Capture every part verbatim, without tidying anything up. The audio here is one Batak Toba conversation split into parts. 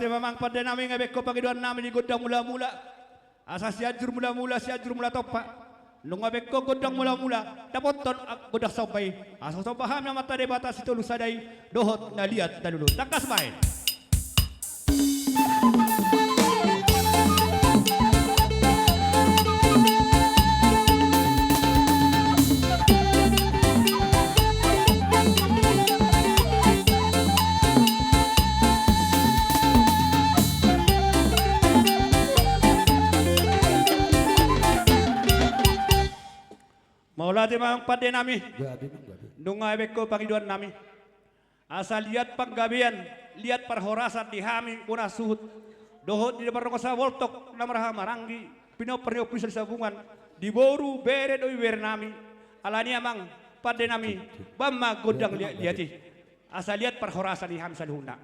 Amang pande nami, nunga be ingkon pangidoan nami di gondang mulamula. Asa Sianjur Mulamula, Sianjur Mulatompa. Nunga be ingkon gondang mulamula, dapothon, ah, gondang somba i. Asa somba hami Amanta Debata Sitolu Sada i, dohot na liat na lolo. Tangkas bahen. Mauliate ma amang pande nami. Gabe, gabe. Nunga be ingkon pangidoan nami. Asa liat panggabean, liat parhorasan di hami bona suhut. Dohot di na mardongan saboltok na marhahamaranggi, pinompar ni Ompu Sisal Sabungan, di boru, bere dohot ibebere nami. Alani amang pande nami, bahen ma gondang liat-liat i. Asa liat parhorasan di hami saluhutna.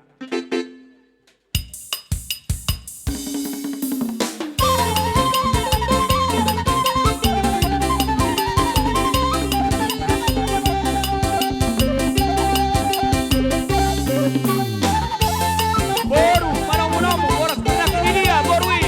Boru, manomu-nomu, boras benak ini dia, boru i.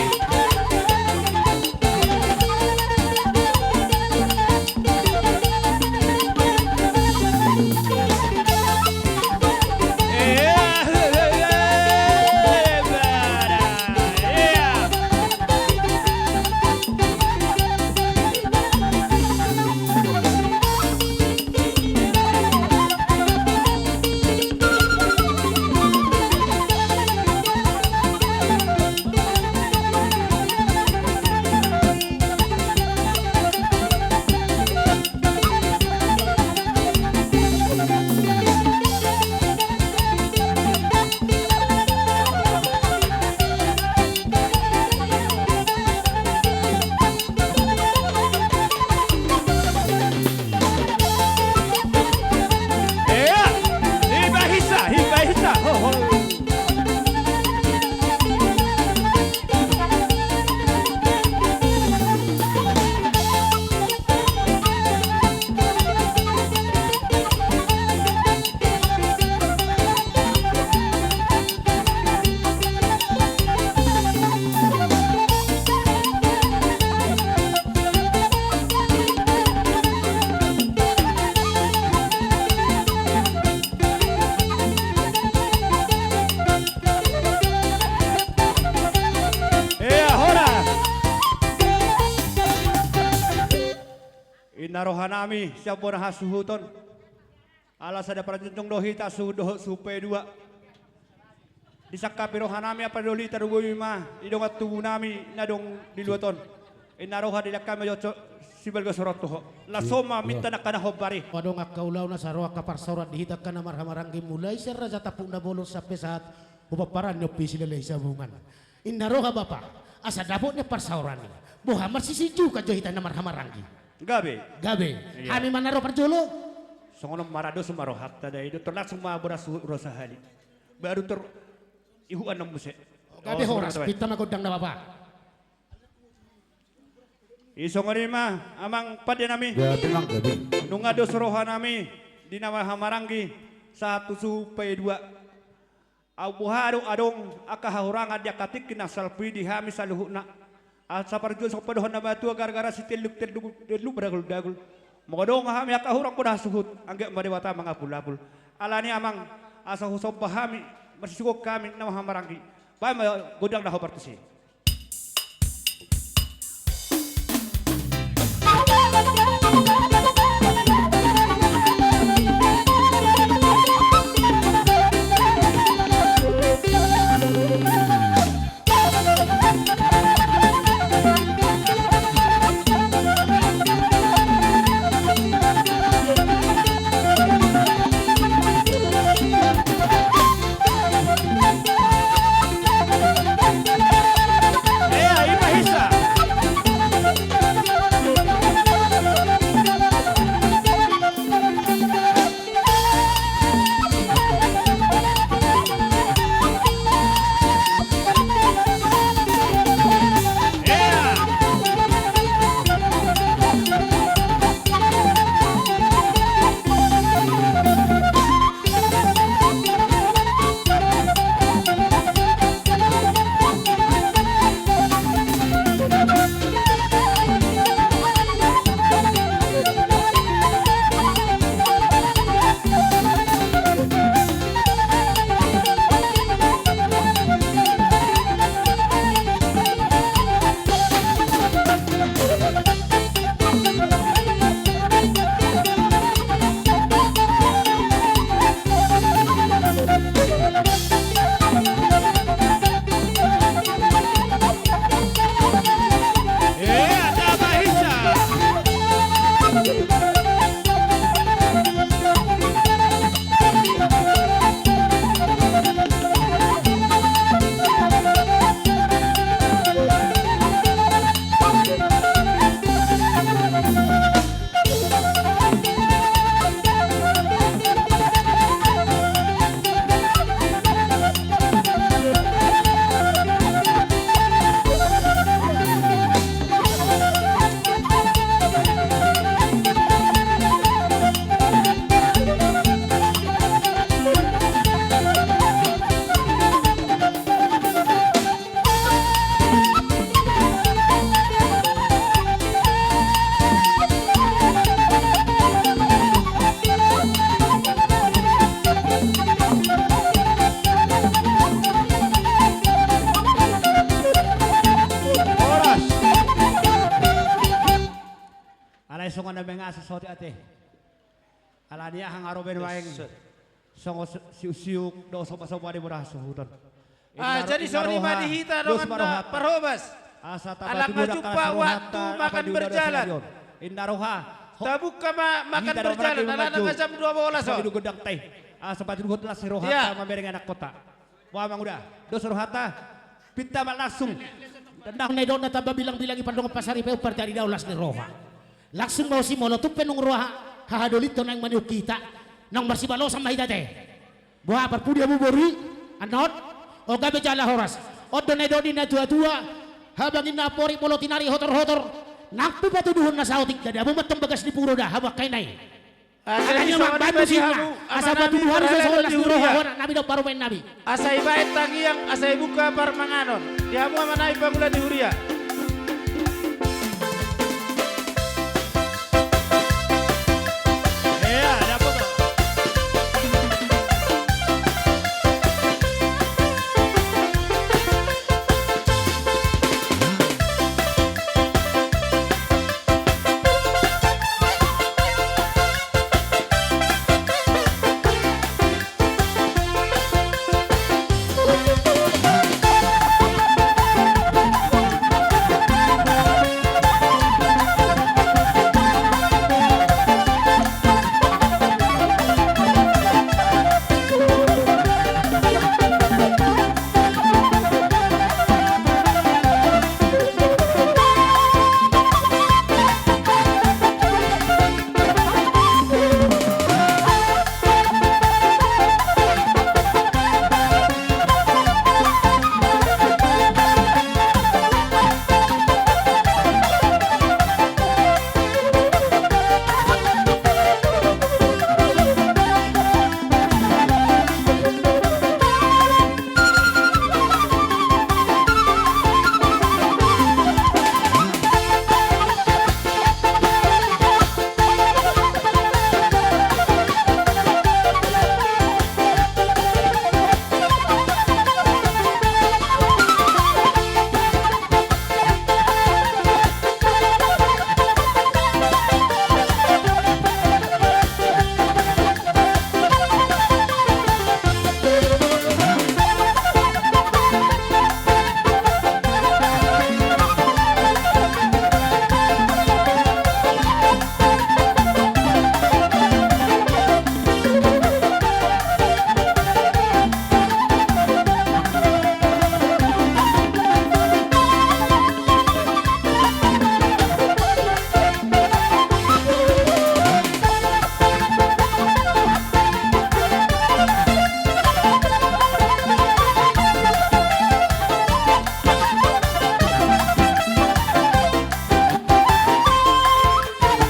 Ea, iba hisa, iba hisa, ho, ho. Ea, horas. Inna rohanami sian bona hasuhuton. Ala sada parjolo do hita suhut dohot suhut paidua. Disangkapi rohanami ampa doli, tarlumobi ma di dongan tubunami na adong di luat on. Inna roha, dilehon hami jo sibalga soroan tu ho. Laos on ma minta angka na hombar i. Adong angka ulaon na sai ro angka parsaoran di hita angka na marhahamaranggi, mulai sian raja Tampuk Nabolon sampe sahat tu pomparan ni Ompu Silalahi Sabungan. Inna roha bapa, asa dapot ni parsaoran i, boha marsisinjukan jo hita na marhahamaranggi. Gabe. Gabe. Ia. Hami ma na ro parjolo. Songon on ma, ro dos ma rohanta da i, dohot langsung ma boras suhut ro sahali. Baru tor ihuan na muse. Gabe, horas, pinta ma gondang na bapa. I songon i ma amang pande nami. Gabe, amang, gabe. Nunga dos rohanami di na marhahamaranggi sahat tu suhut paidua. Ai boha do adong angka hahurangan di angka tingki na salpu i di hami saluhutna. Asa parjolo songon padohan na matua, gara-gara sitelluk-telluk, telluk mardaguldagul. Molo adong hami angka hurang bona suhut, anggiat ma Debata mangapulapul. Alani amang, asa husomba hami, marsisinjukan hami na marhahamaranggi. Bahen ma gondang na hombar tusi. Horas. Alai songon na mengasa sotik ate. Alani aha nga ro baen waeng. Songon siuksiuk do somba-somba di mura hasuhuton. Ah, jadi songon i ma di hita dongan na parhobas. Asa ala nga jumpa waktu makan berjalan. Inna roha. Tabuka ma makan berjalan, alana nga jam dua bolas on. Asa patuduhon las ni rohanta mamereng anak kota. Boha amang uda, dos rohanta, pinta ma langsung. Ndang na didok na tamba bilang-bilang i pandongan pasaripe, umpar jadi daulas ni roha. Langsung ma usi molo tung pe nunga ro hahadolihon naeng manihut hita, naung marsibalosan ma hita ate. Boha parpudi hamu boru i, annon, o gabe jala horas. On do na didok ni natua-tua, habang inna amporik molo tinari hotor-hotor, nang pe patuduhon na saotik, jadi hamu mantong bagas ni puro da, hamu angka ina i. Alani ma mambantu sinna, asa patuduhon i songon las ni roha, anak nami dohot parumaen nami. Asa ibaen tangiang, asa ibuka parmanganon. Di hamu amanami pangula ni huria.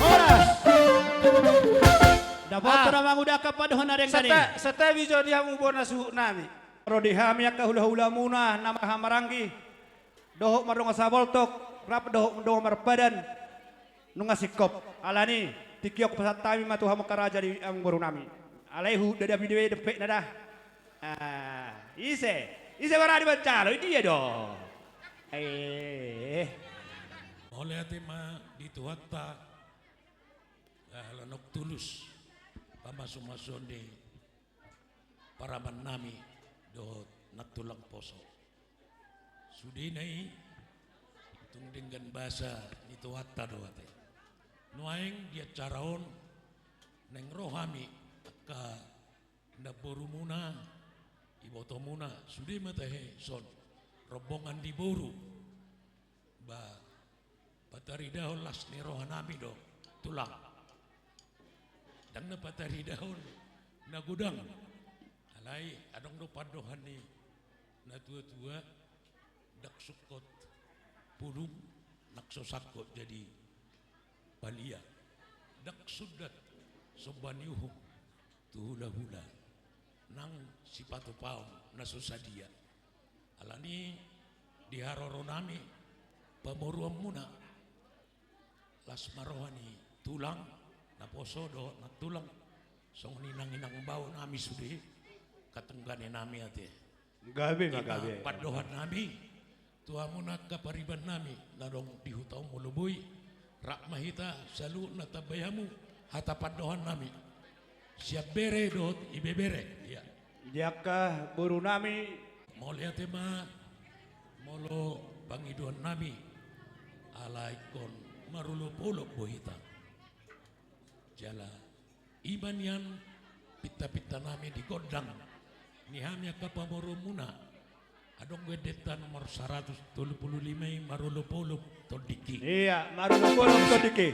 Horas. Dapot. Ah. Tura mangudahkan padohon na denggan i. Santa-, santabi jo di hamu bona suhut nami. Ro di hami angka hula-hulamuna na marhahamaranggi dohot mardongan saboltok rap dohot dongan marpadan. Nunga singkop. Alani, tingki on hupasahat hami ma tu hamu angka raja di amangboru nami. Alai huhuda do be dope na da. Ah, ise? Ise barani manjalo? Dia do? Eh. Mauliate ma di Tuhanta. Ala nunga tulus pamasu-masuon ni paraman nami dohot nantulang poso. Sudena i tung denggan basa ni Tuhanta do ate. Nuaeng di acara on naeng ro hami angka namborumuna, ibotomuna, sude ma tahe son rombongan ni boru. Ba, pataridahon las ni rohanami do, tulang. Ndang na pataridahon na godang. Alai adong do pandohan ni natuatua, ndang sungkot pudung, ndang so sangkot jadi palia, ndang sundat somba ni uhum tu hulahula, nang sipatupaon na so sadia. Alani di haroronami pamoruonmuna, las ma roha ni tulang, naposo dohot nantulang, songon i nang inang bao nami sude, angka tungganinami ate. Gabe ma, gabe. Ima pandohannami tu hamuna angka paribannami na adong di huta on molo boi, rap ma hita saluhutna tambai hamu hata pandohannami sian bere dohot ibebere. Ia. Di angka borunami. Mauliate ma molo pangidoannami, ala ingkon marolopolop do hita. Jala ima nian pintapintanami di gondang ni hami angka pamoruonmuna. Adong do endenta nomor saratus tolu pulu lima i, marolopolop tondingki. Ia, marolopolop tondingki.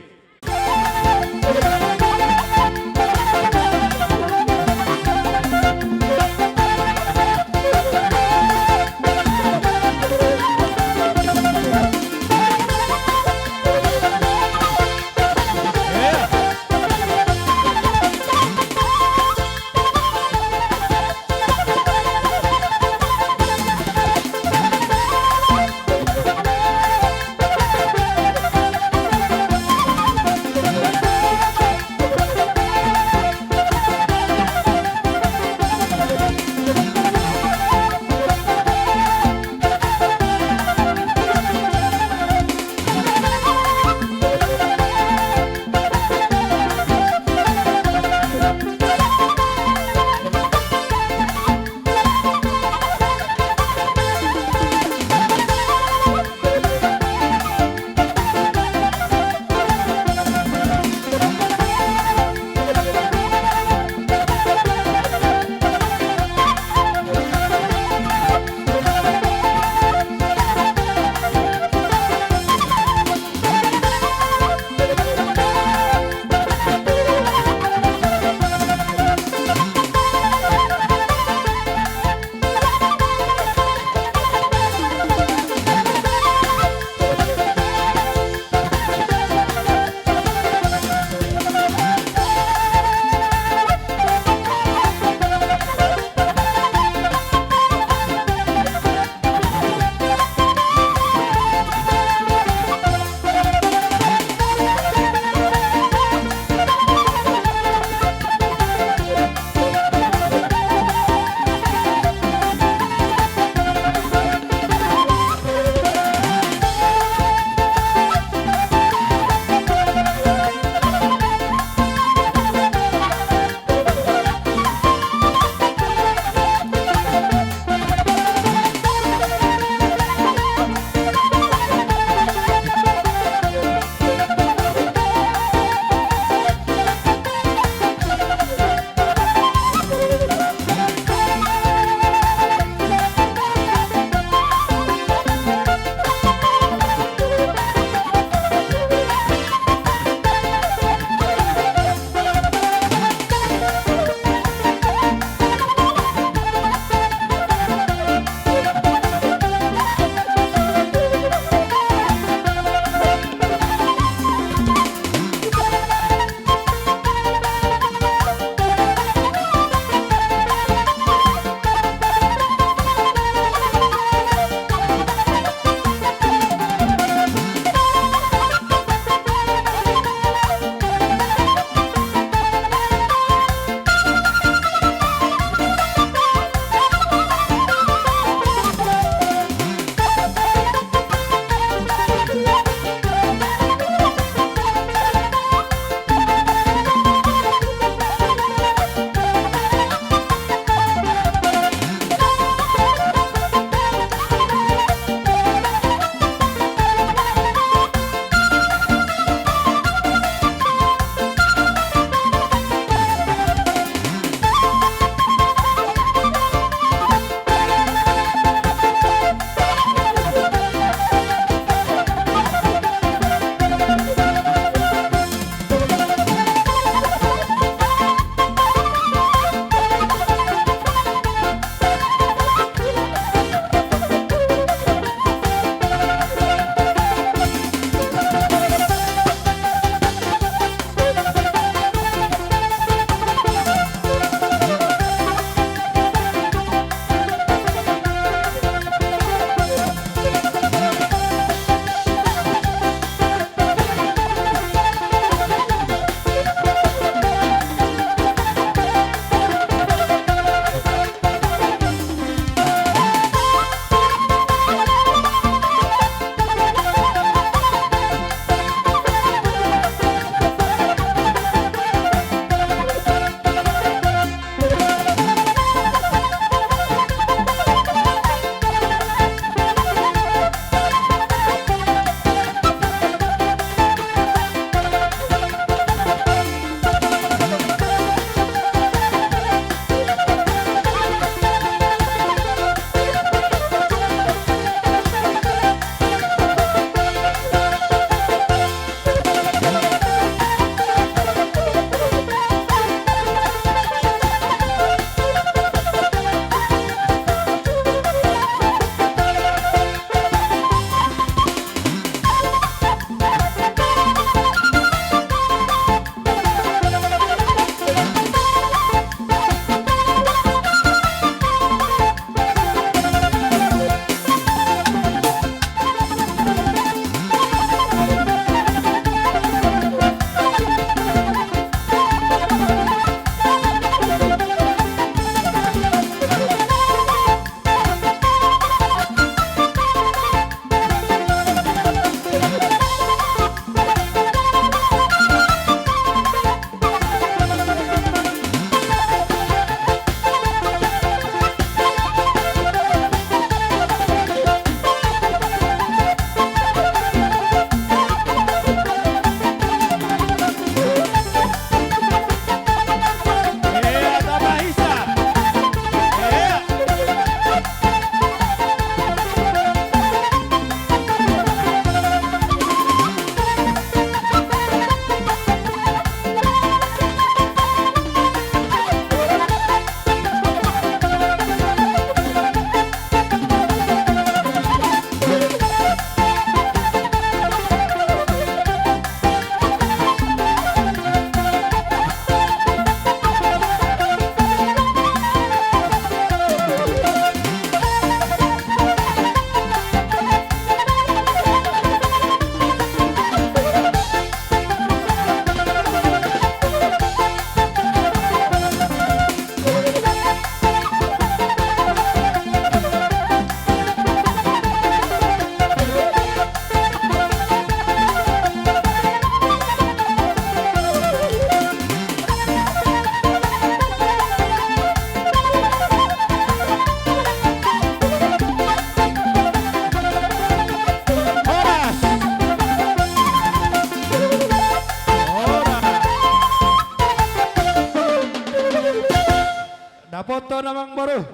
Dapothon amangboru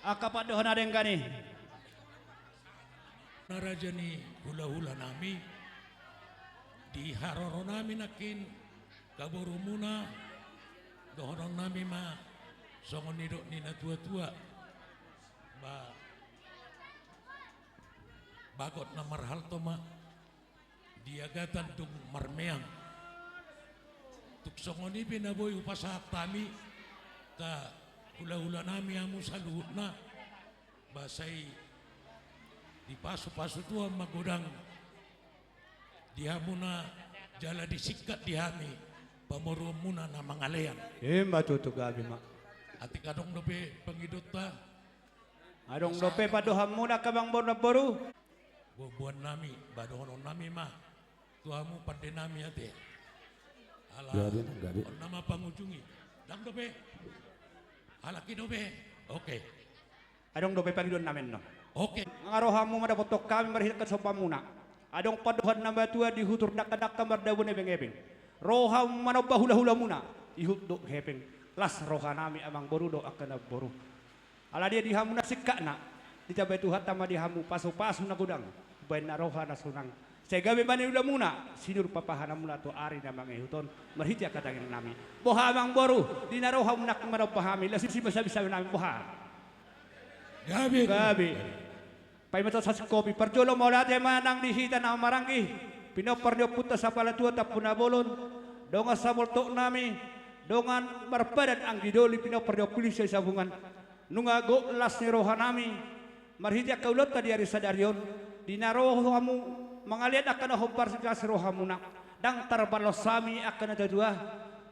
angka pandohan na denggan i. Na raja ni hulahula nami, di haroro nami nangkin, haborumuna, dohonon nami ma songon nidok ni natuatua. Ba, bagot na marhalto ma, di agatan dung marmeang. Tung songon i pe na boi hupasahat hami tu hulahula nami hamu saluhutna, ba sai dipasupasu Tuhan ma godang di hamuna jala disingkat di hami pamoruonmuna na mangalean. Ima tutu, gabe ma. Atik adong dope pangidonta. Adong dope pandohanmuna angka amangboru, namboru? Bo-, boan nami, ba dohonon nami ma tu hamu pande nami ate. Ala, gabe, gabe. On nama pangujungi. Dang dope? Halak i dope? Oke. Adong dope pangidoan nami annon? Oke. Nunga ro hamu mandapothon hami marhite angka sombanmuna. Adong pandohan na matua di hutur dangkadangka mardabu na ebengebeng. Ro hamu manomba hulahulamuna, ihut dohot hepeng. Las roha nami amangboru dohot angka namboru. Ala dia di hamu na singkatna, ditambai Tuhanta ma di hamu pasupasu na godang, bahen na roha na sonang. Sai gabe ma niulamuna, sinur papahananmuna tu ari na mangihut on, marhite angka tangiang nami. Boha amangboru, di na ro hamu nangkin manomba hami, las i ma sabisabisa nami, boha? Gabe. Gabe. Paima tu sasingkopi, parjolo mauliate ma nang di hita na maranggi, pinompar ni ompunta Sapala Tua Tampubolon, dongan samoltok nami, dongan marpadan anggi doli, pinompar ni Ompu Lingsa Sabungan. Nunga gok las ni roha nami, marhite angka ulaonta di ari sadari on, di na ro hamu mangalean angka na hombar, las rohamuna, ndang tarbalos hami angka na tuatua,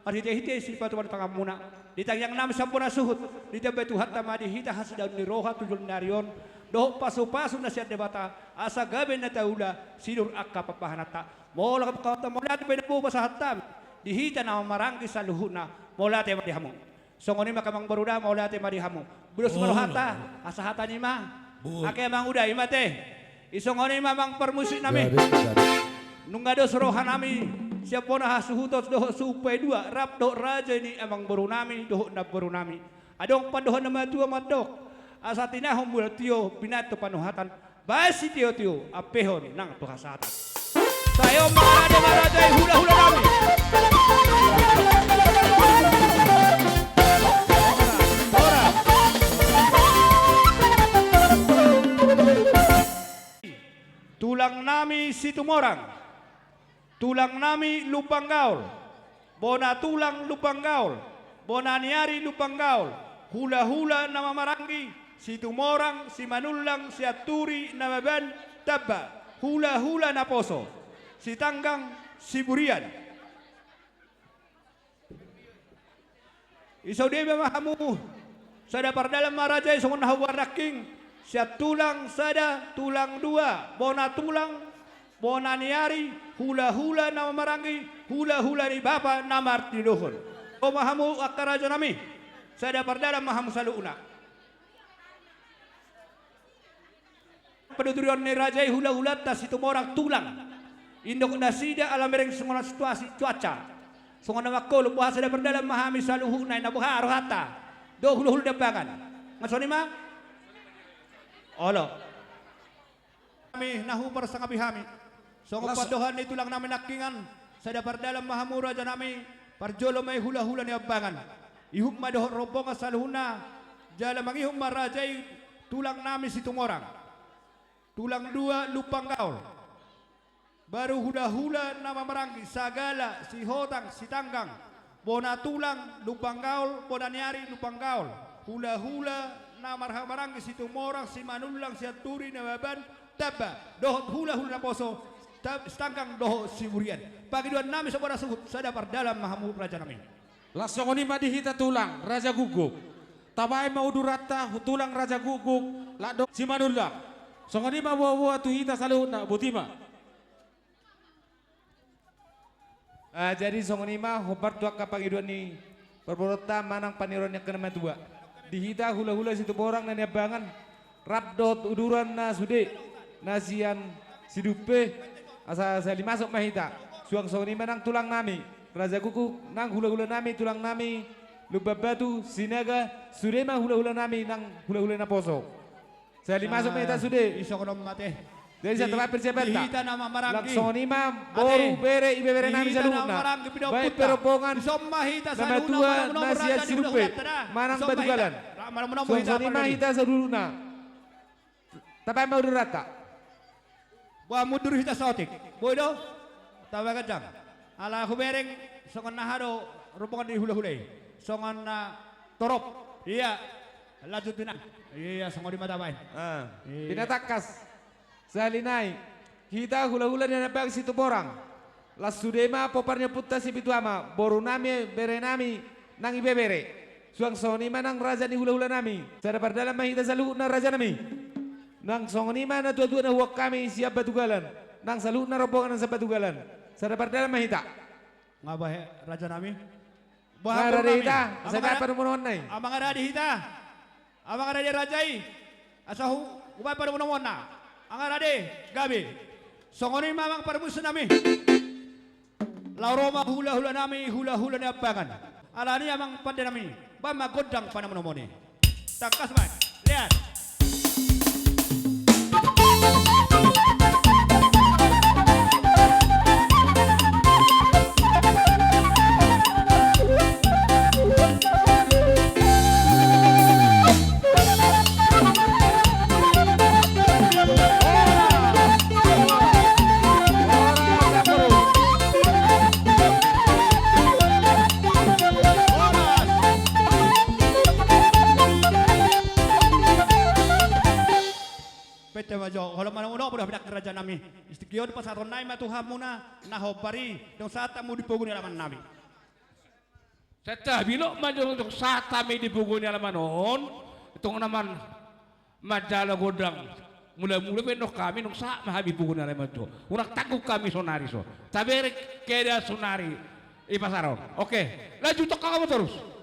marhitehite sipatupaon ni tanganmuna. Di tangiang nami sampe na suhut, ditambai Tuhanta ma di hita hasidaon ni roha tu joloan ni ari on, dohot pasupasu na sian Debata, asa gabe na taula, sinur angka papahananta. Molo angka hata mauliate pe na boi hupasahat hami di hita na maranggi saluhutna, mauliate ma di hamu. Songon i ma angka amangboru da, mauliate ma di hamu. Budos ma rohanta, asa hata ni ma. Angka amang uda, i ma ate. I songon i ma amang parmusik nami. Gabe, gabe. Nunga dos roha nami sian bona hasuhuton dohot suhut paidua, rap dohot raja ni amangboru nami dohot namboru nami. Adong pandohan na matua mandok, asa tinahu mula tio, pinantu panuhatan, bahen sitiotio, ampehon nang tu hasahatan. Sai on ma, rade ma raja i, hulahula nami. Tulang nami Situmorang. Tulang nami Lumban Gaol, bona tulang Lumban Gaol, bona ni ari Lumban Gaol, hulahula na mamaranggi, Situmorang, Simanullang, Sianturi, Nababan, Tamba, hulahula naposo, Sitanggang, Siburian. I sude ma hamu, sada pardalan ma raja i songon na huboan nangkin, sian tulang sada, tulang dua, bona tulang, bona ni ari, hulahula na mamaranggi, hulahula ni bapa na martinodohon. Ro ma hamu angka raja nami, sada pardalan ma hamu saluhutna. Panuturion ni raja i hulahulanta Situmorang tulang. Indok nasida ala mereng songon situasi cuaca, songon na mangkolom, boha sada pardalan ma hami saluhutna, na boha rohanta dohot hulahula ni ambangan. Nga songon i ma? Olo. Hami na huparsangapi hami. Songon pandohan ni tulang nami nangkiningan, sada pardalan ma hamu raja nami, parjolo ma i hulahula ni ambangan. Ihut ma dohot rombongan saluhutna, jala mangihut ma raja i tulang nami Situmorang. Tulang dua Lumban Gaol. Baru hulahula na mamaranggi, Sagala, Sihotang, Sitanggang, bona tulang Lumban Gaol, bona ni ari Lumban Gaol. Hulahula na marhamaranggi Situmorang, Simanullang, Sianturi, Nababan, Tamba, dohot hulahula naposo, Ta-, Sitanggang dohot Siburian. Pangidoan nami so bona suhut, sada pardalan ma hamu raja nami. Laos songon i ma di hita tulang Raja Guguk. Tabaen ma uduranta tu tulang Raja Guguk, laos dohot Simanullang. Songon i ma boaboa tu hita saluhutna, boti ma. Ah, jadi songon i ma hombar tu angka pangidoan ni parboruonta manang panirot ni angka na matua. Di hita hulahula Situmorang na niambangan, rap dohot uduran na sude, na sian Sidumpe, asa sahali masuk ma hita. Suang songon i ma nang tulang nami Raja Guguk, nang hulahula nami, tulang nami Lumban Batu, Sinaga, sude ma hula-hula nami nang hula-hula naposo. Sahali masuk ma hita sude. Isok rom mate. Jadi satu paper siapa tak? Di hita nama maranggi. Langsung i ma boru, bere, ibebere nami saluhutna. Baik perombongan. Isok ma hita saluhutna. Mamatua nasi hula-hula. Manang Batugalan. Langsung i ma hita saluhutna. Tapaima udur rata. Boha mundur hita saotik. Boi do? Taba ganjang. Ala hubereng songon na aha do rombongan ni hula-hula i. Songon na torop. Ia. Lanjut di na. Ia, songon i ma tabaen. Ah. Ia. Pinatangkas. Sahali nai. Hita hula-hula ni anak bangsi Tumorang. Las sude ma pompar ni ompunta Sipitu Ama, boru nami, bere nami, nang ibebere. Suang songon i ma nang raja ni hula-hula nami. Sada pardalan ma hita saluhutna raja nami. Nang songon i ma natua-tua na huboan hami sian Batugalan. Nang saluhutna rombongan na sian Batugalan. Sada pardalan ma hita. Nga bahe raja nami. Boha boru nami? Nga rade hita, asa baen panumpanumon nai. Amang rade hita. Amang rade raja i. Asa hu, hubaen panumpanumonna. Amang rade, gabe. Songon i ma amang parmusik nami. Laho ro ma hula-hula nami, hula-hula ni ambangan. Alani amang pande nami. Baen ma gondang panumpanumon i. Tangkas baen. Lean. Pete ma jo, holan ma na unok, boha pinangki raja nami. Istigio di pasahaton nai ma tu hamuna, na hombar i, dung sahat hamu di pogu ni alaman nami. Setta bilok ma jo dung sahat hami di pogu ni alaman on, tong naman manjalo gondang. Mula-mula pe nong hami nong sahat ma hami pogu ni alaman on. Unang tanggung hami sonari so. Tabereng keda sonari. I pasar on. Oke, lanjut tong kamu terus.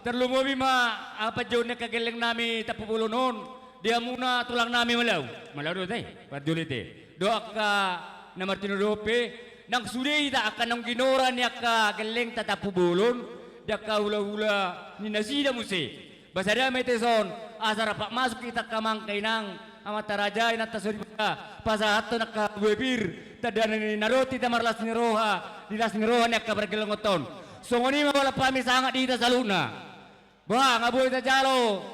Tarlumobi ma, ah, panjouon ni angka gelleng nami Tampubolon on, di hamuna tulang nami Malau. Malau do ate, panjouon i ate. Dohot angka na martinodohon pe, nang sude hita angka naung ginora ni angka gellengta Tampubolon, di angka hulahula ni nasida muse. Ba sada ma i ate son, asa rap masuk hita angka amang angka inang, amanta raja, inanta soripada, pasahathon angka bue pir, tanda ni na ro hita marlas ni roha, di las ni roha ni angka pargellengonta on. Songon i ma holan pamisangap di hita saluhutna. Ba, nga boi tajalo,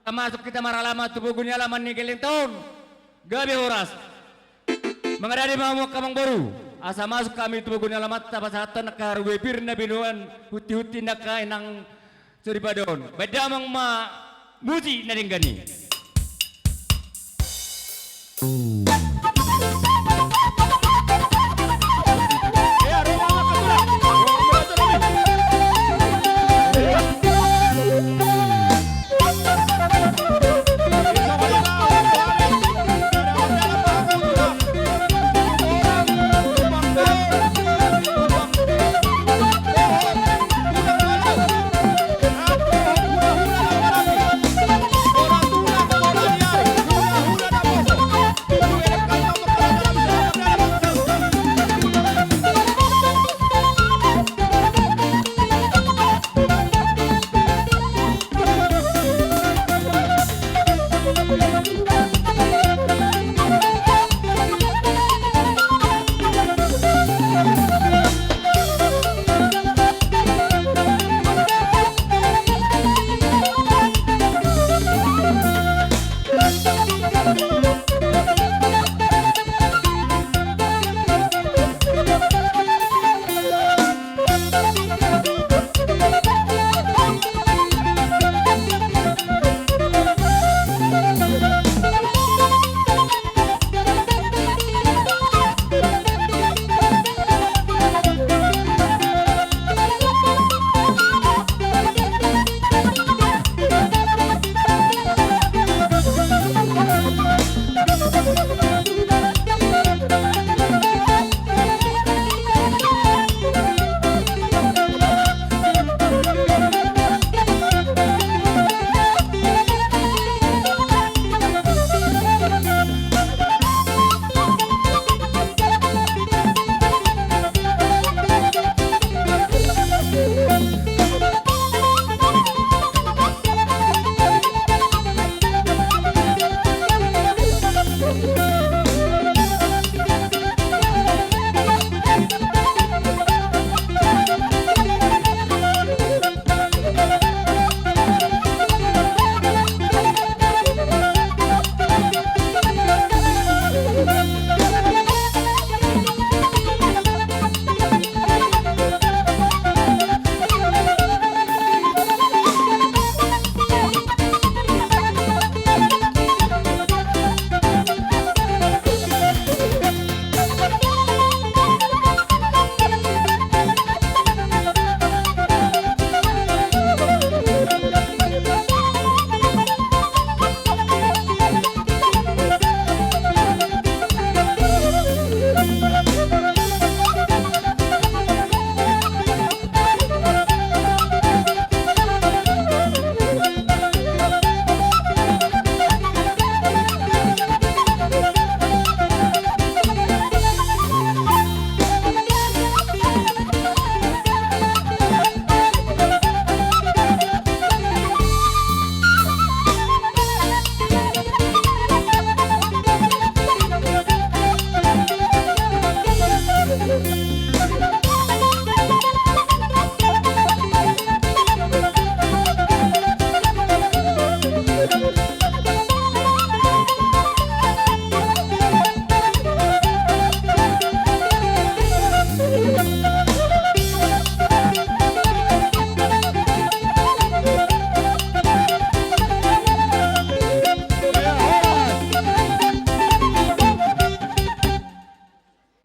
asa masuk hita maralaman tu pogu ni alaman ni gellengta on. Gabe horas. Mangaradei ma hamu angka amangboru, asa masuk hami tu pogu ni alamanta pasahathon angka bue pir na binoan huntihunti ni angka inang soripada on. Baen damang ma musik na denggan i.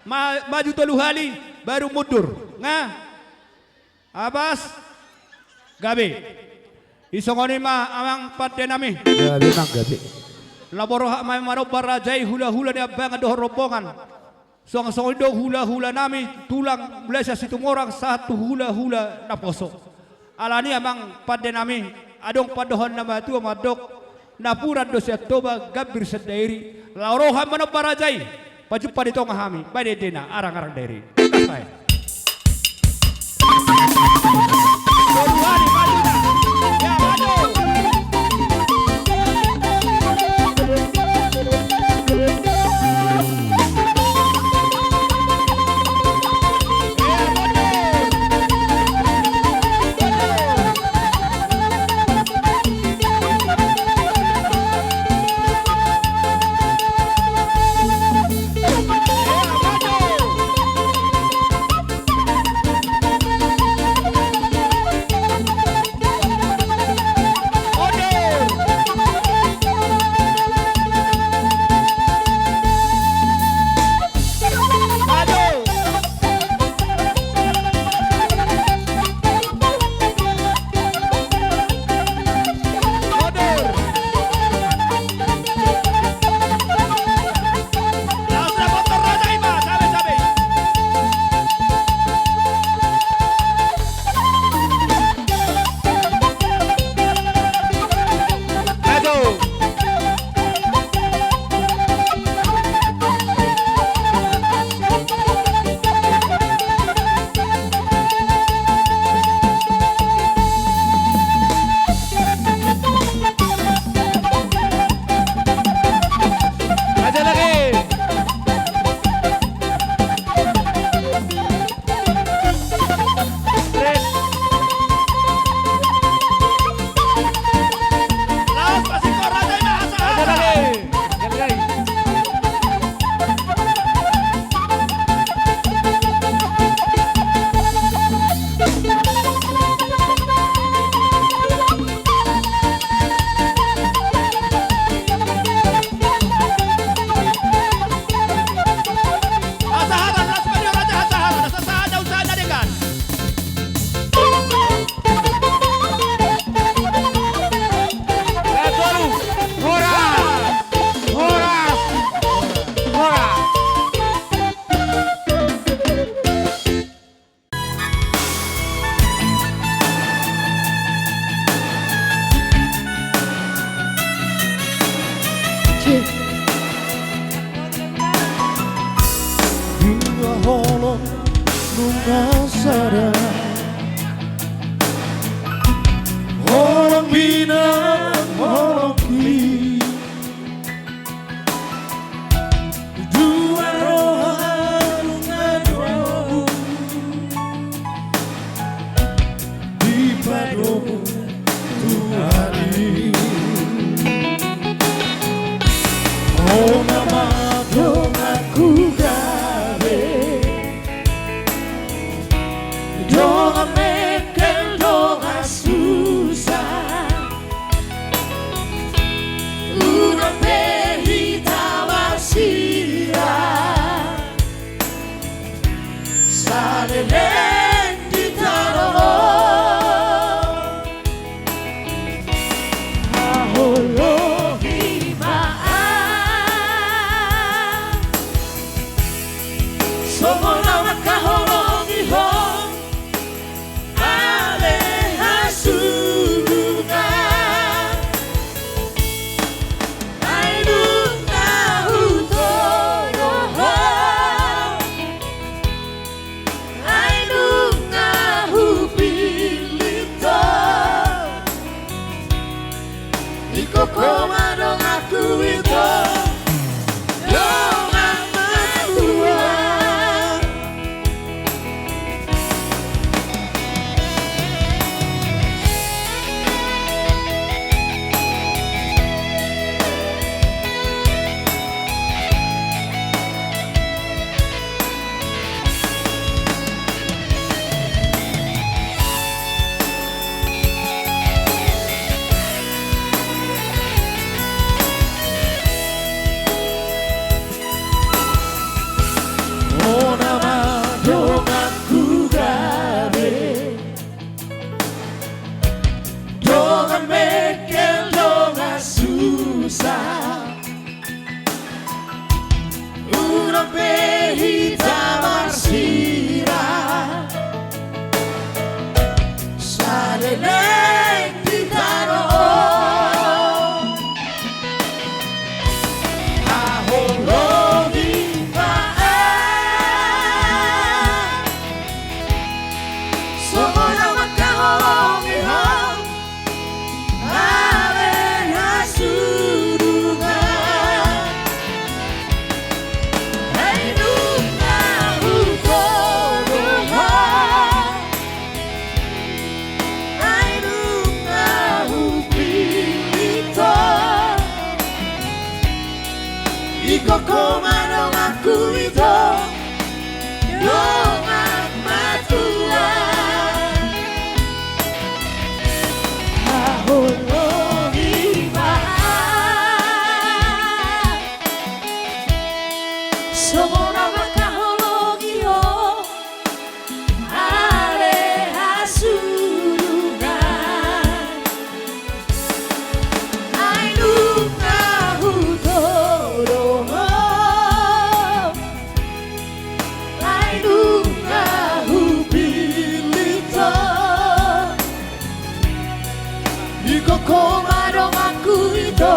Ma-, maju tolu hali, baru mundur. Nga? Abas? Gabe. Isongon i ma amang pande nami. Gabe, mang, gabe. Laho roha ma manomba raja i, hulahula ni ambangan dohot rombongan. Songon-songon i do hulahula nami, tulang mulai sian Situmorang sahat tu hulahula naposo. Alani amang pande nami, adong pandohan na matua mandok, napuran do sian Toba, gambir sian Dairi, laho roha manomba raja i, pajumpa di tonga hami, baen endena arang-arang Dairi. Gas baen. Leleng di tano on. Haholongi ma ahu songon na mangkaholongi ho ale hasudungan. Ai nunga hutodong ho, ai nunga hupillit ho. Ingkon ho ma donganku ito, dongan matua. Haholongi ma ahu songon na mangkaholongi ho ale hasudungan. Ai nunga hutodong ho, ai nunga hupillit ho. Ingkon ho ma donganku ito,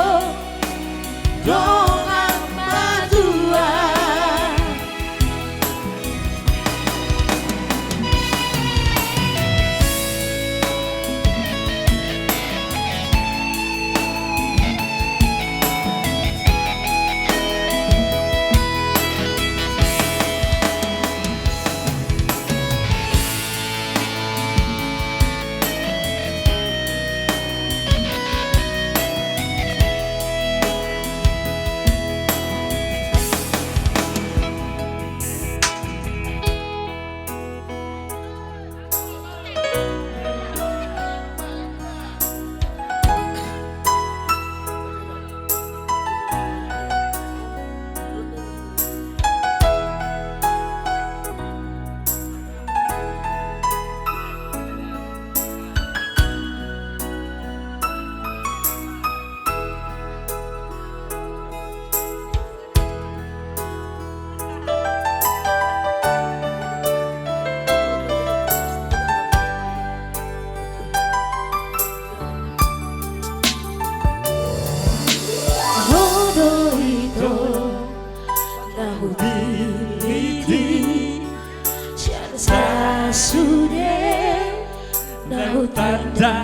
dongan matua. Ho do ito na hupillit i, sian sasude na hutanda.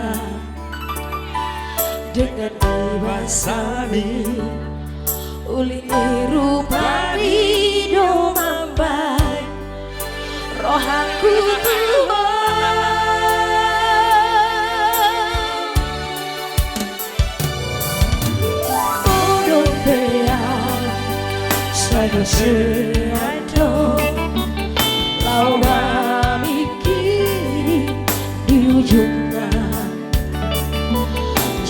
Dengan di basami uli ni rupami do mambahen rohangku tu ho. Modom pe au sai dosean do laho mamingkiri di ujungna.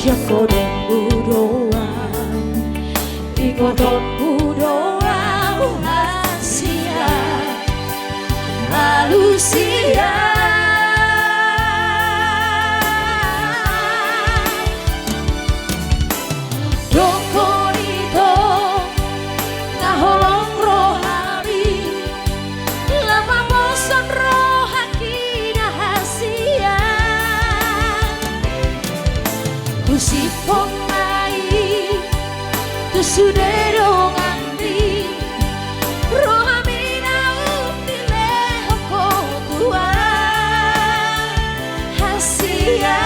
Jangkononmu do au, ingotonmu do au, hansian, alusian. Dokkon ito na holong rohami, lam maposhon rohangki na hansian. Husiphon ma i tu sude donganmi, rohami na umdilehon ho tu au, hansian.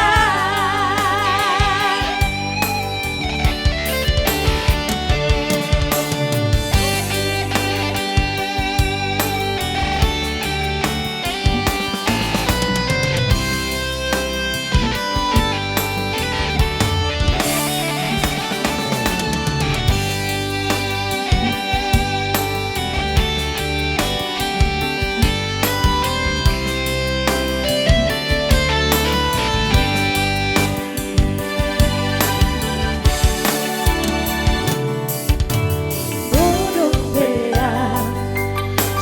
Modom pe au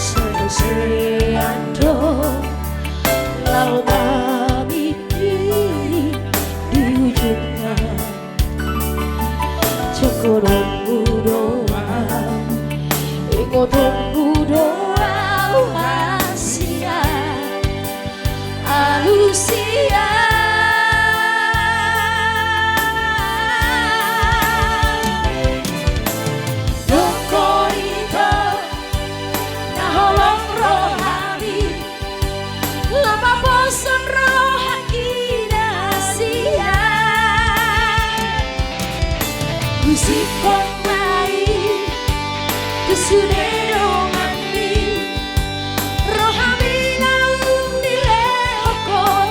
sai dosean do laho mamingkiri di ujungna. Jangkononmu do au, ingotonmu do au, hansian, alusian.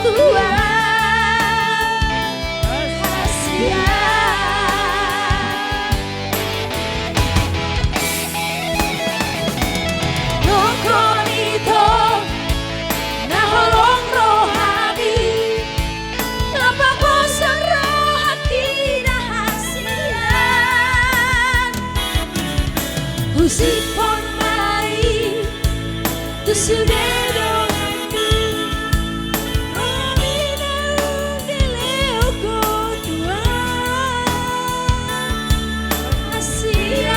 Tuhan, hasian. Dohot ito, na holong rohami, lam paboason rohangki na hasian. Husihon ma i tu sude donganmi, rohami naung dilehon Ho Tuhan, hasian.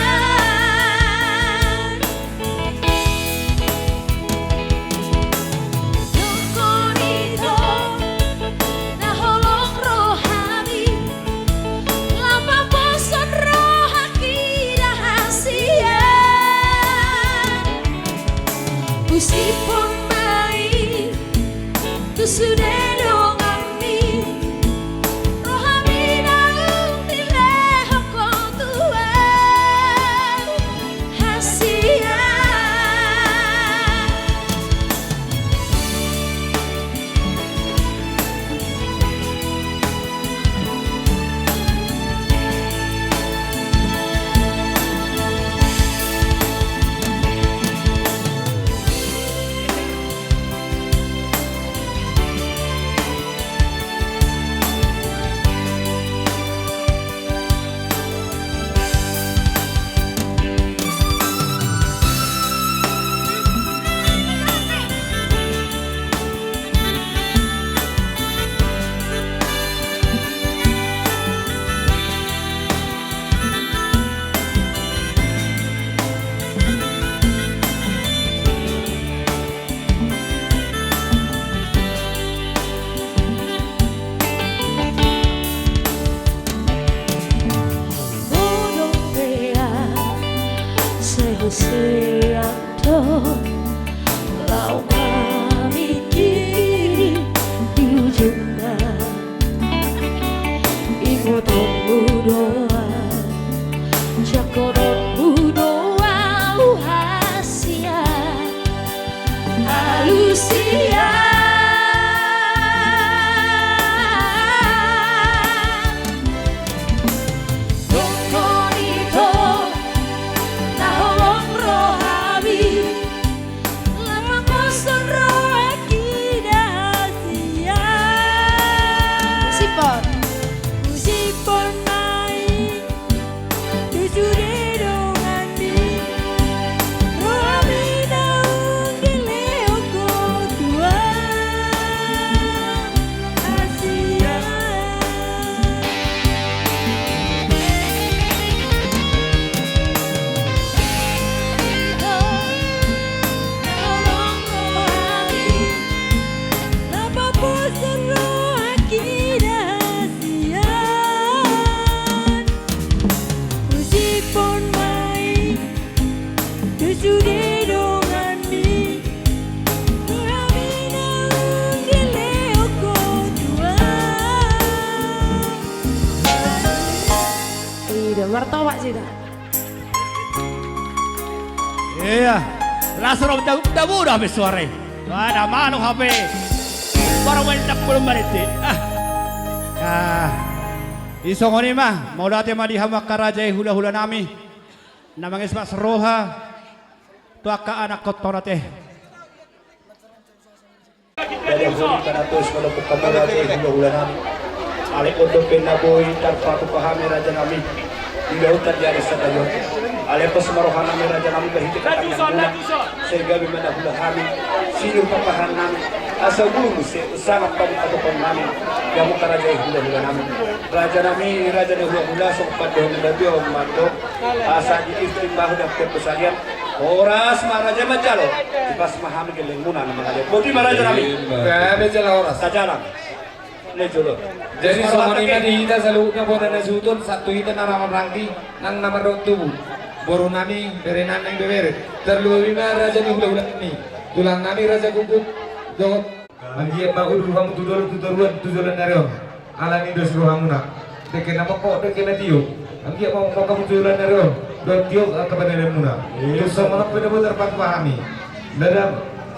Dohot ito, na holong rohami, lam paboason rohangki na hasian. Husihon ma i tu sude donganmi, rohami naung dilehon Ho Tuhan, hasian. Godang pe hasesean do laho mamingkiri di ujungna. Ingotonmu do ahu, jangkononmu do ahu, hasian, alusian. Dohot ito, na holong rohami, lam paboason rohangki na hasian. Husihon. Husihon ma i tu sude donganmi, rohami naung dilehon Ho Tuhan, hasian. Husihon ma i tu sude donganmi, rohami naung dilehon Ho Tuhan. Ida, martopak sita. Ia, las ro jabu jabu da hape suara i. Wah, da malo hape. Baru main tak belum balik ti. Ah. Ah. Isongon i ma, mauliate ma di hamu angka raja i, hula-hula nami. Na mangespas roha tu angka anakhonta on ate. Dari hulu tana tos molo buka molo ate hula-hula nami. Alai on dope na boi tarpatupa hami raja nami. Di lautan di ari sadari on. Alai pos ma roha nami raja nami, bahite katangiangmuna. Sai gabe ma na hula hami. Sinur papahan nami. Asa guru se sangat padi patupa nami. Gamu ka raja hula-hula nami. Raja nami, raja na hula-hula, songon pandohan na dia on mando. Asa di istri bahu dan pepesalian. Horas ma raja manjalo. Ipas ma hami gellengmuna na mangajar. Boti ma raja nami. Ima. Gabe jala horas. Sajalan. Lejolo. Jadi songon i ma di hita saluhutna bona na suhut on, sahat tu hita na marhaha nang na mardongan tubu. Boru nami, bere nami, nang bebere. Tarlumobi ma raja ni hula-hula nami. Tulang nami raja Guguk. Dohot. Anggiat ma udur hamu tu dolok tu toruan tu joloan ni ari on. Alani dos rohamuna. Dengke na mokok dengke na tio. Anggiat ma mokok hamu tu joloan ni ari on. Dohot tio angka panelengmuna. Iya. Songon on pe na boi tarpatupa hami. Ndada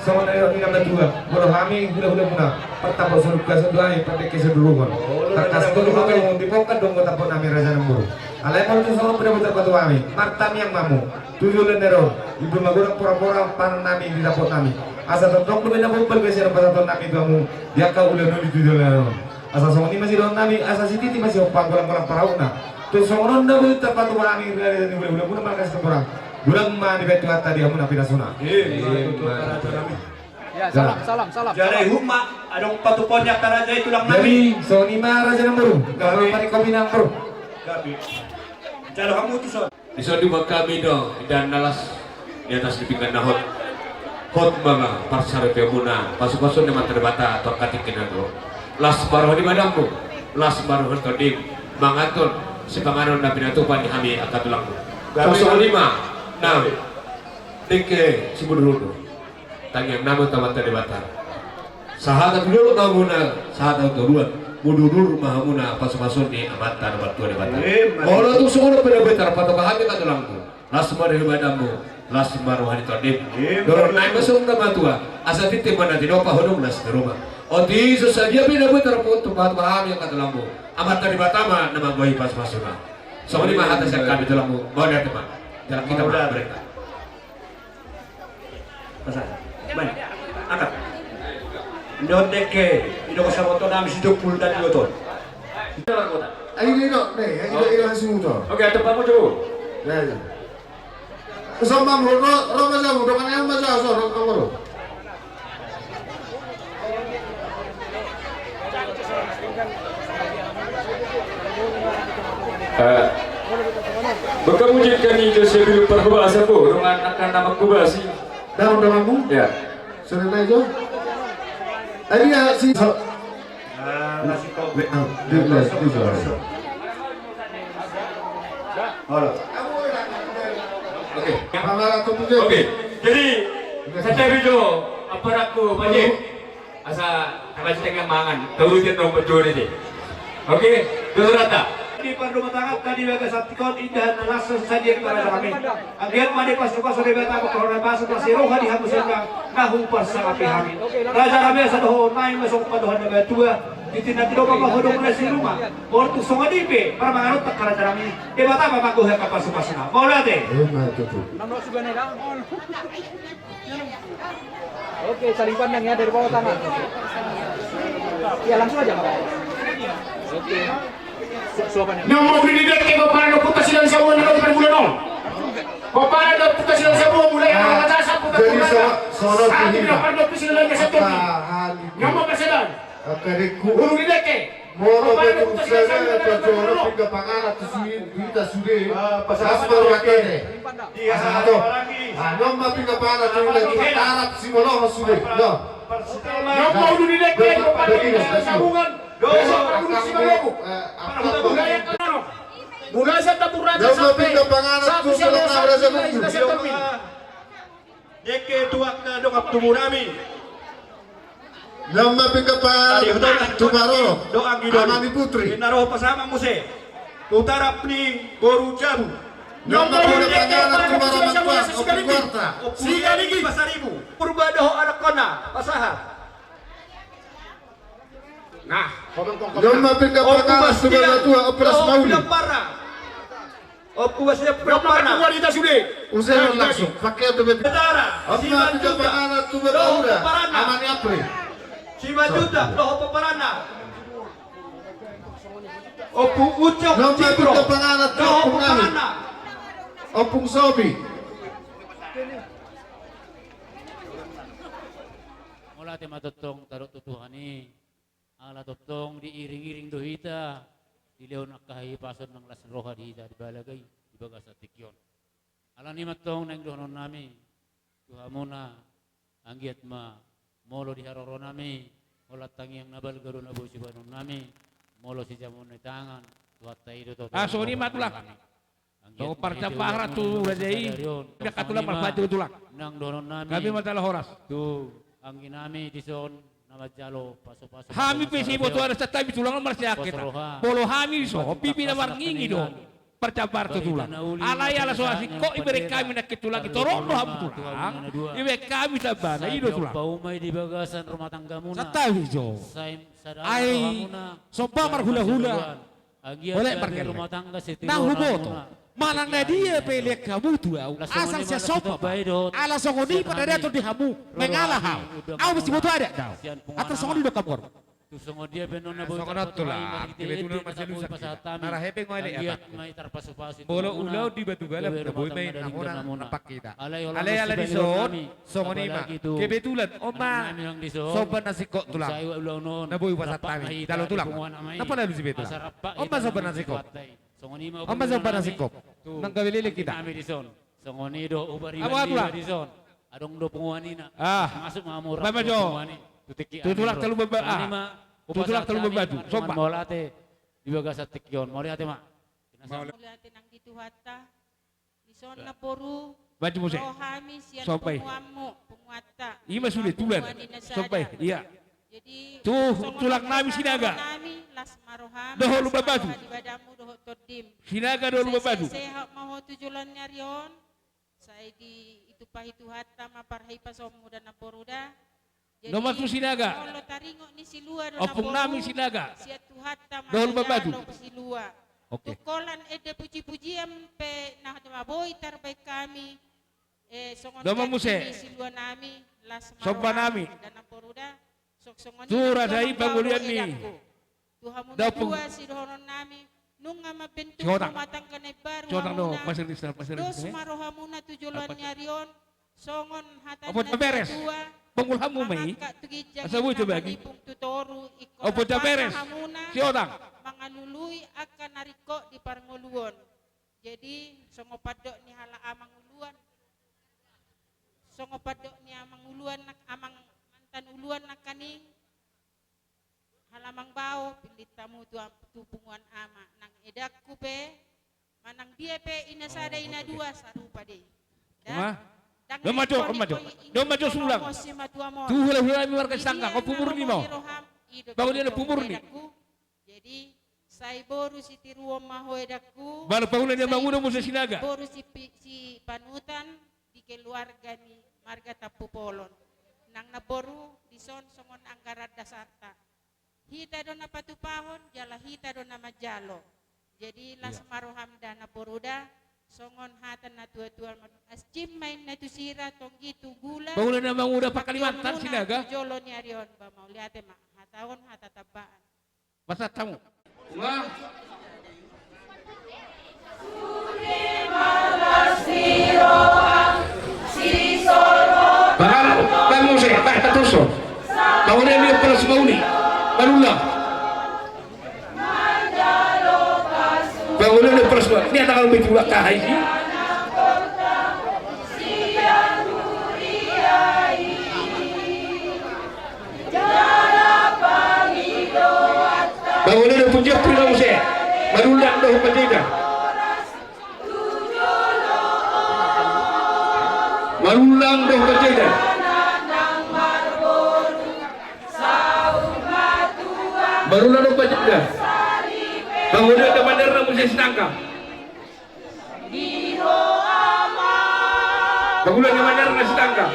Songon na nidok ni na matua, molo hami hula-hula muna, partambok sadungkason do hami, pardengke sadurungon. Tangkas do hami, di pongkan do anggo tambok nami raja na marboru. Alai molo tung songon pe na boi tarpatupa hami, martangiang ma hamu tu joloan on, i ma magodang pora-pora pangan nami di tambok nami. Asa tongtong do umbahen na boi balga sian pasahaton nami tu hamu di angka ulaon on di joloan on. Asa songon i ma sidohonon nami, asa sititi ma sihompa, golang-golang pangarahutna. Tung songon on na boi tarpatupa hami, hula-hula muna, marga Situmorang. Godang ma dibahen Tuhanta di hamu na pinasuna. Ya, salam, salam, salam. Jala ihut ma, adong patupaon ni angka raja i, tulang nami. Jadi songon i ma raja na marboru. Gabe. Gabe. Jalo hamu tuson. Dison dibuat hami do indahan na las di atas ni pinggan na hot. Hot ma parsaripeon muna, pasu-pasu ni Amanta Debata tu angka tingki na dua. Las ma roha ni badanmu, las ma roha ni tondim, mangan sipanganon na pinatupa ni hami angka tulangmu. Songon i ma na dengke simudur-udur. Tangiang nami tu Amanta Debata. Sahat tu dolok ma hamuna, sahat tu toruan, mudur-udur ma hamuna pasu-pasu ni Amanta na martua Debata. Molo tung songon on pe na boi tarpatupa hami angka tulangmu, las ma roha ni badanmu, las ma roha ni tondim. Dohonon nami ma songon na matua, asa tintin ma na tinopa, hodong na sitorop. Otik so sadia pe na boi tarpatupa hami angka tulangmu, Amanta Debata ma na manggohi pasu-pasuna. Songon i ma hata sian hami tulangmu, mauliate ma. Jalang hita ma berita. Pasahat. Baen. Angkat. Ndang dengke, ido ko saboto nami situpul dan dua ton. Ayo, ido, nih, ido, ido, sudah. Oke, tempat muncul. Ya, ya. Sama, ro, ro, ro, ro, ro, ro. Eh, bagaimana kan ni Jose bilu parhobasa po, dengan akan nama kubasi. Daun dalammu? Ya. Sudah naik, Jo? Tadi ya, si, so, ah, masih kau. Halo. Oke. Oke. Jadi, saya video apa aku banyak. Asa, tangkas tengah mangan, tahu dia nomor juri deh. Oke, dua rata. Di pardomu tangan tadi bagas atikon indahan rasa sadia kepada kami. Anggiat ma dipasu-pasu Debata, pasu-pasu na siroha di hamu senda, na hupasangapi hami. Raja nami, asa dohonon nami ma songon pandohan na matua. Di tinanti domba ma hodong na sinuma. Molo tung songon i pe, parmanganon tangka raja nami. Debata ma manggohi angka pasu-pasuna. Mauliate. Emma tutu. Oke, saling pandang ya dari bawah tangan. Ya, langsung aja, Pak. Oke. Su-, suapan ya. Nomor ini dia ke bapak ada putas yang sama dengan bulan on. Bapak ada putas yang sama mulai. Ah, ada putas jadi bulan. Sama, sama satu ini, Pak. Ada putas yang sama. Nomor pasadan. Oke, diku. Ulu di deke. Molo pe tung sega, pajono pinggan panganan tu hita sude. Ah, pasahat. Asa ma roha ni ate. Asa ma roha ni ate. Ah, non ma pinggan panganan tu hita, hita tarap si molo sude. No. Pertama. Non ma ulu di deke, begini, begini. Besok aku si maloku. Eh, apa? Budaya kan. Budaya saya tak pernah. Non ma pinggan panganan tu hita, hita. Deke tu angka dongan tubu nami. Nang ma pinggan panganan tu Baroro, ama ni Putri. Nang ro pasahat muse tu tarap ni boru jabu. Nang ma pinggan panganan tu Baroro, Ompung Warta. Sigaligi Pasaribu. Purba dohot anakkonna, pasahat. Nah, nang ma pinggan panganan tu Baroro, Ompung Las Mauli. Om kuba siap. Nang ma pinggan panganan tu Baroro. Use langsung. Pakai tu bebe. Betara. Om ma pinggan panganan tu Baroro. Ama ni Apri. Simanjuntak dohot pomparanna. Ompung Ucok. Nang ma pinggan panganan tu Ompung Nami. Ompung Sobi. Mauliate ma tongtong tadok tu Tuhan i. Ala tongtong diiring-iring do hita dilehon angka hahipason nang las ni roha di hita di balaga i di bagasan tingki on. Alani i ma tong naeng dohonon nami tu hamuna, anggiat ma molo di haroro nami, holan tangiang na balga do na boi sibahenon nami, molo sijamoon ni tangan, Tuhanta i do. Ah, songon i ma tulang. Tong parjambaran tu raja i. Dia katulang marpati tulang. Nang dohonon nami. Kami ma tala horas. Tu anggi nami dison na manjalo pasu-pasu. Hami pe siboto ada satabi tulang marsiakit. Bolo hami so pipi na marngingi do. Parjambar tu tulang. Alai ala so asing kok ibereng hami nangkin tulang, i torop do hamu tulang. Ibereng hami tambana, i do tulang. Pauma i di bagasan rumah tanggamuna. Santabi jo. Ai somba marhulahula. Oleh margelleng. Nang huboto manang na dia pe lean hamu tu au, asal sian somba ma. Ala songon i ma na daton di hamu, mengala hau. Au masiboto adat do au. Ator songon i do hamu. Tu songon dia pe nona boi songon on tarpasahat tulang, hami, kebetulan masih lusak pasahat kita. Hami. Narahe pe ngole anggiat ma i tarpasupasu tu hamuna. Molo ulaon di Batu Galam, gabe na boi ma i na hona nampak kita. Alai ala di son, songon i ma. Apalagi tu kebetulan on ma. Nang nami nang di son. Somba na singkop tulang. Sai ulaon on. Na boi pasahat hami. Jalo tulang. Napa na lusi be tulang. On ma somba na singkop. Songon i ma. On ma somba na singkop. Nang gabe leleng kita. Nang nami di son. Songon i do ubar-ibar di son. Adong do punguan i na. Ah. Masuk ma hamu rap punguan i. Tu tingki. Tu tulang talu baba. Songon i ma. Tu tulang talu baba tu. Somba. Mauliate. Di bagasan tingki on. Mauliate ma. Mauliate nang di Tuhanta. Di son na boru. Maju muse. Ro hami sian punguanmu, punguanta. I ma sude tulang. Somba i. Ia. Jadi tu tulang nami Sinaga. Dohot Lumban Batu. Sinaga dohot Lumban Batu. Sehat ma ho tu joloan ni ari on. Sai ditumpahi Tuhanta ma parhipasonmu da na boru da. Jadi, noma tu Sinaga. Molo taringot ni Silua do na boru. Ompung nami Sinaga. Sian Tuhanta ma. Dohot Lumban Batu. Silua. Oke. Tu holan ende puji-pujian pe na boi tarbaen hami. Eh, songon nami muse. Silua nami, las ma roham da na boru da. Songon i. Tu rasa i pangolian ni. Tu hamuna dua sidohonon nami, nunga mambentuk rumah tangga na imbaru hamuna. Dos ma rohamuna tu joloan ni ari on, songon hata ni na tua-tua, mangangkat tu ginjang, manipung tu toru, ingkon rap ma hamuna mangalului angka na ringkot di parngoluon. Jadi, songon pandok ni halak amang uluan. Songon pandok ni amang uluan, amang mantan uluan nangkaning. Halamang bao, pillit hamu tu am-, tu punguan ama, nang edangku pe, manang dia pe, ina sada, ina dua, sarupa do i. Da? Dang majo, dang majo sulang. Tu hulahula nami marga Sitanggang, Ompu Murni ma ho. Pangolian Ompu Murni. Jadi, sai boru sitiruon ma ho edangku. Baru pangolian ni amang uda muse Sinaga. Boru si pi-, si panutan. Di keluarga ni marga Tampupolon. Nang na boru di son songon anggaran dasarta. Hita do na patupahon, jala hita do na manjalo. Jadi las ma roham da na boru da, songon hata na tua-tua ma, ascim ma inna tu sira, tonggi tu gula. Pangula na manguda pa Kalimantan Sinaga. Tu jolo ni ari on, ba mauliate ma, hata on hata tambaan. Pasahat hamu. Baru, baru muse, bah, tatuso. Baru dia, dia pelas mauli. Baru lah. Baru dia, dia pelas mauli. Ini anak kami tulak kahai sih. Baru dia, dia puji, puji muse. Baru lah, dah, puji dah. Marullang do panjaitan. Marullang do panjaitan. Pangula na manderna muse Sitanggang. Pangula na manderna Sitanggang.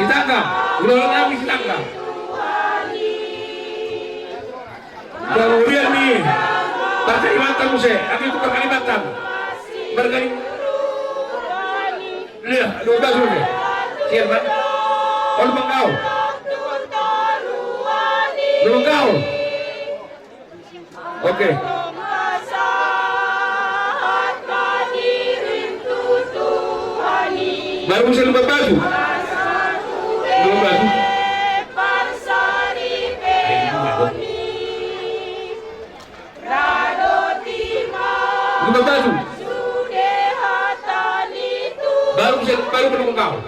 Sitanggang, ulaon nami Sitanggang. Baru dia ni, Parkalimantan muse, agi tu Parkalimantan. Parkali-, iya, dua belas muse. Sian mana? Oh, Lumban Gaol. Lumban Gaol. Oke. Baru muse Lumban Batu. Lumban Batu. Lumban Batu. Baru muse, baru Lumban Gaol.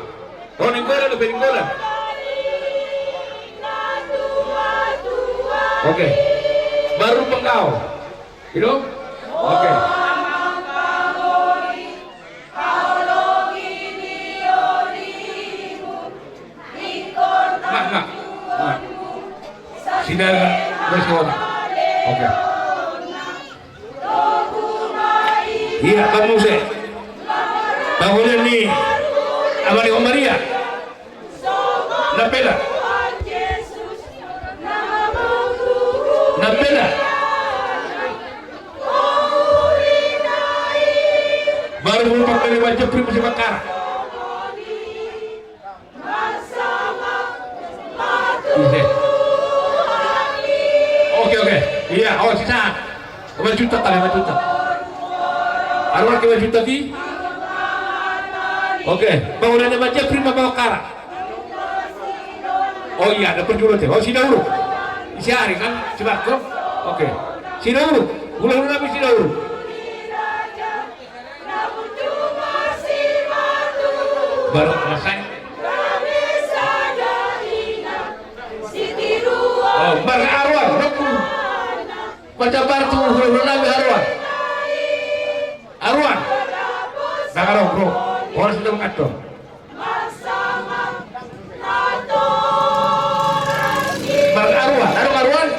Ro Nainggolan dope Nainggolan. Oke. Baru Lumban Gaol. Gitu? Oke. Mak, mak. Mak. Tidak, terus ke otak. Oke. Iya, kamu se. Bangunan ni Abang Iwan Maria. Napela. Napela. Baru merupakan lima jepri musim bakar. Ise. Oke, oke. Iya, oh, sisa. Lima juta kali, lima juta. Aruan ke lima juta ki? Oke. Bangunan lima jepri ma bakar. Oh iya, ada perjuruan te. Oh, Sidauruk. Isi hari kan, Sibarko. Oke. Sidauruk. Hulahula nami Sidauruk. Baru masai. Oh, marga aruan, rokku. Baca bartu hulahula nami aruan. Aruan. Nang aruan, bro. Orang sudah mengatur. Marga aruan, aruan, aruan.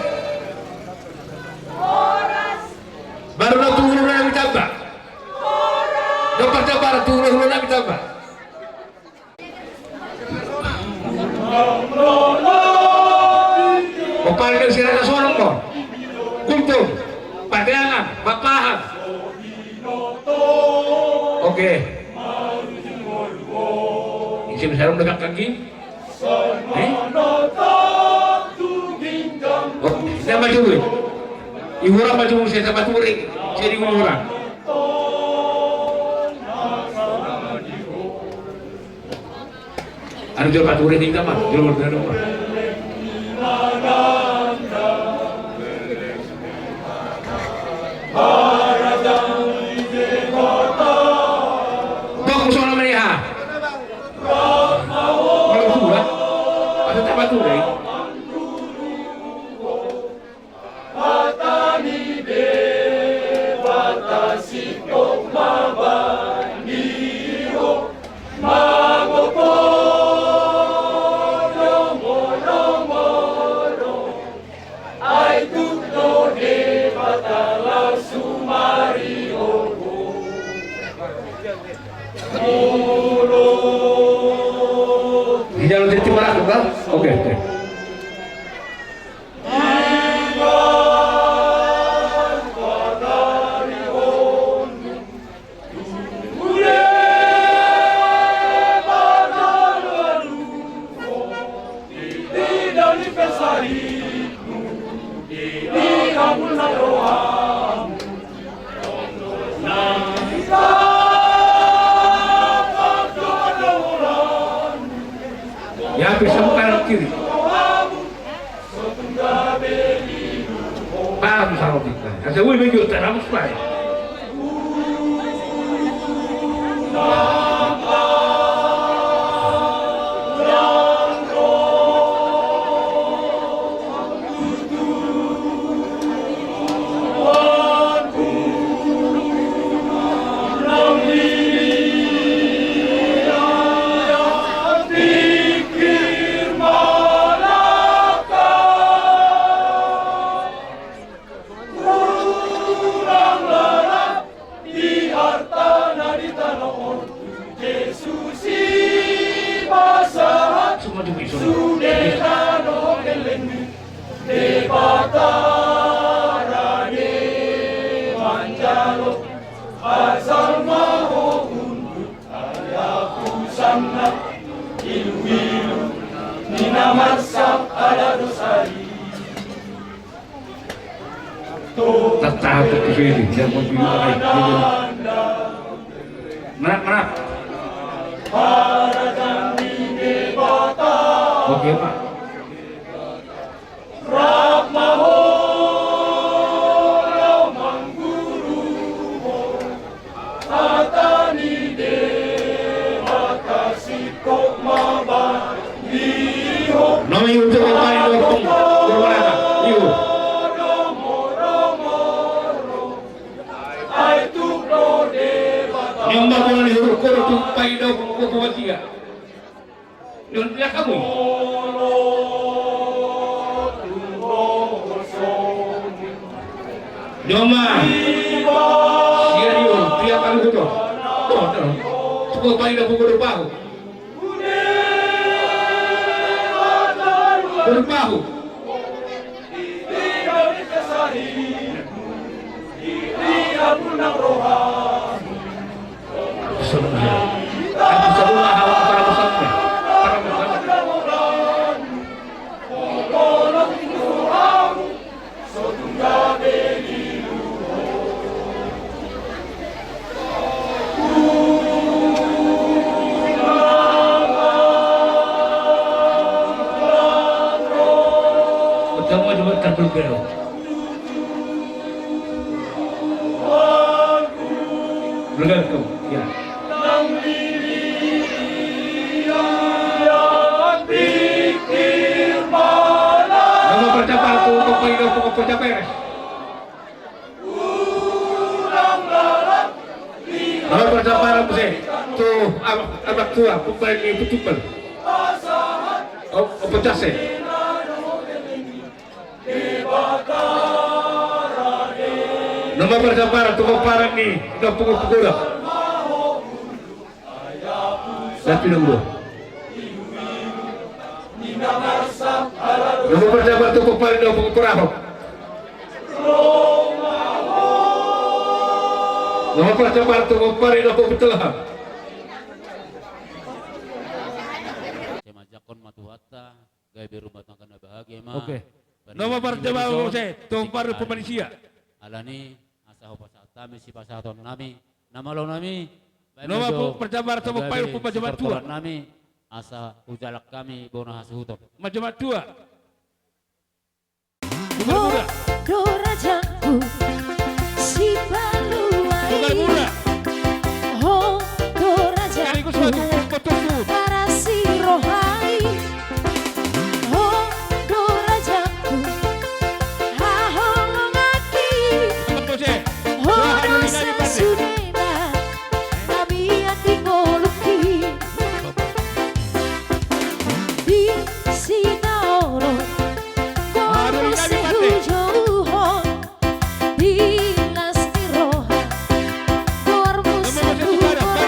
Baru na tu hulahula nami Tamba. Dompak Tamba, tu hulahula nami Tamba. Opa, ada sirana sorong mo. Kultur, pateangan, papahan. Oke. Isi besar udah kaki. Eh? Oh, saya maju dulu. Ihura maju dulu, saya maju dulu. Saya di ihura. Anu jolo paturik ni tama, jolo jolo. Bok musuh nama dia. Kalau sudah, ada tak paturik. Hata ni Debata sintong ma bani ho, magopo, lomolomolo, ai tuk do Debata laos sumari ho. Olo. Di dalam titik mana, Bang? Oke, oke. Ya, bisa bukan kiri. Paham sama kita. Ada wih baju tak rambut lain. Di artana di tano on, Jesus i pasahat. Sude tano hellengmi, Debata rade manjalo, asal ma ho unduk, ai apusanna iluilu ni na marsak ala dosa i. Tattahan tu sini, dia mau dulu lagi. Menang, menang. Oke, Pak. Rap ma ho, rap mangguru ho. Hata ni Debata singkop ma bani ho. Nami untuk pemain dukung Purbalingga. Iyo. Ai tuk do Debata. Nyomba bola ni huruf koro tu pai dukung kuku wasia. Yon dia kamu. Joma. Sian i, tiap kali huto. Tuh, tuh. Tuh, paling aku berubah. Berubah. Pertama coba tampil bel. Bergantung, ya. Nama pertama tu, pokoknya pokok pertama. Nama pertama muse tu, amak, amak tua, pokoknya itu tumpal. Oh, oh, pecah sih. Nama pertama tu pomparan ni, na pungu-pungu da. Tapi nunggu. Nama pertama tu pomparan ni, na pungu-pungu da. Nama pertama tu pomparan ni, na pungu-pungu da. Saya majakon matuata. Gabe rumah tangga na bahagia ma. Oke. Nama pertama muse tu pomparan ni, pomparan ni sia. Alani asa hupasahat hami sipasahaton nami, na malo nami. Nama pertama tu pomparan ni, pomparan ni jemaat tua. Nami asa hujalang hami bona hasuhuton. Ma jemaat tua. Ho do rajaku Sipalua i. Ho do rajaku Parasi roha i. Ho do rajaku haholonganki. Ho do sasudena na mian di ngolungki. Di Sinaoro goarmu sai hujouhon, di las ni roha goarmu sai huborahon.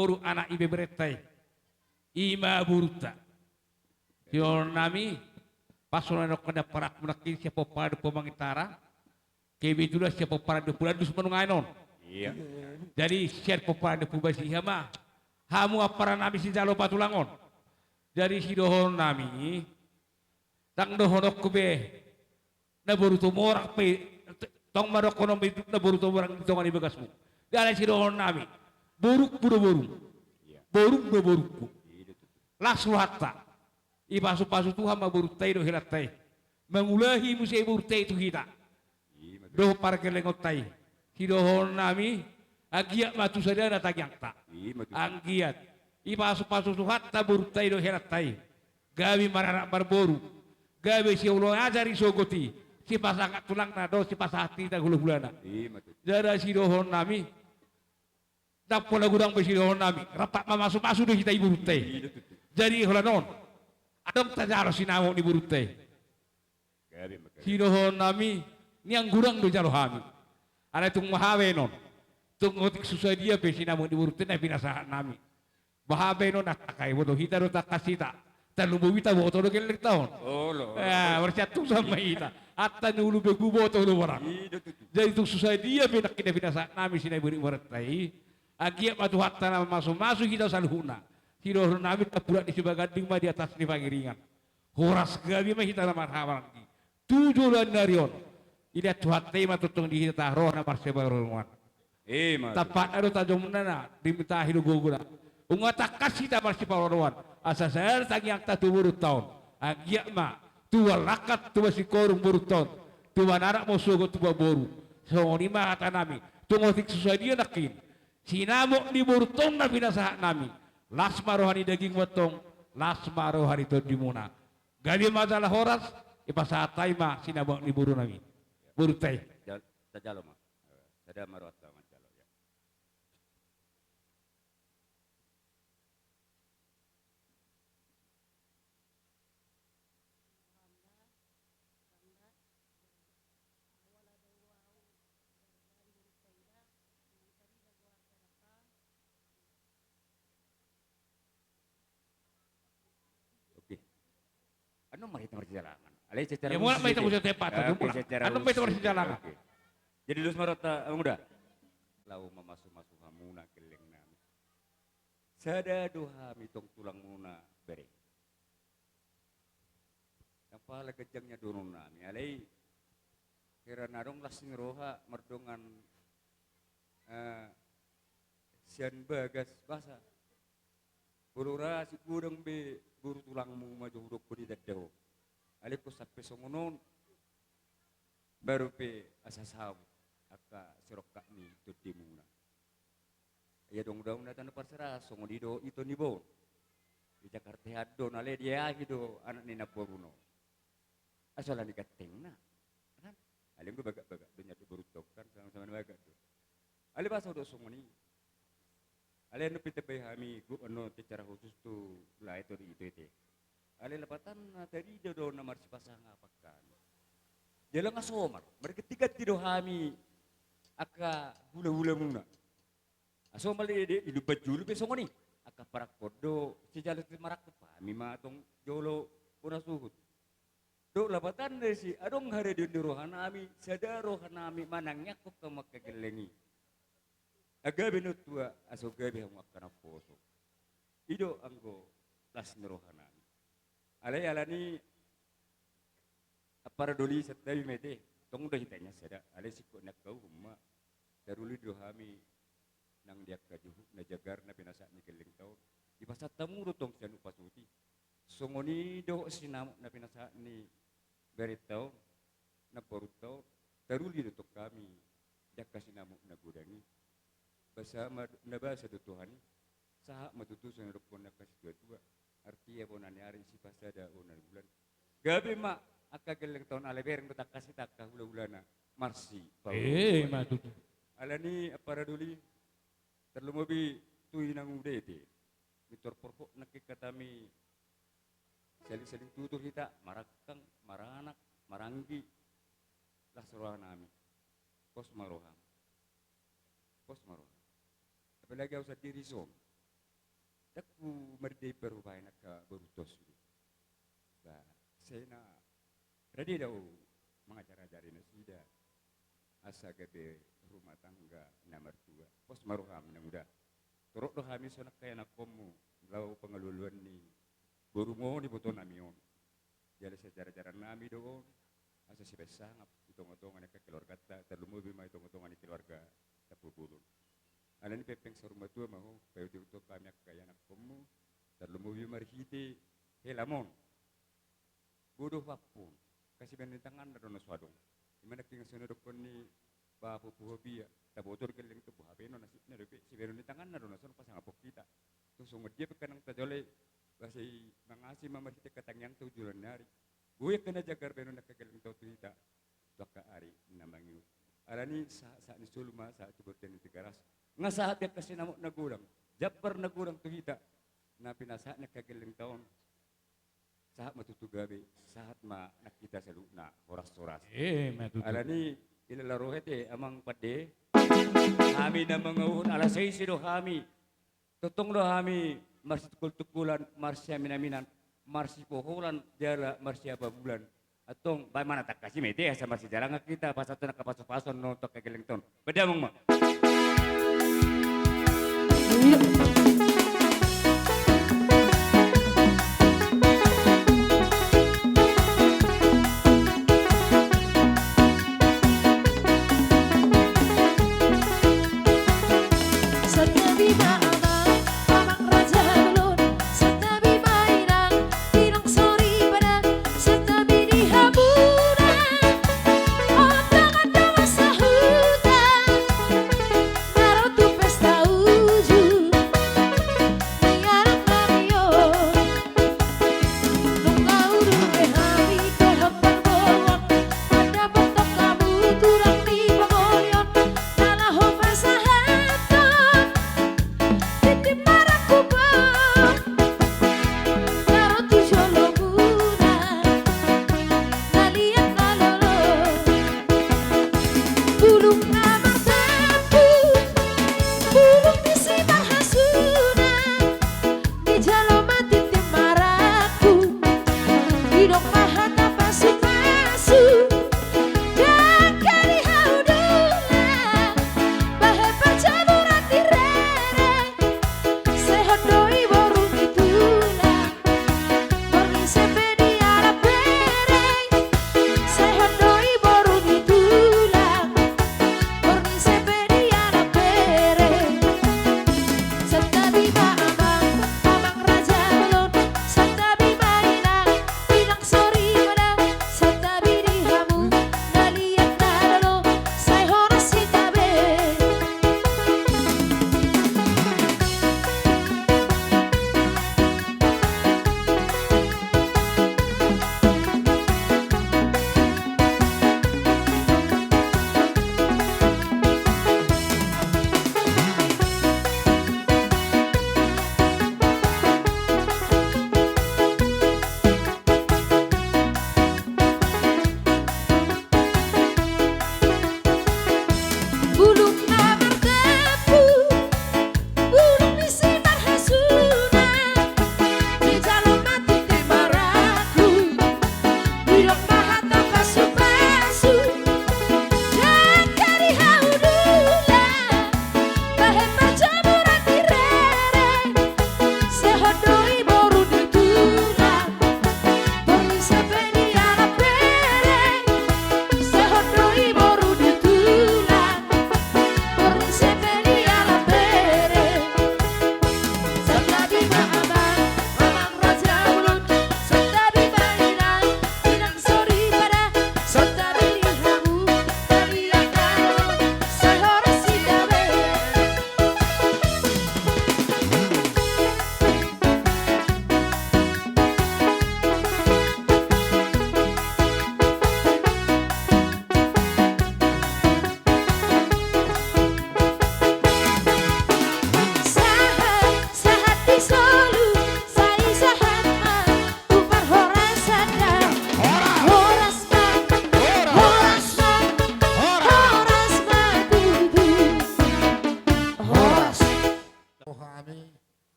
boru anak ibeberenta i. I ma borunta. Sidohonon nami, pas songon na nidok ni amparangku nangkin sian pomparan ni Ompu Mangintara, kebetulan sian pomparan ni Ompu Landus ma nuaeng on. Iya. Jadi sian pomparan ni Ompu Basiha ma hamu ampara nami sijalo patulang on. Jadi sidohonon nami, ndang dohononku be na boru Tumorang pe, tong ma dohonon be na boru Tumorang di tonga ni bagasmu. Jadi sidohonon nami, borungku do borung. Iya. Borung do borungku. Iya, betul. Las rohanta. Dipasupasu Tuhan ma borunta i dohot helanta i. Mangulahi muse borunta i tu hita. Iya, betul. Dohot pargellengonta i. Sidohonon nami, anggiat ma tu sada na tangiangta. Iya, betul. Anggiat. Dipasupasu Tuhanta borunta i dohot helanta i. Gabe maranak marboru. Gabe siula ni ajar i sogot i. Sipasahat tulangna dohot sipasahat hita hulahulana. Iya, betul. Jadi sidohonon nami, ndang pola godang be sidohonon nami, rap mamasumasu do hita i borunta i. Iya, betul. Jadi holan on, adong tajalo sinamot ni borunta i. Gabe ma, gabe. Sidohonon nami, nian godang do jalo hami. Alai tung maha baenon. Tung otik susa dia pe sinamot ni borunta i na pinasahat nami. Maha baenon, antong angka iboto hita do tangkas hita. Tarlumobi taboto do gellengta on. Olo. Ya, marsiantusan ma hita. Antong na ulu begu boto do barang. Iya, betul. Jadi tung susa dia pe nangkin na pinasahat nami sinamot ni borunta i. Anggiat ma Tuhanta na mamasumasu hita saluhutna. Sidohonon nami, tampudak ni Sibaganding ma di atas ni Pangiringan. Horas gabe ma hita na marhahamaranggi tu joloan ni ari on. Dilehon Tuhanta i ma tongtong di hita roha na marsiparoroan. Ima tutu. Tampakna do tajomna, na dimintahi do gogona. Nunga tangkas hita marsiparoroan. Asa sada tangiangta tu borunta on. Anggiat ma tubuan langkat, tubuan singkoru borunta on. Tubuan anak ma sogot tubuan boru. Songon i ma hata nami. Tung otik susa dia nangkin sinamot ni borunta on na pinasahat nami. Las ma roha ni dagingmu antong, las ma roha ni tondimuna. Gabe ma jala horas, dipasahat hami ma sinamot ni boru nami. Borunta i. Jal-, tajalo ma. Eh, sada ma rohanta manjalo, ya. Oke. Anu ma hita marsijalangan. Alai secara khusus ma hita marsijalangan. Oke, secara khusus. Anu ma hita marsijalangan. Oke. Jadi dos ma rohanta, Amang Uda. Laho mamasumasu hamuna gelleng nami. Sada do hami tong tulangmuna bere. Ndang pala ganjang nian dohonon nami, alai hera na adong las ni roha mardongan, eh, sian bagas basa. Molo ra sigodang be boru tulangmu ma jo hudok di tanda ho. Alai ingkon sampe songon on, baru pe asa saut angka sirongkap ni tondimuna. Ia dung-dung na tano parsera, songon i do ito ni bon. Di Jakarta i do, na le dia ahi do anak ni namboruna. Asa ala ni gantengna. Kan? Alai anggo bagak-bagak do nian do borunta on kan, sama-sama ni bagak do. Alai basa do songon i. Alai anu pe tambai hami, gu-, anu secara khusus tu lae tu di ito ite. Alai lapatanna tarida do na marsipasangapan kan. Jala nga somal, marganti-ganti do hami angka hula-hulamuna. Asa male di, di Lumban Julu pe songon i. Angka parangkon do sijalo ti marangkup hami ma tong jolo bona suhut. Dohot lapatanna disi, adong haradeon ni roha nami, sada roha nami manangiangkon hamu angka gelleng i. Asa gabe na tua, asa gabe hamu angka na poso. I do anggo las ni roha nami. Alai ala ni ampara doli, santabi ma ate, tong do hita nian sada, alai singkop ni angka uhum ma. Taruli do hami nang di angka juhut na jagar na pinasahat ni gellengta on. Dipasahat hamu do tong sian upas uti. Songon i dohot sinamot na pinasahat ni berenta on, namborunta on. Taruli do tong hami di angka sinamot na godang i. Basa ma, na basa do Tuhan i. Sahat ma tutu songon na nidokhon ni angka situatua. Artia bona ni ari, sipasada bona ni bulan. Gabe ma angka gellengta on, alai bereng do tangkas hita angka hulahulana marsipaolooloan. Ima tutu. Ala ni ampara doli, tarlumobi tu inang uda ate. Pintor porhot nangkin hami saling-saling tutur hita, marangkang, maranak, maranggi, las roha nami. Pos ma roham. Pos ma roham. Apalagi au sandiri dison. Ndang humardia parhupaen angka boru tonsi. Ba, sai na rade do ahu mangajar-ajari nasida asa gabe rumah tangga na martua. Pos ma roham, Namuda. Torop do hami songon angka ianakkonmu laho pangalualuan ni borumu on, ibotonami on. Jala siajar-ajarannami do on asa sibaen sangap di tonga-tonga ni angka keluarganta, tarlumobi ma di tonga-tonga ni keluarga Tampubolon. Alani i, pengpeng saur matua ma ho, paihut-ihut hami angka ianakkonmu, tarlumobi marhite helamon. Bodo ho ampun, angka sibaenon ni tanganna do na so adong. Ima nangkin songon na didokkon ni bapa Puhobia, taboto do gellengta, boha pe na nasibna dope, sibaenon ni tanganna do na so adong pasangaphon hita. Tung songon dia pe angka na tajalo i, asa i mangasi ma marhite angka tangiangta tu joloan ni ari. Boi angka na jagar baenon angka gellengta on tu hita tu angka ari na mangihut. Alani i, sahat-sahat ni solu ma sahat tu bontean ni Tigaras. Nga sahat be angka sinamot na godang, jambar na godang tu hita na pinasahat ni angka gellengta on. Sahat ma tutu gabe, sahat ma nang hita saluhutna horas-horas. Ima tutu. Alani i, ilala roha ate amang pande, hami na mangihut ala saisi do hami. Tongtong do hami marsitungkol-tungkolan, marsiamin-aminan, marsipoholan jala marsiababulan. Antong baen ma na tangkas i ma ate asa marsijalangan hita pasahathon angka pasu-pasu on tu angka gellengta on. Baen damang ma. Santabi ma amang, amang raja bolon, santabi ma inang, inang soripada, santabi di hamuna, ondongan dongan sahuta, na ro tu pesta uju.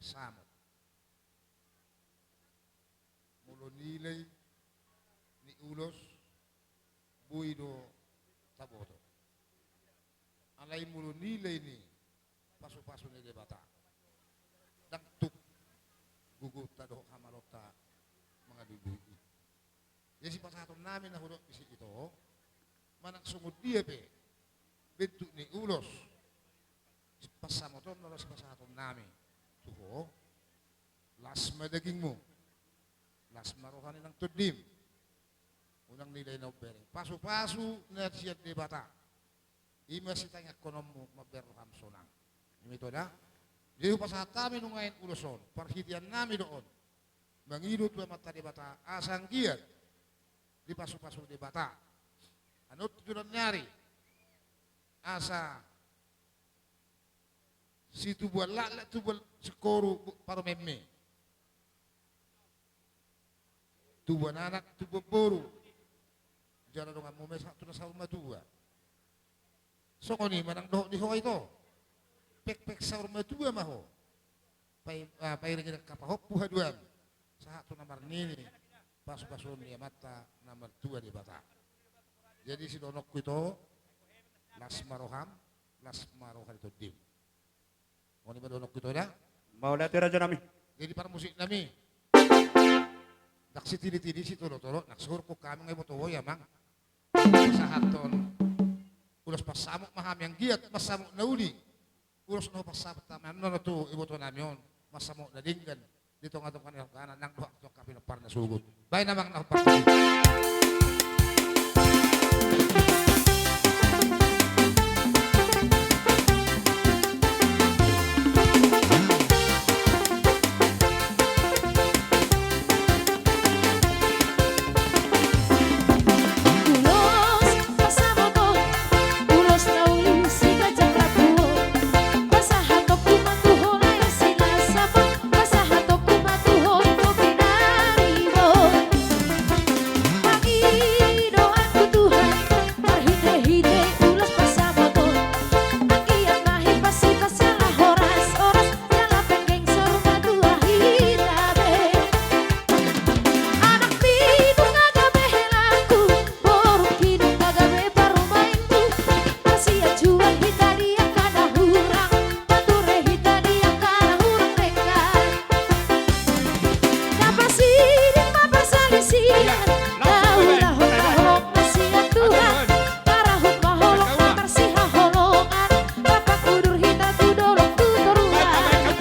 samok. Molo nilai ni ulos, boi do taboto. Alai molo nilai ni pasupasu ni Debata, ndang tuk gogonta dohot hamaloonta mangalului i. Jadi sipasahatonnami na hudok disi, ito, manang songon dia pe bentuk ni ulos, pansamoton na laho sipasahatonnami tu ho, las ma dagingmu, las ma roha ni nang tondim. Unang nilai na umbereng. Pasupasu na sian Debata, i ma sitangiangkononmu mambahen roham sonang. I ma, ito, da. Jadi hupasahat hami nuaeng ulos on, parhiteannami do on, mangido tu Amanta Debata asa anggiat dipasupasu Debata annon tu joloan ni ari, asa situbuan laklak, tubuan singkoru parumaenmi, tubuan anak, tubuan boru, jala donganmu ma sahat tu na saur matua. Songon i ma nang dohot di ho, ito. Pekpek saur matua ma ho. Pai-, ah, pairingiring angka pahompu haduan sahat tu na marnini pasupasuon ni Amanta na martua Debata. Jadi sidohononku, ito, las ma roham, las ma roha ni tondim. Songon i ma dohononku, ito, da. Mauliate, rajanami. Jadi parmusiknami, ndang sitilitili, sitolotolo, ndang sihuruk hami nga iboto ho i, amang. Pasahathon ulos pansamok ma hami, anggiat mansamok na uli ulos na hupasahat hami annon tu ibotonami on, mansamok na denggan di tongatonga ni horjana nang dohot tu angka pinompar na sogot. Baen, amang, na hombar. Ulos pansamoton, ulos na uli siganjang rambu on, pasahatonku ma tu ho, lae, silas saput, pasahatonku ma tu ho, ito pinaribot. Pangidoanku, Tuhan, marhitehite ulos pansamoton, anggiat ma hipasipas jala horas, horas jala penggeng saur matua hita be. Anakmi nunga gabe helangku, borungki nunga gabe parumaenku, marsianjuan hita di angka na hurang, marture hita di angka na hurang denggan. Na pasiding ma parsalisian, na ulahonon ma sian Tuhan, marahut ma holong na marsihaholongan, rap mangudur hita tu dolok tu toruan.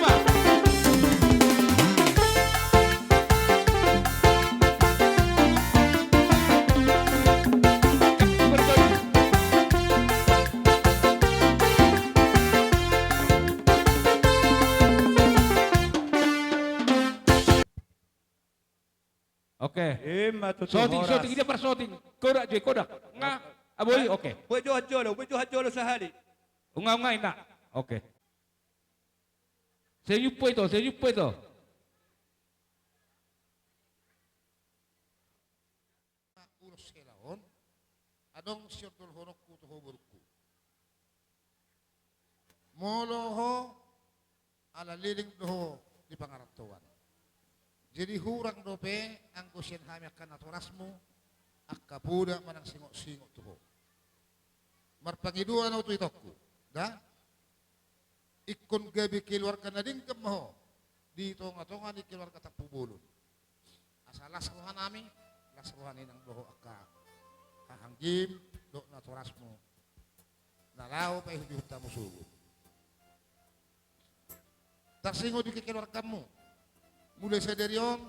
Oke. Ima tutu, syuting, horas. Syuting, ida par syuting. Kodak jo, kodak. Nga, aboi, oke. Buat jo hajolo, buat jo hajolo sahali. Unga, unga, ina. Oke. Senyum po ito, senyum po ito. Ulos hela on, adong siondolhononku tu ho, borungku. Molo ho, ala leleng do ho di pangarantoan. Jadi hurang dope anggo sian hami angka natorasmu, angka poda manang singot-singot tu ho. Marpangidoan au tu itongku, da? Ingkon gabe keluarga na denggan ma ho di tongatonga ni keluarga Tampubolon. Asa las rohanami, las roha ni nang dohot angka hahanggim dohot natorasmu na laho paihutihut hamu sogot. Tarsingot di kekeluargamu. Mulai sadari on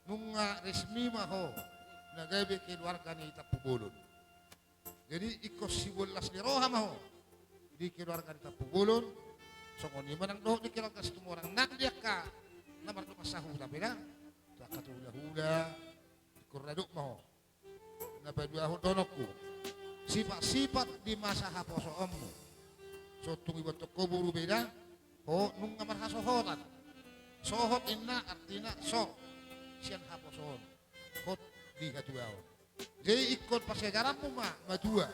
nunga resmi ma ho na gabe keluarga ni Tampubolon. Jadi ingkon siboan las ni roha ma ho di keluarga ni Tampubolon. Songon i ma nang dohot di keluarga Situmorang nang di angka na mardongan sahuta pe da, tu angka tu hulahula, ingkon radot ma ho. Na paduahon dohononku, sipatsipat di masa haposoonmu. So tung iboto ho boru be da, ho nunga marhasohotan. Sohot inna artina so, sian haposoon hot di hatuaon. Jadi ingkon parsiajaranmu ma matua,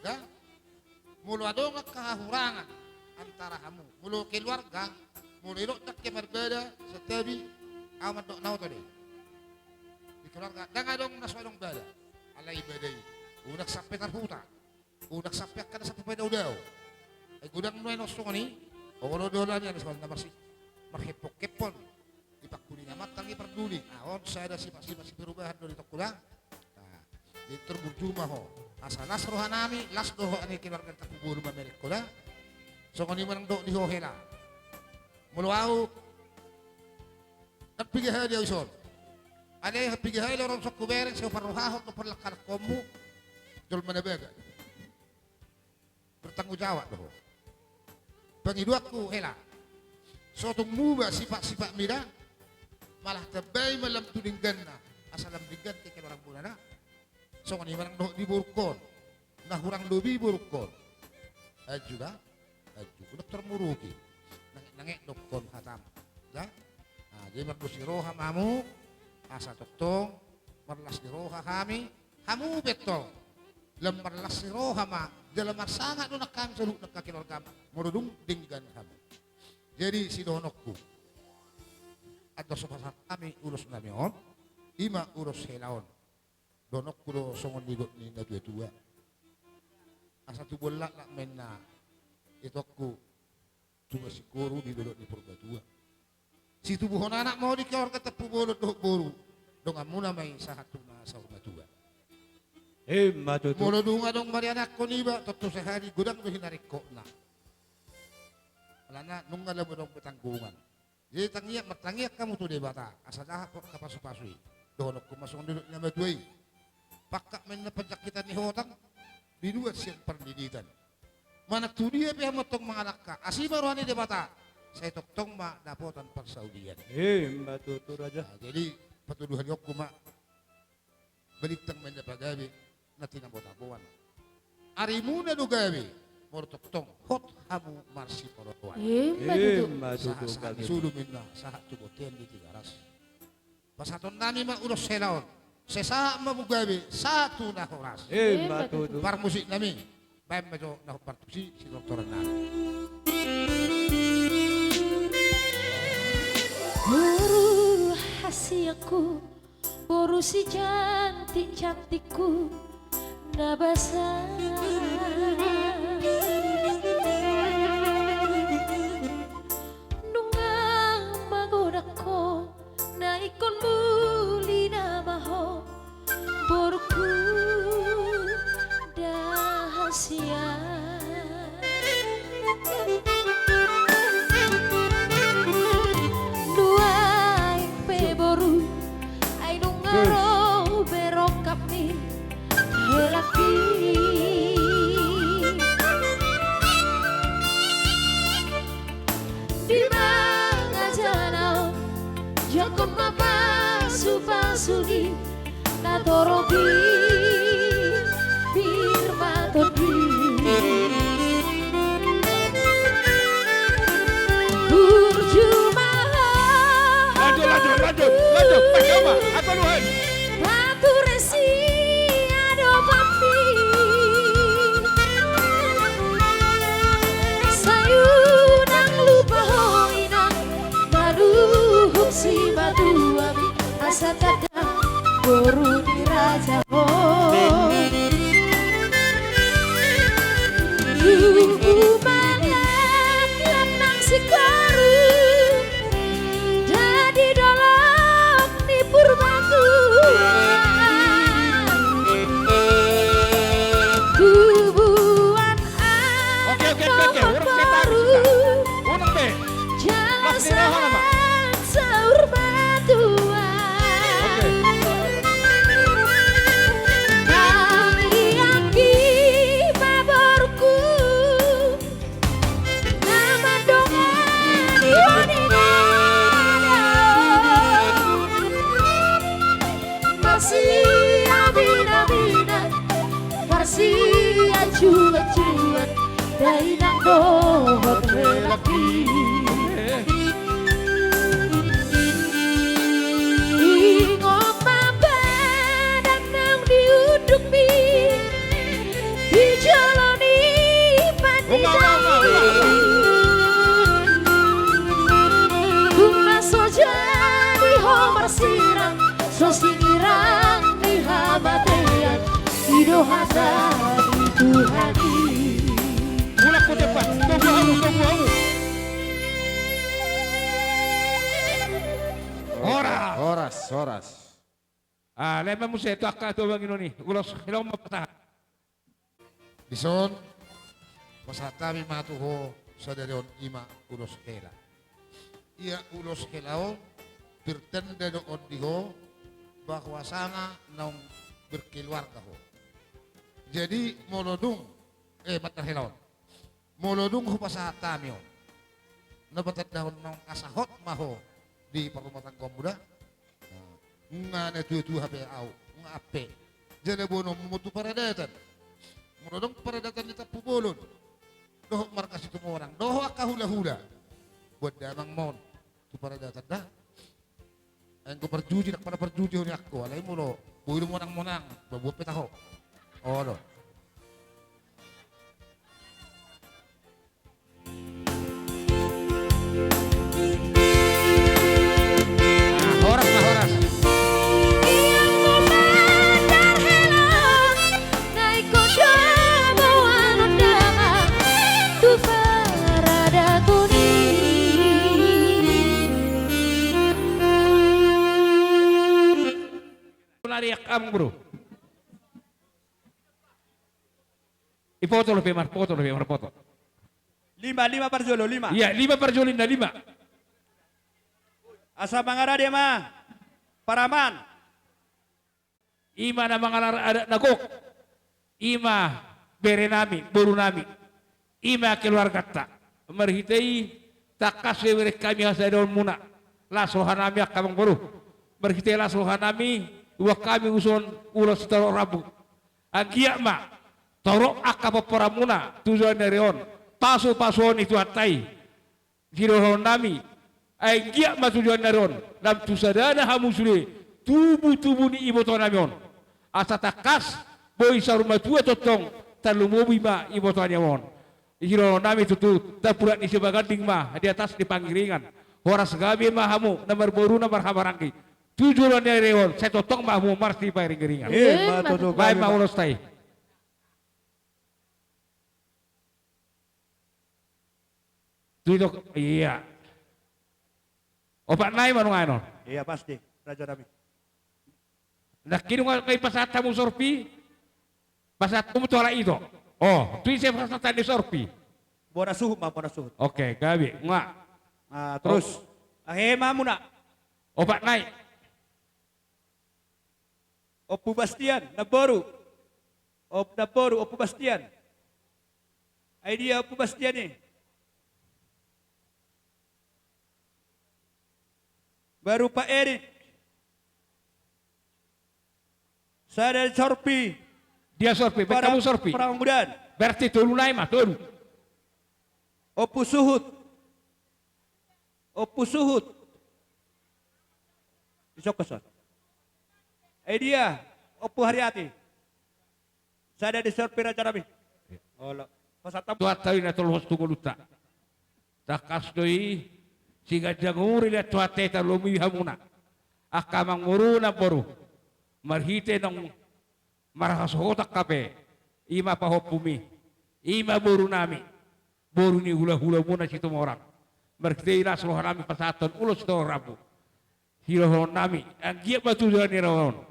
da? Molo adong angka hahurangan antara hamu, molo keluarga, Molo didok ndang hea marbada, santabi, ahu mandok na oto do i. Di keluarga ndang adong na so adong bada. Alai bada i unang sampe tarhuta. Unang sampe angka na sampe padaodao. Ai godang nuaeng songon i. Olo do ala ni, ala ni songon na marsi, marhemponghempon. Di pangkulingan ma tangkas i parduli. Aha on sada sipasipat siperubahan do di tongkulang. Nah, jadi tor burju ma ho. Asa las rohanami, las do ho, ani keluarga Tampubolon, mamereng ho da. Songon i ma nang dok di ho hela. Molo ahu, ndang piga hali ahu dison. Alai piga hali do ro dison hubereng, sai huparrohahon do parlangkalangkonmu. Jolma na baga. Bertanggung jawab do ho. Pangidoanku hela, so tung muba sipatsipatmi da, malah tambai ma lam tu dengganna, asa lam denggan kekeluargamuna da. Songon i ma nang dohot di borungkon, na hurang lobi borungkon. Anju da, anju, unang tarmuruki. Nangetnanget do ingkon hatam da. Nah, jadi mardos ni roha ma hamu, asa tongtong marlas ni roha hami. Hamu pe tong, lam marlas ni roha ma, jala marsangap do nang hami saluhut nang keluargam, molo dung denggan hamu. Jadi sidohononku, andor so pasahat hami ulosnami on, i ma ulos hela on. Dohononku do songon nidok ni natuatua. Asa tubuan laklak ma inna itongku, tubu sigoru di dolok ni Purbatua. Situbuhon anak ma ho di keluarga Tampubolon dohot boru, donganmuna ma i sahat tu na saur matua. Ima tutu. Molo dung adong marianakhon iba, tontu sahali godang do hinaringkotna. Alana nunga lam adong be tanggungan. Jadi tangiang, martangiang hamu tu Debata asa dapot angka pasupasu i. Dohononku ma songon nidok ni natuatua i. Pangkat ma inna panjangkitan ni hotang, binuat sian pardiditan. Manang tu dia pe hamu antong mangalangka, asi ma roha ni Debata, sai tongtong ma dapotan parsaulian. Ima tutu raja. Nah, jadi patuduhononku ma, balintang ma inna pagabe na tinabotaboan. Arimuna do gabe, molo tongtong hot hamu marsipororoan. Ima tutu. Ima tutu. Sahat, sahat gabe. Sudum inna, sahat tu bontean di Tigaras. Pasahatonnami ma ulos hela on. Sai sahat ma hamu gabe sahat tu na horas. Ima tutu. Parmusiknami, baen ma jo na hombar tusi sitortorannami. Boru hasianku, boru sicantikcantikku na basa. Nunga magodang ho, na ingkon muli nama ho, borungku da hasian. Nuaeng pe boru, ai nunga ro be rongkapmi, helangki. Di mangajana on, jangkon ma pasupasu ni na torop i, pir ma tondi. Burju ma ho. Lanjut, lanjut, lanjut, lanjut. Pas, coba. Apa lu, Hai? Pature sian adopanmi. Sai unang lupa ho inang, maluhung simatuami, asa tanda boru ni raja ho. Tubu ma laklak nang sigoru, da di dolok ni Purbatua. Tubuan anak dohot boru, jala sahat saur matua. Tangiangki ma borungku, na mandongani ho di na dao. Marsiaminaminan, marsianjuanjuan, dainang dohot helangki. Ingot ma badan naung di undukmi, di jolo ni pandita i. Sirang, so singirang ni hamatean, i do hata ni Tuhan i. Mulak tu tempat, togu hamu, togu hamu. Horas. Horas, horas. Ah, lae ma muse tu angka tuabanginon i, ulos hela on ma pasahat. Dison, pasahat hami ma tu ho sadari on, i ma ulos hela. Ia ulos hela on, pertanda do on di ho, bahwasana naung berkeluarga ho. Jadi, molo dung, eh, mandar hela on. Molo dung hupasahat hami on, na patandahon naung asa hot ma ho di parrumatanggaonmu da. Nga na tua-tua hape au, nga ampe. Jala boanonmu tu paradatan. Molo adong paradatan di Tampubolon, dohot marga Situmorang, dohot angka hula-hula, boan damang ma on tu paradatan da. Anggo parjuji, ndang pala parjuji ho nian ho, alai molo boi do monang-monang, ba boan pe taho. Olo. Ah, horas ma, horas. Ia mumandar hela on, na ingkon do boanon damang tu paradaton i. Nari ak am, bro. Ipoto dope, marpoto dope, marpoto. Lima, lima parjolo, lima. Ia, lima parjolo ninna, lima. Asa mangarade ma paraman. I ma na mangalap adat na gok. I ma berenami, borunami. I ma keluarganta. Marhite i tangkas do dibereng hami hasadaonmuna. Las rohanami angka amangboru. Marhite las rohanami, boan hami ulos sitorop rambu. Anggiat ma torop angka pomparanmuna tu joloan ni ari on, pasu-pasuon ni Tuhanta i. Sidohononnami, ai anggiat ma tu joloan ni ari on lam tu sadana hamu sude tubu-tubu ni ibotonami on. Asa tangkas boi saur matua tongtong tarlumobi ma ibotonami on. Sidohononnami tutu, tampuran ni Sibaganding ma di atas ni Pangiringan. Horas gabe ma hamu na marboru na marhamaranggi. Tu joloan ni ari on sai tongtong ma hamu marsipangiring-iringan. Ima tutu. Baen ma ulosta i. Tu i do, ia. Opat nai ma nunga i on. Ia pasti, rajanami. Nangkin nunga i pasahat hamu sorpi. Pasahat hamu tu halak i do. O, tu i sai pasahat ni sorpi. Bona suhut ma, bona suhut. Oke, gabe. Nga. Ah, terus. Ahe ma hamuna. Opat nai. Ompu Bastian, namboru. Om, namboru, Ompu Bastian. Ai dia Ompu Bastian i? Baru Pak Erik. Sada di sorpi. Dia sorpi, baen hamu sorpi. Paranggudan. Berarti tolu nai ma, tolu. Ompu Suhut. Ompu Suhut. Isok koson. Ai dia, Ompu Hariati. Sada di sorpi rajanami. Olo. Pasahat hamu. Tuhanta i na tolhas tu ngolunta. Tangkas do i, siganjang umur i lean Tuhanta i tarlumobi hamuna. Angka amangboru namboru. Marhite naung marhasohotan hape. I ma pahompumi. I ma borunami. Boru ni hula-hulamuna Situmorang. Marhite i las rohanami pasahathon ulos sitorop rambu. Sidohononnami, anggiat ma tu joloan ni ari on.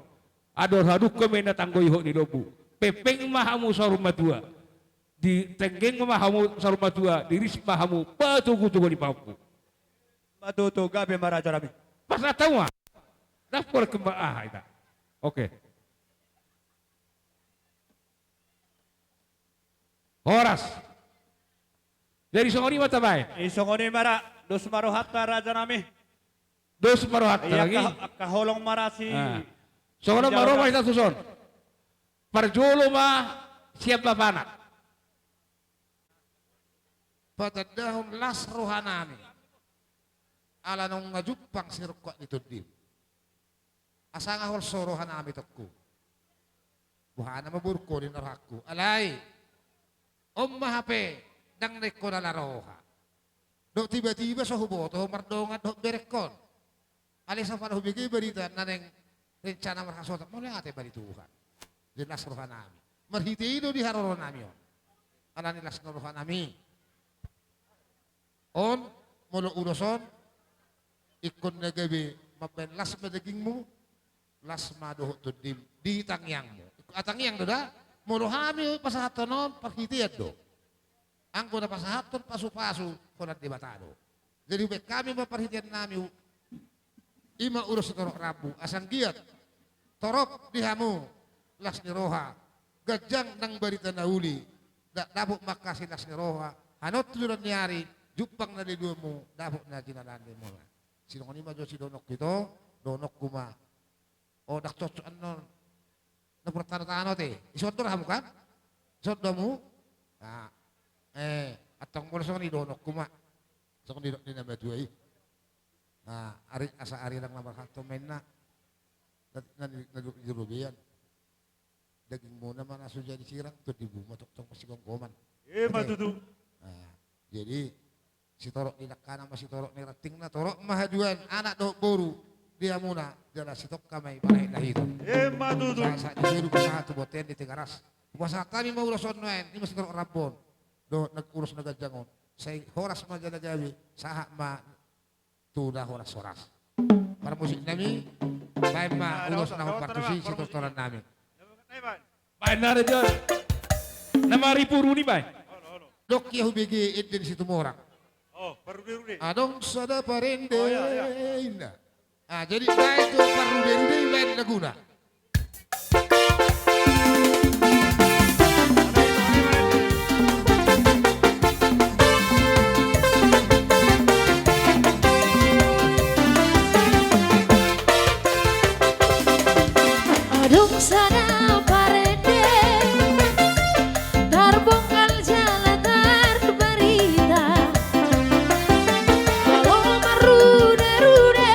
Andor hadungka ma inna tanggo ihot ni lombu. Pengpeng ma hamu saur matua. Ditenggeng ma hamu saur matua, diris ma hamu patogu-togu ni pahompu. Ima tutu, gabe ma rajanami. Pasahat hamu ma. Dapol kembang aha ita. Oke. Horas. Jadi songon i ma tabaen. I songon i ma ra, dos ma rohanta rajanami. Dos ma rohanta lagi. Angka, angka holong ma ra si. Ah. Songon on ma ro ma hita tuson. Parjolo ma sian bapana. Patandahon las rohanami. Ala nunga jumpang sirungkap ni tondim. Asa nga holso rohanami tongku. Boha nama borungkon ninna rohangku. Alai. On ma hape, ndang na ingkon ala roha. Dok tiba-tiba so huboto ho mardongan dohot berengkon. Alai so pala hubege barita na naeng rencana marhasohotan, mauliate ma di Tuhan. Jadi las rohanami. Marhite i do di haroronami on. Alani las ni rohanami. On, molo ulos on, ingkon na gabe mambahen las ma dagingmu, las ma dohot tondim di tangiangmu. Atangiang do da, molo hami pasahathon on parhitean do. Anggo na pasahathon pasupasu, holan Debata do. Jadi hupek hami ma parhiteannami, i ma ulos sitorop rambu, asa anggiat torop di hamu las ni roha, ganjang nang barita na uli, da-, dapot ma angka silas ni roha, hanon tu joloan ni ari, jumpang na niduamu, dapot na jinalaanmuna. Songon i ma jo sidohononku, ito, dohononku ma. O, ndang cocok annon. Na pura tano-tano te. Dison do hamu kan? Dison do hamu? Nah, eh, antong molo songon i dohononku ma. Songon i didok ni na matua i. Nah, ari, asa ari ndang na marhalto ma inna. Na, na, na, na di robean. Dagingmuna ma na so jadi sirang, tondimuna ma tongtong masigomgoman. Emma tutu. Nah, jadi, sitorop ni dangkana ma sitorop ni rantingna, torop ma haduan anak dohot boru di hamuna, jala sitongka ma i panahi na hitung. Emma tutu. Sa, sa, di boru pasahat tu bontean di Tigaras. Pasahat hami ma ulos on nuaeng, i ma sitorop rambu on. Dohot na ulos na ganjang on. Sai horas ma jala gabe, sahat ma tu na horas-horas. Parmusiknami, baen ma ulos na hombar tusi sitortorannami. Baen na raja. Na maripuruni baen. Dok ia hubege ende ni Situmorang. Adong sada parende inna. Ah, jadi baen tu parrude-rude baen laguna. Adong sada parende, tarbongkal jala tarbarita. Molo marrude-rude,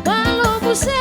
molo muse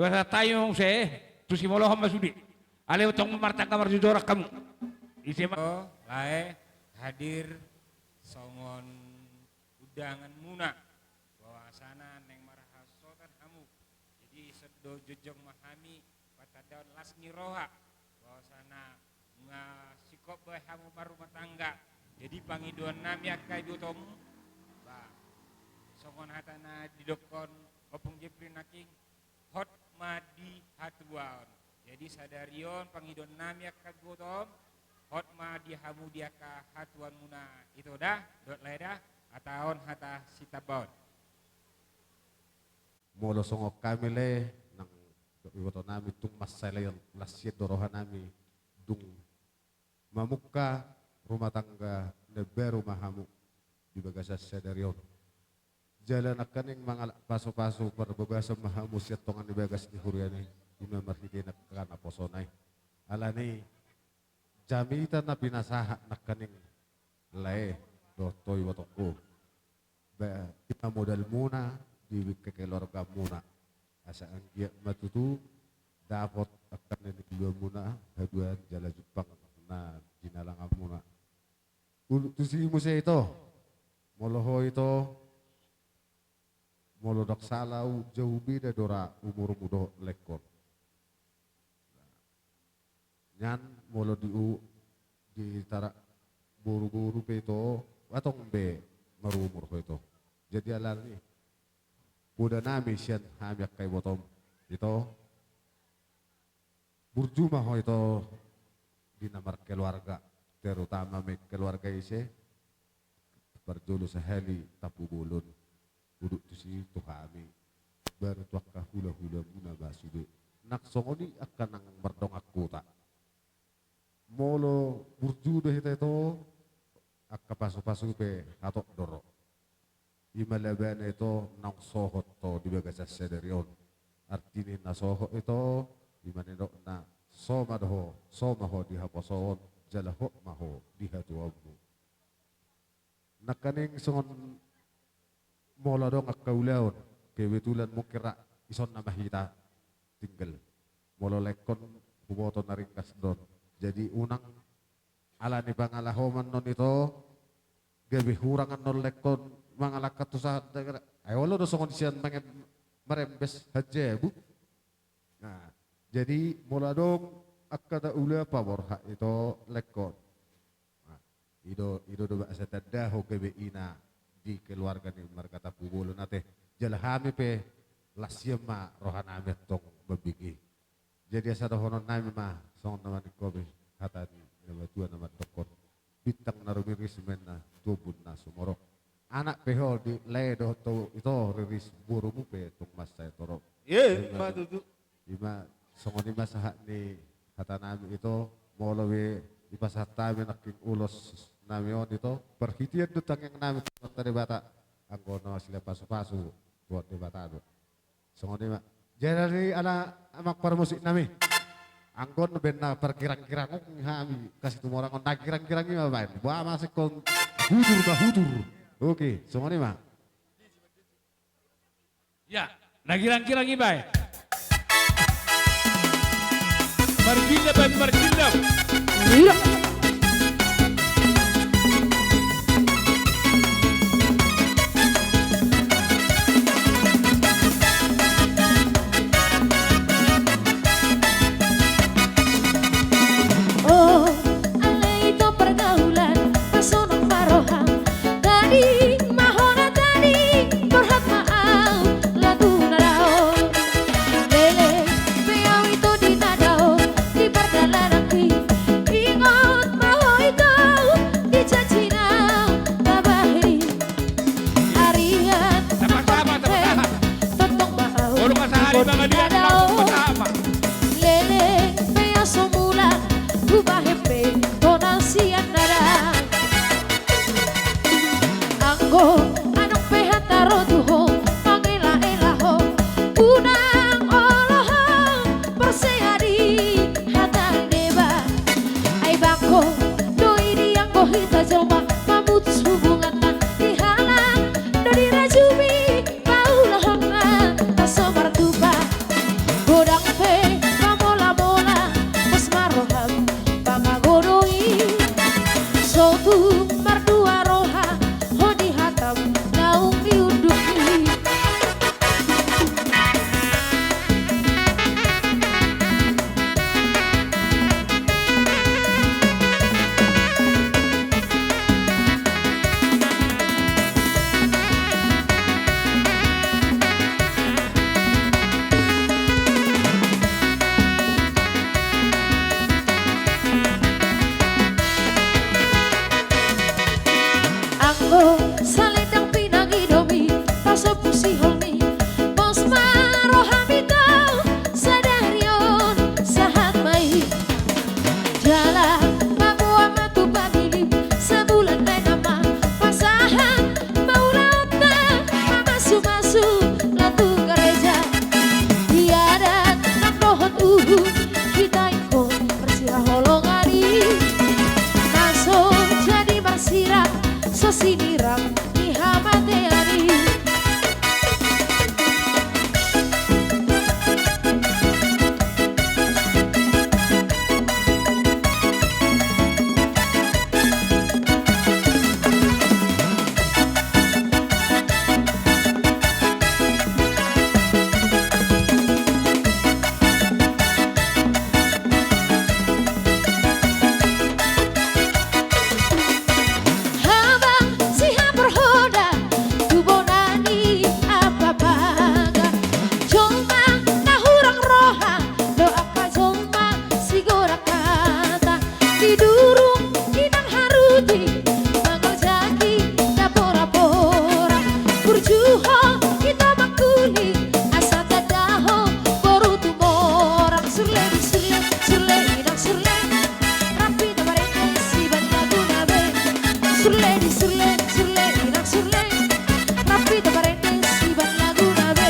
Bahasa tayo muse, tu si molohon ma sude. Alai tong martangga marjujur hamu. Ise ma. O, lae, hadir songon undanganmuna, bahwasana naeng marhasohotan hamu. Jadi, songon do jongjong ma hami, patandaon las ni roha, bahwasana nunga singkop be hamu marrumah tangga. Jadi, pangidoannami angka ibotom, ba, songon hata na didokkon Ompung Jepri nangkin, hot ma di hatuaon. Jadi, sadari on pangidoannami angka ibotom, hot ma di hamu di angka hatuaonmuna. Ito da, dohot lae da, hata on hata sitambaon. Molo songon hami lae, nang ibotonami tung mansai lae las sian do rohanami, dung mamungka rumah tangga na baru ma hamu di bagasan sadari on. Jala nangkaning mangalap pasupasu parbagason ma hamu sian tonga ni bagas ni hurian i, ima marhite nangkin naposona i. Alani jamita na pinasahat nangkaning lae dohot ibotongku. Ba, ima modalmuna di kekeluargamuna. Asa anggiat ma tutu dapot angka na niluluanmuna haduan jala jumpang na jinalanganmuna. Ul-, tusi muse ito, molo ho ito, molo ndang sala au, jauh beda do ra umurmu dohot laengkon. Nian molo di u-, di tara boruboru pe ito, antong be marumur ho ito. Jadi alani podanami sian hami angka ibotom ito, burju ma ho ito di na markeluarga, terutama ma keluarga ise, parjolo sahali Tampubolon. Udut tusi tu hami, baru tu angka hulahulamuna ma sude. Nang songon i angka nang mardongan huta. Molo burju do hita ito, angka pasupasu pe hatop do ro. Ima labana ito naung sohot ho di bagasan sadari on. Arti ni na sohot ito, ima nidokna so ma do ho, so ma ho di haposoon, jala hot ma ho di hatuaonmu. Nangkaning songon molo adong angka ulaon, kebetulan mungkin ra isonna ma hita tinggal. Molo laengkon huboto na ringkas do on. Jadi unang alani pangalahoman on ito, gabe hurang annon laengkon mangalangka tu sahat daerah. Ai olo do songon sian mangem-, marembes hanjabu. Nah, jadi molo adong angka na ula paborhat ito laengkon. Nah, i do, i do, do ba asa tanda ho gabe ina di keluarga ni marga Tampubolon ate. Jala hami pe las sian ma rohanami antong mambege. Jadi asa dohononnami ma songon na maningkopi hata ni na matua na mandokkon. Bintang na rumiris ma inna tu ombun na sumorop. Anak pe ho di lae dohot tu ito riris, borumu pe tung mansai torop. Ima tutu. Ima songon i ma sahat ni hatanami ito, molo be dipasahat hami nangkin ulosnami on ito, parhitean do tangiangnami tu Amanta Debata, anggo na masilang pasupasu Tuhan Debata do. Songon i ma. Jadi ala amang parmusiknami, anggo on baen na pargirang-girang on hami, kasi tumorangon na girang-girang i ma baen. Boha ma singkop hutur ma hutur. Oke, songon i ma. Ya, na girang-girang i baen. Margilap baen, margilap. Iya. O, alai ito pergaulan, pasonang ma roham. Tading ma ho na tading, borhat ma au lagu na dao. Leleng pe au ito di na dao, di pardalananki. Ingot ma ho ito di janji na tabahen i. Arian na parlehen, tongtong ma au, ingkon di na dao. Leleng pe aso mulak, hubahen pe tona sian na dao. Anggo adong pe hata ro tu ho, mangelaela ho, unang olo ho porsea di hata ni deba. Ai bangko do i di anggo hita jolma, mamutus hubunganna, dihalang do dirajumi paulahonna, na so martupa. Bo Tung mardua roha ho di hatam naung di undukmi. Anggo salendang pinangidomi, pasombu siholmi, pos ma rohami tu sadari on, sahat ma i. Jala paboa ma tu pamilim, sabulan nai nama pasahat ma ulaonta, mamasumasu laho tu gareja. Di adat nang dohot uhum, hita ingkon marsihaholongan i, na so jadi marsirang, so sinirang ni hamatean i. Habang sihaporhoda tu bona ni Ampapaga, jolma na hurang roha do angka jolma sigodang hata. Di durung inang haruti, mangaljaki na porapora. Burju ho ito mangkuli, asa tanda ho boru tumorang. Surle di surle, surle inang surle, rampi tamarende siban laguna be. Surle di surle, surle inang surle, rampi tamarende siban laguna be.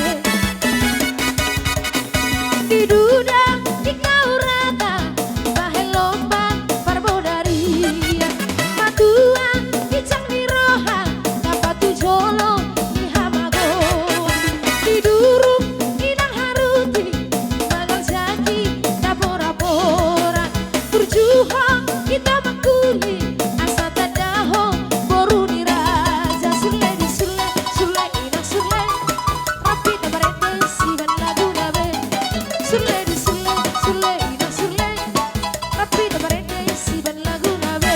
Di duda di kaurata, bahen lomba parbodarian. Matua ginjang ni roha, na patujolo ni hamagoan. Di durung inang haruti, mangaljaki na porapora. Burju ho ito mangkuli, asa tanda ho boru ni raja. Surle di surle, surle inang surle, rampi tamarende siban laguna be. Surle di surle, surle inang surle, rampi tamarende siban laguna be.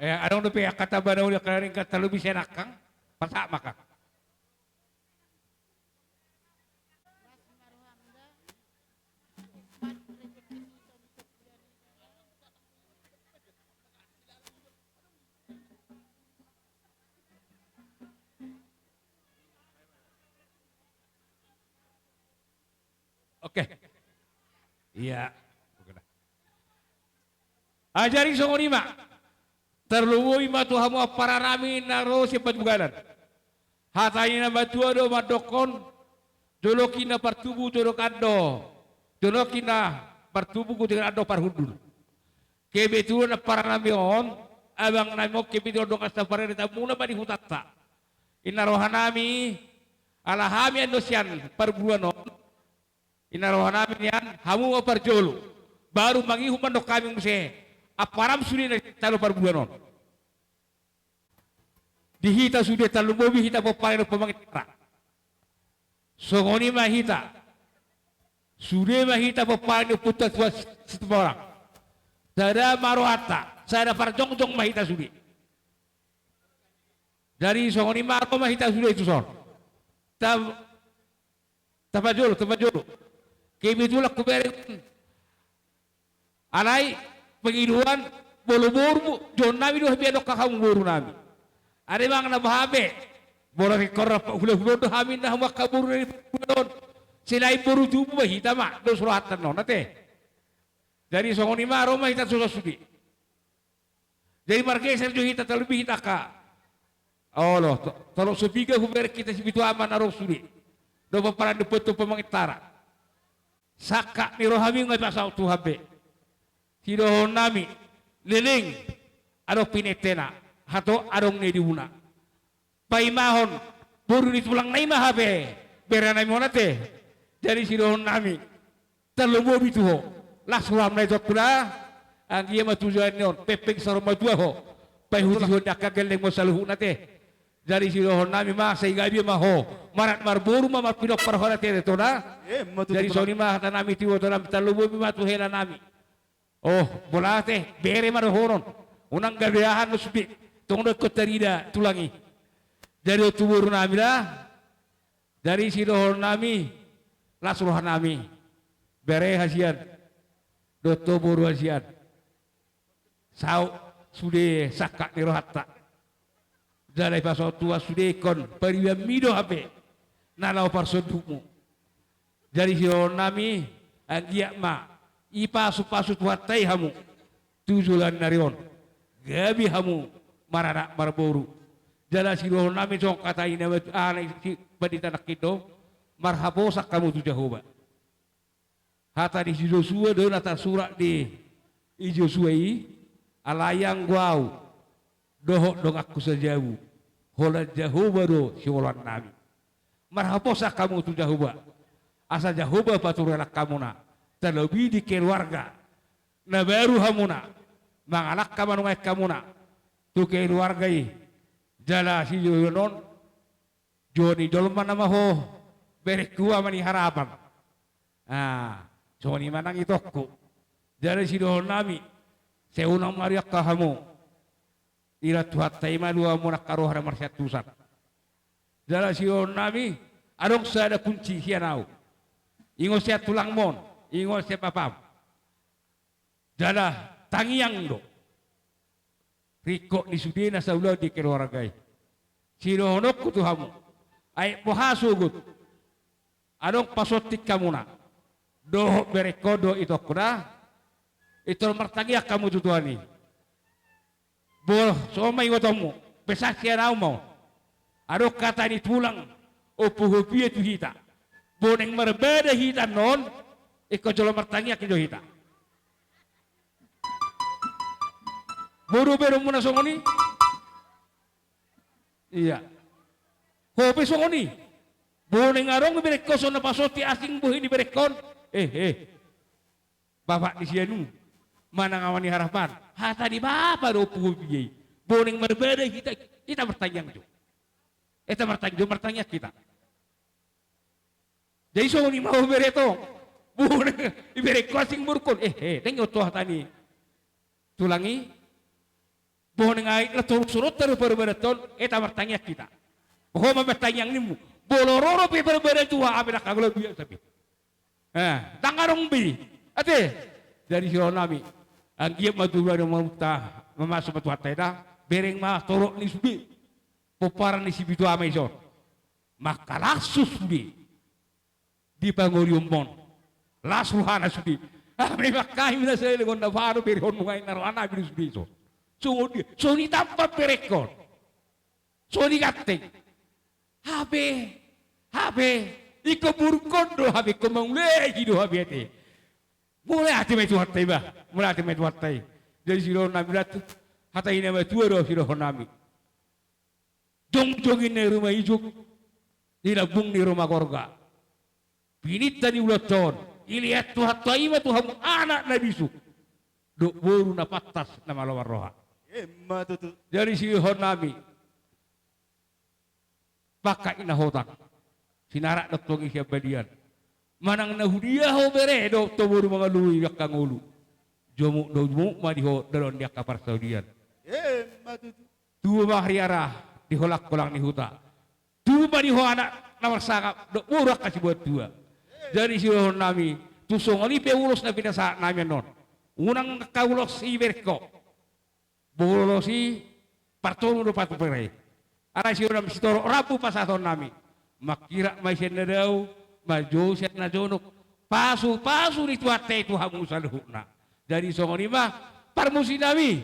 Eh, adong dope angka tamba na uli, angka na ringkot, tarlumobi sian angkang, pasahat ma angkang. Oke. Ia. Oke dah. Jadi songon i ma. Tarlumobi ma tu hamu amparannami na ro sian Batugalan. Hata ni na matua do mandokkon, joloki na partubu jolokan do, joloki na partubu jolokan do parhundul. Kebetulan amparannami on, abangnami on kebetulan dongan saparade, tamuna ma di hutanta. Inna rohanami, ala hami annon sian parburuan on, inna rohanami nian hamu ma parjolo, baru mangihut mandok hami muse, amparam sude na sian tano parburuan on. Di hita sude tarlumobi hita pomparan ni Ompu Manginara. Songon i ma hita. Sude ma hita pomparan ni ompunta Situmorang. Sada ma rohanta, sada parjongjong ma hita sude. Jadi songon i ma ro ma hita sude tu son. Ta Tapajolo, tapajolo. Kebetulan hubereng. Alai pangidoan, molo boru, jolnami do hape, adong hamu borunami. Are manang na boha pe. Bola tingkor rap hulahula do hami na hamu angka boru na di hulahula on. Selain boru tubu ma hita ma dos rohatan non ate. Jadi songon i ma ro ma hita susa sude. Jadi margeser jo hita, terlebih hita angka olo to, tolong sopiga hubereng hita sipitu ama na ro sude. Dohot paran dohot pamangintaran. Sangkap ni rohami nga dipasaut Tuhan be. Sidohonon nami leleng adong pinentena, hatop adong na diumuna. Paimahon boru ni tulang na i ma hape bere nami on ate. Jadi sidohonon nami tarlumobi tu ho. Las roham na i tongku da. Anggiat ma tu jalan ni on pengpeng saur matua ho. Paihutihut ni angka gellengmon saluhutna ate. Jadi sidohonon nami ma sai gabe ma ho. Marat marboru ma marpinompar ho ate to da. Jadi songon i ma hata nami tu iboto nami, tarlumobi ma tu hela nami. Oh, bola ate, bere ma dohonon. Unang gabe aha na sude. Tong do ingkon tarida tulang i. Jadi on tu boru nami da. Jadi sidohonon nami las roha nami. Bere hasian dohot boru hasian. Saut sude sangkap ni rohanta. Jala dipasaut Tuhan sude ingkon paribanmi do hape na laho parsondukmu. Jadi sidohonon nami anggiat ma dipasupasu Tuhanta i hamu tu joloan ni ari on gabe hamu maranak marboru. Jala sidohonon nami songon hata ni na matu anak si pandita nangkin do, marhaposan hamu tu Jahowa. Hata ni si Josua do na tarsurat di i Josua i, alai anggo au dohot donganku sajabu, holan Jahowa do siholoan nami. Marhaposan hamu tu Jahowa asa Jahowa paturunan hamuna, tarlobi di keluarga na baru hamuna mangalangka manungahon hamuna tu keluarga i. Jala sidohonon jo ni jolma nama ho berengku ama ni harapan. Ah, songon i ma nang itongku. Jadi sidohonon nami sai unang mariangka hamu. Ira Tuhanta i ma lua hamu angka roha na marsiantusan. Jala sidohonon nami adong sada kunci sian au. Ingo sian tulangmon, ingo sian bapam. Jala tangiang do ringkot ni sude na saulaon di keluarga i. Sidohononku tu hamu, aek boha sogot adong pasonting hamuna dohot berengkon dohot itongku da, ingkon martangiang hamu tu Tuhan i. Bo songon ma ingotonmu, pesan sian au ma on. Adong hata ni tulang Ompu Hopie tu hita. Bo naeng marbada hita annon, ingkon jolo martangiang do hita. Bo do berengmu na songon i? Ia. Ho pe songon i. Bo naeng adong berengkon songon na pasonting asing bohi ni berengkon. Eh, eh. Bapak ni si Anu manang ama ni harapan. Hata ni bapa do Ompu Hopie i. Bo naeng marbada hita, hita martangiang jo. Hita martangiang jo, martangiang hita. Jadi songon i ma ho bere tong. Bo naeng iberengkon asing borungkon. Eh, eh, naeng i on tu hata ni tulang i. Bo naeng ai na torus rohanta do parbadanta on, hita martangiang hita. Ho ma martangiang nimmu. Molo ro dope parbada ni Tuhan, hape ndang hagolongan be. Eh, ndang adong be. Ate. Jadi sidohonon nami, anggiat ma tu mamasu ma Tuhanta i da, bereng ma torop ni sude. Pomparan ni sipitu ama i son. Mangkalangsus sude di pangolionmon. Las rohana sude. Hape mangkahi na saleleng on na baru berehon nunga i na rohana be do sude i son. Songon dia, songon i tamba berengkon. Songon i ganteng. Hape, hape, ingkon borungkon do hape, ingkon mangulei do hape ate. Mauliate ma i Tuhanta i ba, mauliate ma i Tuhanta i. Jadi sidohonon nami da tu hata ni na matua do sidohonon nami. Jongjong inna i ruma ijuk, di lambung ni ruma gorga. Pininta ni ulaonta on, dilehon Tuhanta i ma tu hamu anak na bisuk dohot boru na pantas na malo marroha. Emma tutu. Jadi sidohonon nami, pangkat ni na hotang, sinarak do tong i sian balian. Manang na hudia ho bere dohot boru mangalului angka ngolu, jomuk do jomuk ma di ho dalan ni angka parsaulian. Emma tutu. Tubu ma hariara di holangkolang ni huta. Tubu ma di ho anak na marsangap dohot boru angka sibuat tua. Jadi sidohonon nami, tung songon i pe ulos na pinasahat nami annon, unang angka ulos i berengko. Molo ulos i partolu do patupere. Alai sian on ma sitorop rambu pasahatonnami. Mangkirap ma i sian na dao, manjou sian na jonok. Pasupasu ni Tuhanta i tu hamu saluhutna. Jadi songon i ma parmusiknami.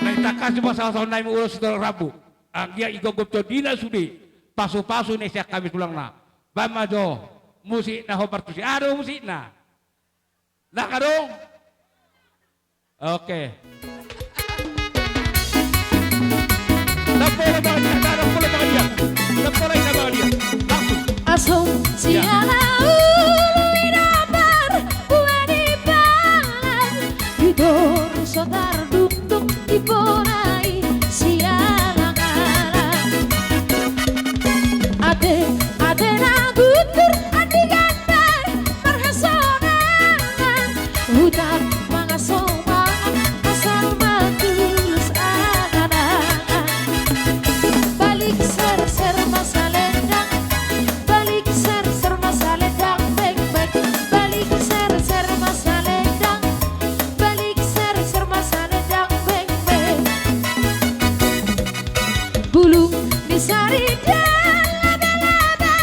Naeng tangkas ma pasahatonnami ulos sitorop rambu. Anggiat igomgom tondina sude pasupasu na sian hami tulangna. Baen ma jo musik na hombar tusi. Aha do musikna? Ndang adong? Oke. Ndang pola baen dia, ndang pola baen dia. Ndang pola i na baen dia. Langsung. Asum siala ulu i na marbuah di pangan, di toru so tardungdung di bona i siala ngalan. Ate, ate na guntur andigan marhasonangan, huta mangasonangan asal matulus angan-angan. Balik serser ma salendang, balik serser ma salendang, beng beng. Balik serser ma salendang, balik serser ma salendang, beng beng. Bulung ni saridan labe-labe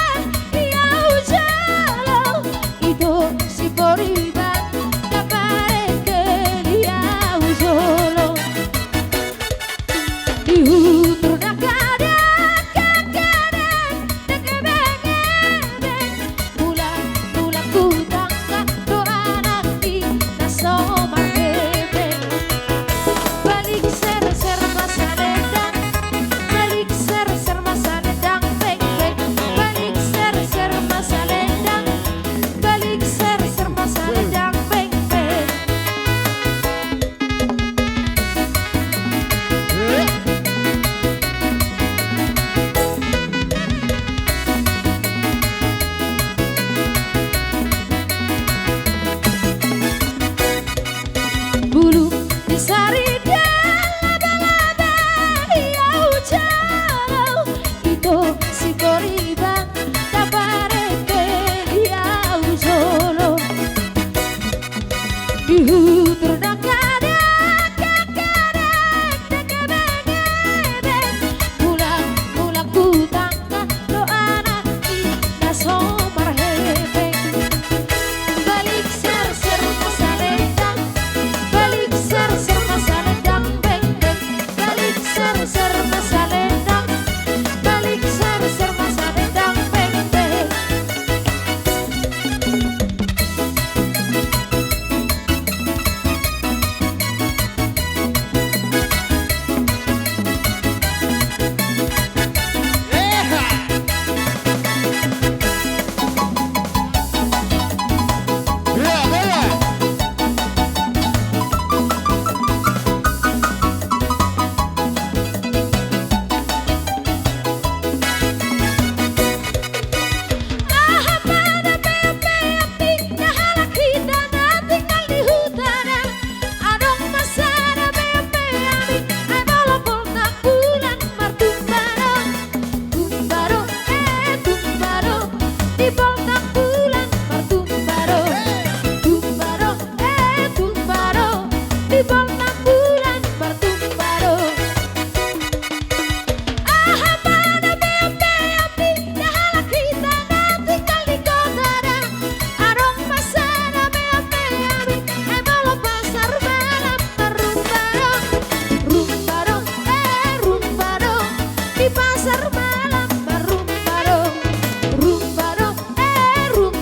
di au jolo, ito si poriban na parengkel di au jolo. Di hutur dangka-dangka, dangka-dangka, dangka beng-beng. Mulak, mulak tu tangga do anak i na so marhepeng. Balik serser ma salendang, balik serser ma salendang, beng beng. Balik serser ma salendang, balik serser ma salendang, beng beng. Bulung ni saridan labe-labe di au jolo, ito si poriban na parengkel di au jolo. Di hutur dangka-dangka, dangka-dangka, dangka beng-beng. Mulak, mulak tu tangga do anak i na so marhepeng. Balik serser ma salendang, balik serser ma salendang, beng beng. Balik serser ma salendang, balik serser ma salendang, beng beng. Aha ma na pean-pean ni na halak hita na tinggal di huta da. Adong ma sada pean-pean ni, ai molo boltak bulan martumba do. Tumba do, eh, tumba do. Di boltak bulan martumba do. Tumba do, eh, tumba do. Di boltak bulan martumba do. Aha ma na pean-pean ni na halak hita na tinggal di kota da. Adong ma sada pean-pean ni, ai molo pasar malam marrumba do. Rumba do, eh, rumba do. Di pasar malam marrumba do. Rumba do, eh, rumba do.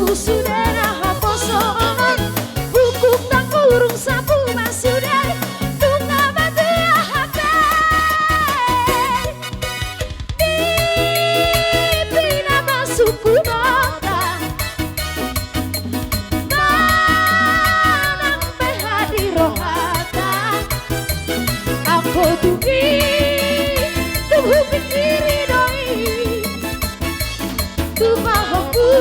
Sude na haposoon, bukung tangkurung sapu ma sude, nunga matua hape. Di pina masuk kunota, manang beha di rohata. Anggo tung i, tung hupikiri do i. Tu pahompunta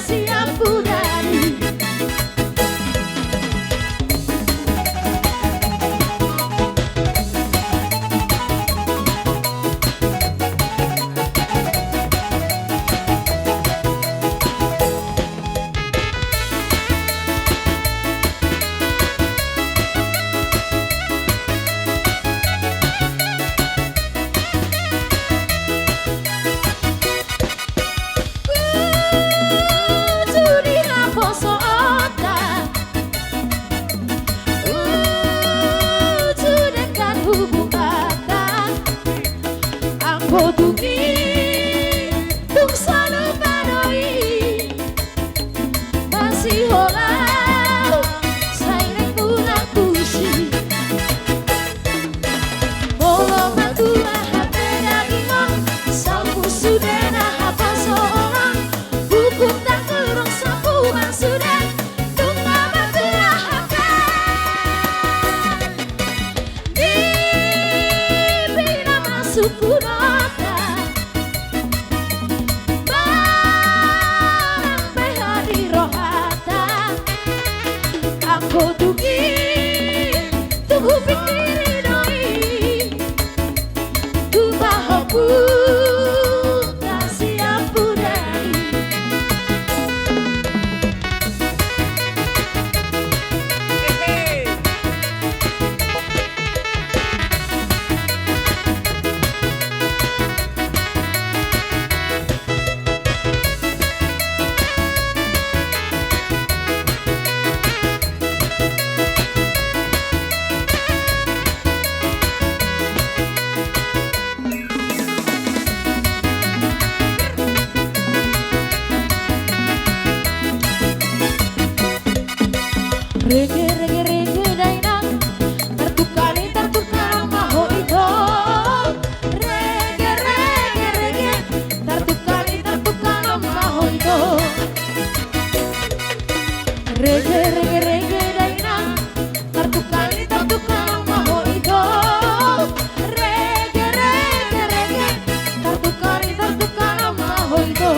sian pudari. Uju di haposoonta, uju denggan hubunganta, anggo tung i, tung salupa do i. Masihola sai naeng mulak tusi. Molo matua hape dagingon, salpu sude na haposoon, bukung tangkurung sapu ma sude, nunga matua hape. Di pina masuk kunota, manang beha di rohata. Anggo tung i, tung hupikiri do i. Tu pahompunta sian pudari. Rege, rege, rege, dainang, tartukali, tartukali ma ho ito. Rege, rege, rege, tartukali, tartukali ma ho ito. Rege, rege, rege, dainang, tartukali, tartukali ma ho ito. Rege, rege, rege, tartukali, tartukali ma ho ito.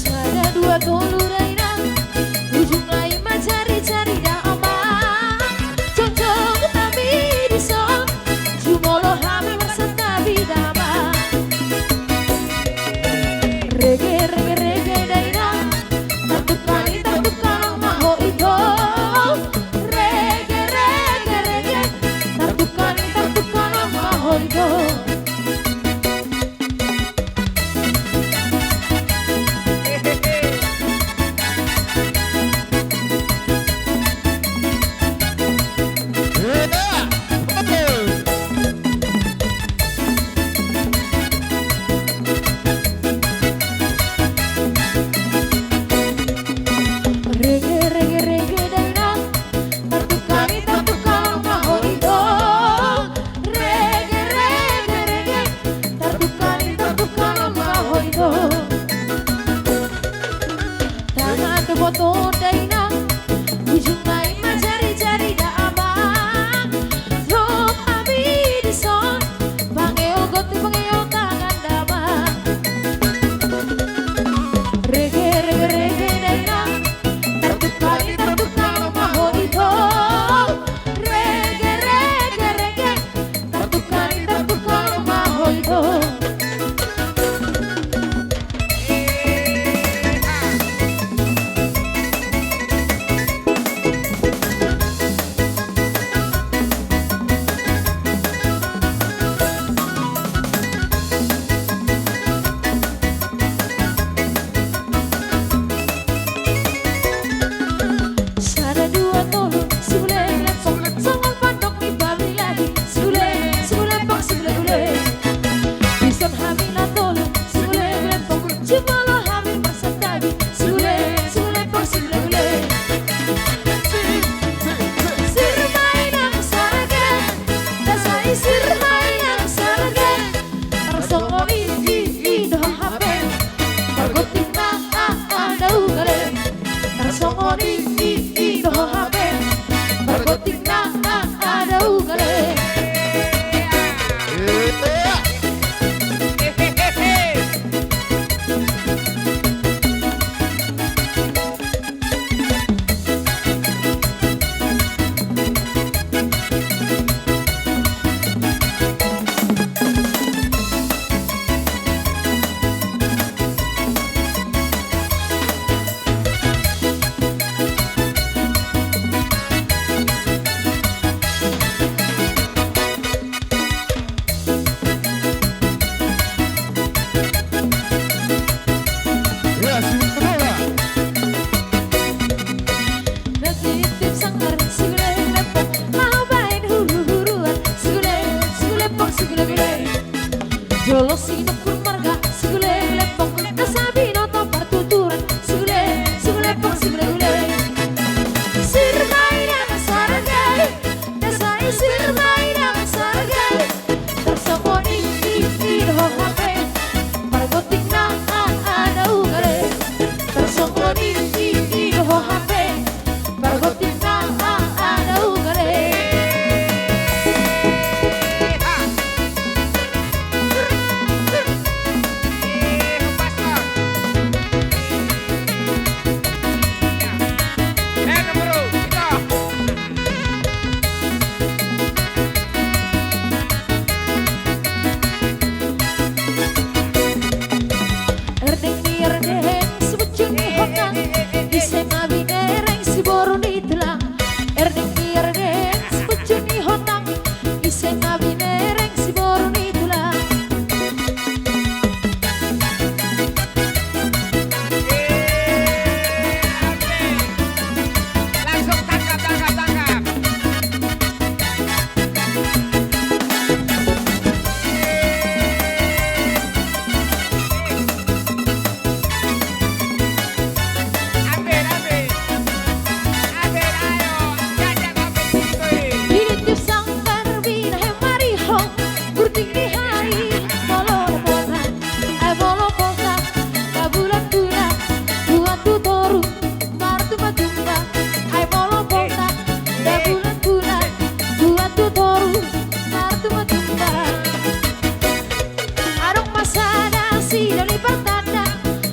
Sada, dua, tolu, dainang, ujungna i ma jari-jari damang. Jongjong hami dison, jumolo hami marsantabi damang. Rege, rege, rege, dainang, tartukali, tartukali ma ho ito. Rege, rege, rege, tartukali, tartukali ma ho ito. Rege, rege, rege, dainang, tartukali, tartukali ma ho ito. Rege, rege, rege, tartukali, tartukali ma ho ito. Tangan dohot on dainang, ujungna i ma jari-jari damang. Rap hami dison, pangeogoti pangeotangan damang. Rege, rege, rege, dainang, tartukali, tartukali ma ho ito. Rege, rege, rege, tartukali, tartukali ma ho ito. Doli partanda,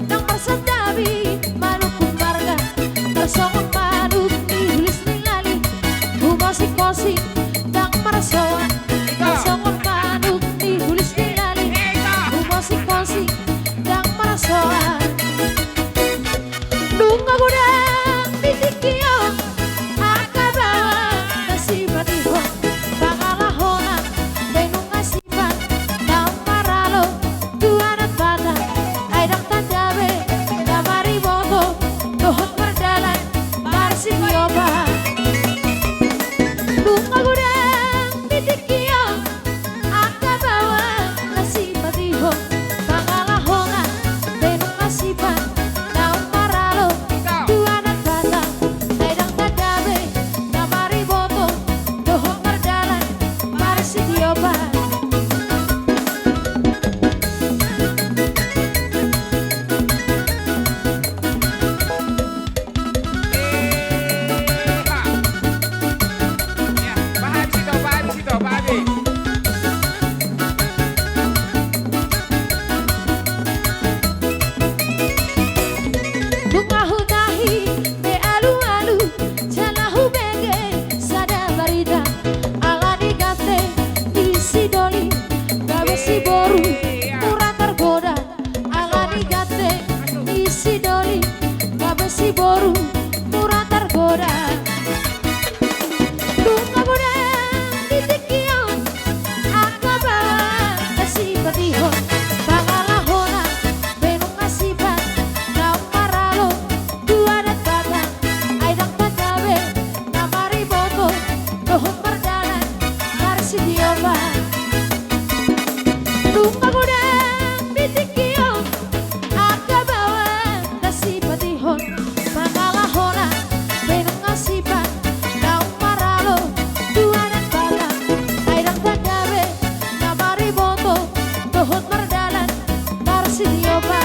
ndang marsantabi manuk ummarga, tarsongon manuk ni hulis ni lali. Humosik-hosik ndang marsoan, tarsongon manuk ni hulis ni lali. Humosik-hosik ndang marsoan. Nunga godang di tingki on angka bawang na sipatihon pangalahona, be nunga sipat naung maralo tu adat Batak, ai ndang tanda be na mariboto dohot mardalan marsitiopa. Nunga godang di tingki on angka bawang na sipatihon pangalahona, be nunga sipat naung maralo tu adat Batak, ai ndang tanda be na mariboto dohot mardalan marsitiopa. Nunga hutahi be alu-alu, jala hubege sada barita, ala ni ganteng ni si Doli, gabe si boru mura targoda. Ala ni ganteng ni si Doli, gabe si boru mura targoda. Nunga godang di tingki on angka bawang na sipatihon pangalahona, be nunga sipat naung maralo tu adat Batak, ai ndang tanda be na mariboto dohot mardalan marsitiopa. Nunga godang di tingki on angka bawang na sipatihon pangalahona, be nunga sipat naung maralo tu adat Batak, ai ndang tanda be na mariboto dohot mardalan marsitiopa.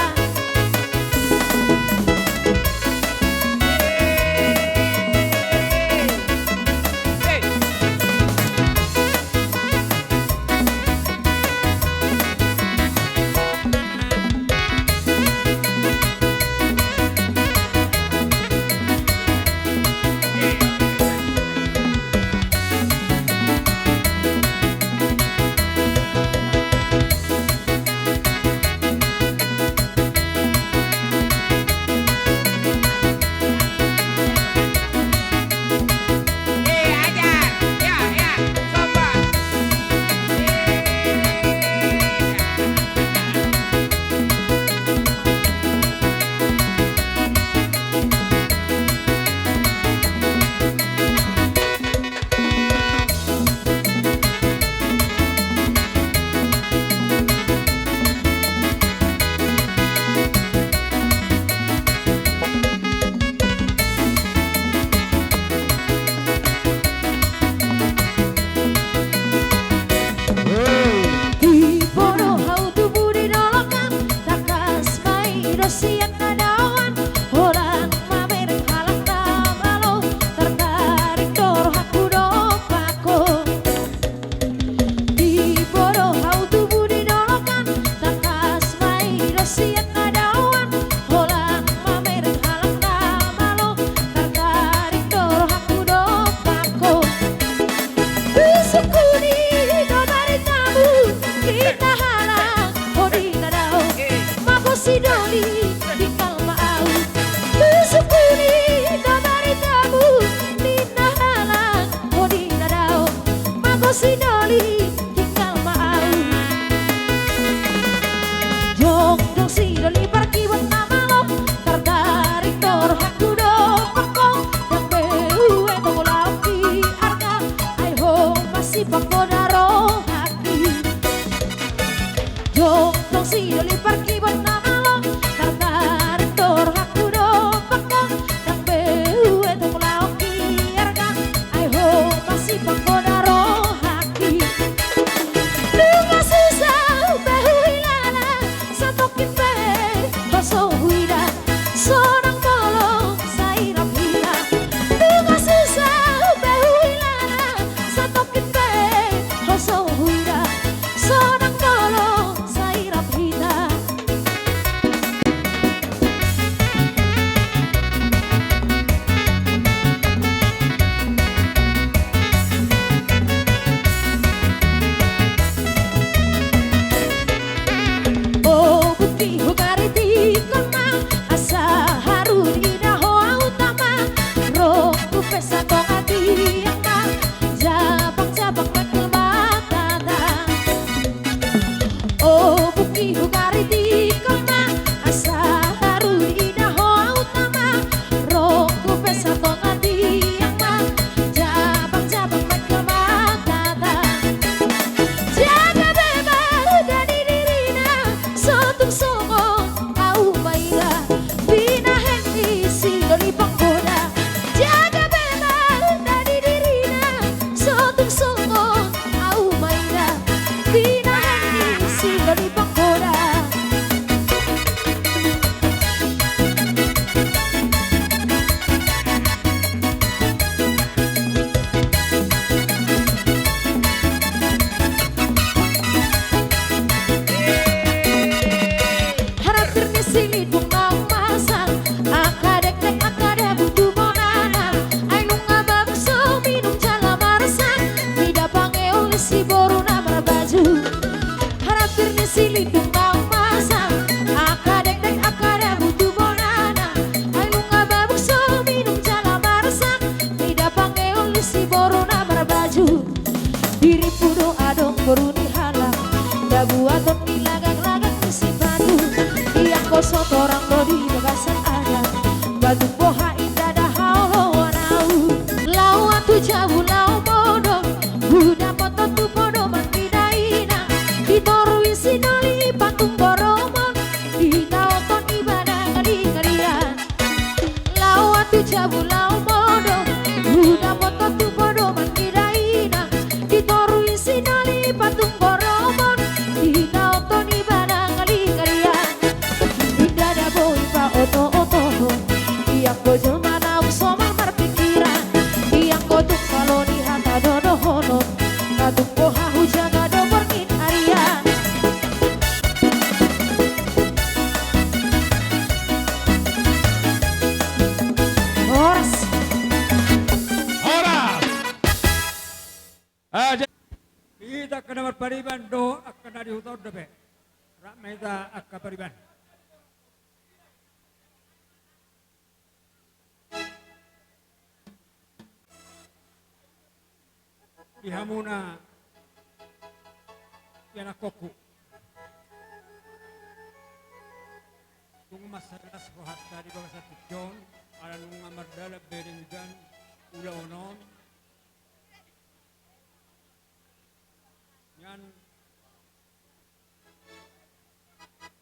Diboto hau tubu di dolok an, tangkas ma i do sian na daoan, holan mamereng halak na malo, tartarik do rohangku dompak ho. Diboto hau tubu di dolok an, tangkas ma i do sian na daoan, holan mamereng halak na malo, tartarik do rohangku dompak ho. Husungkuni do baritamu, ninna halak ho di na dao, mangko si Doli tinggal ma au. Husungkuni do baritamu, ninna halak ho di na dao, mangko si Doli tinggal ma au. Jongjong si Doli parkibon na malo, tartarik do rohangku dompak ho. Ndang be ue tonggo lambi arga, ai ho masipanggoda rohangki. Jongjong si Doli parkibon na malo, tartarik Silindung naung masang, angka dekdek angka dabu tu bonana. Ai nunga babuk so minum jala marsak, mida pangeon ni si boru na marbaju. Harampir ni silindung naung masang, angka dekdek angka dabu tu bonana. Ai nunga babuk so minum jala marsak, mida pangeon ni si boru na marbaju. Dirimpu do adong boru ni halak, dabuaton ni lagak-lagak ni sipatu. Di angka so torang do di bagasan adat, batung boha inda da haoloan au. Laho tu jabu laho modom, hudapothon tu podoman ni dainang. Di toru i sinoli patung boromon, ditaothon ibana ngadi-ngadian. Laho tu jabu laho modom, hudapothon tu podoman ni dainang. Di toru i sinoli patung boromon, ditaothon ibana ngadi-ngadian. Inda da boi paoto-otohon, di angka jolma naung somal marpikiran. Di angka tung malo ni hata dohonon, na tung boha hujaga do borngin arian. Horas. Horas. Ah, ja-, hita angka na marpariban dohot angka na di huta on dope. Rap ma hita angka pariban. Di hamuna ianakkonku, tung mansai las rohanta di bagasan tingki on, ala nunga mardalan be denggan ulaon on. Nian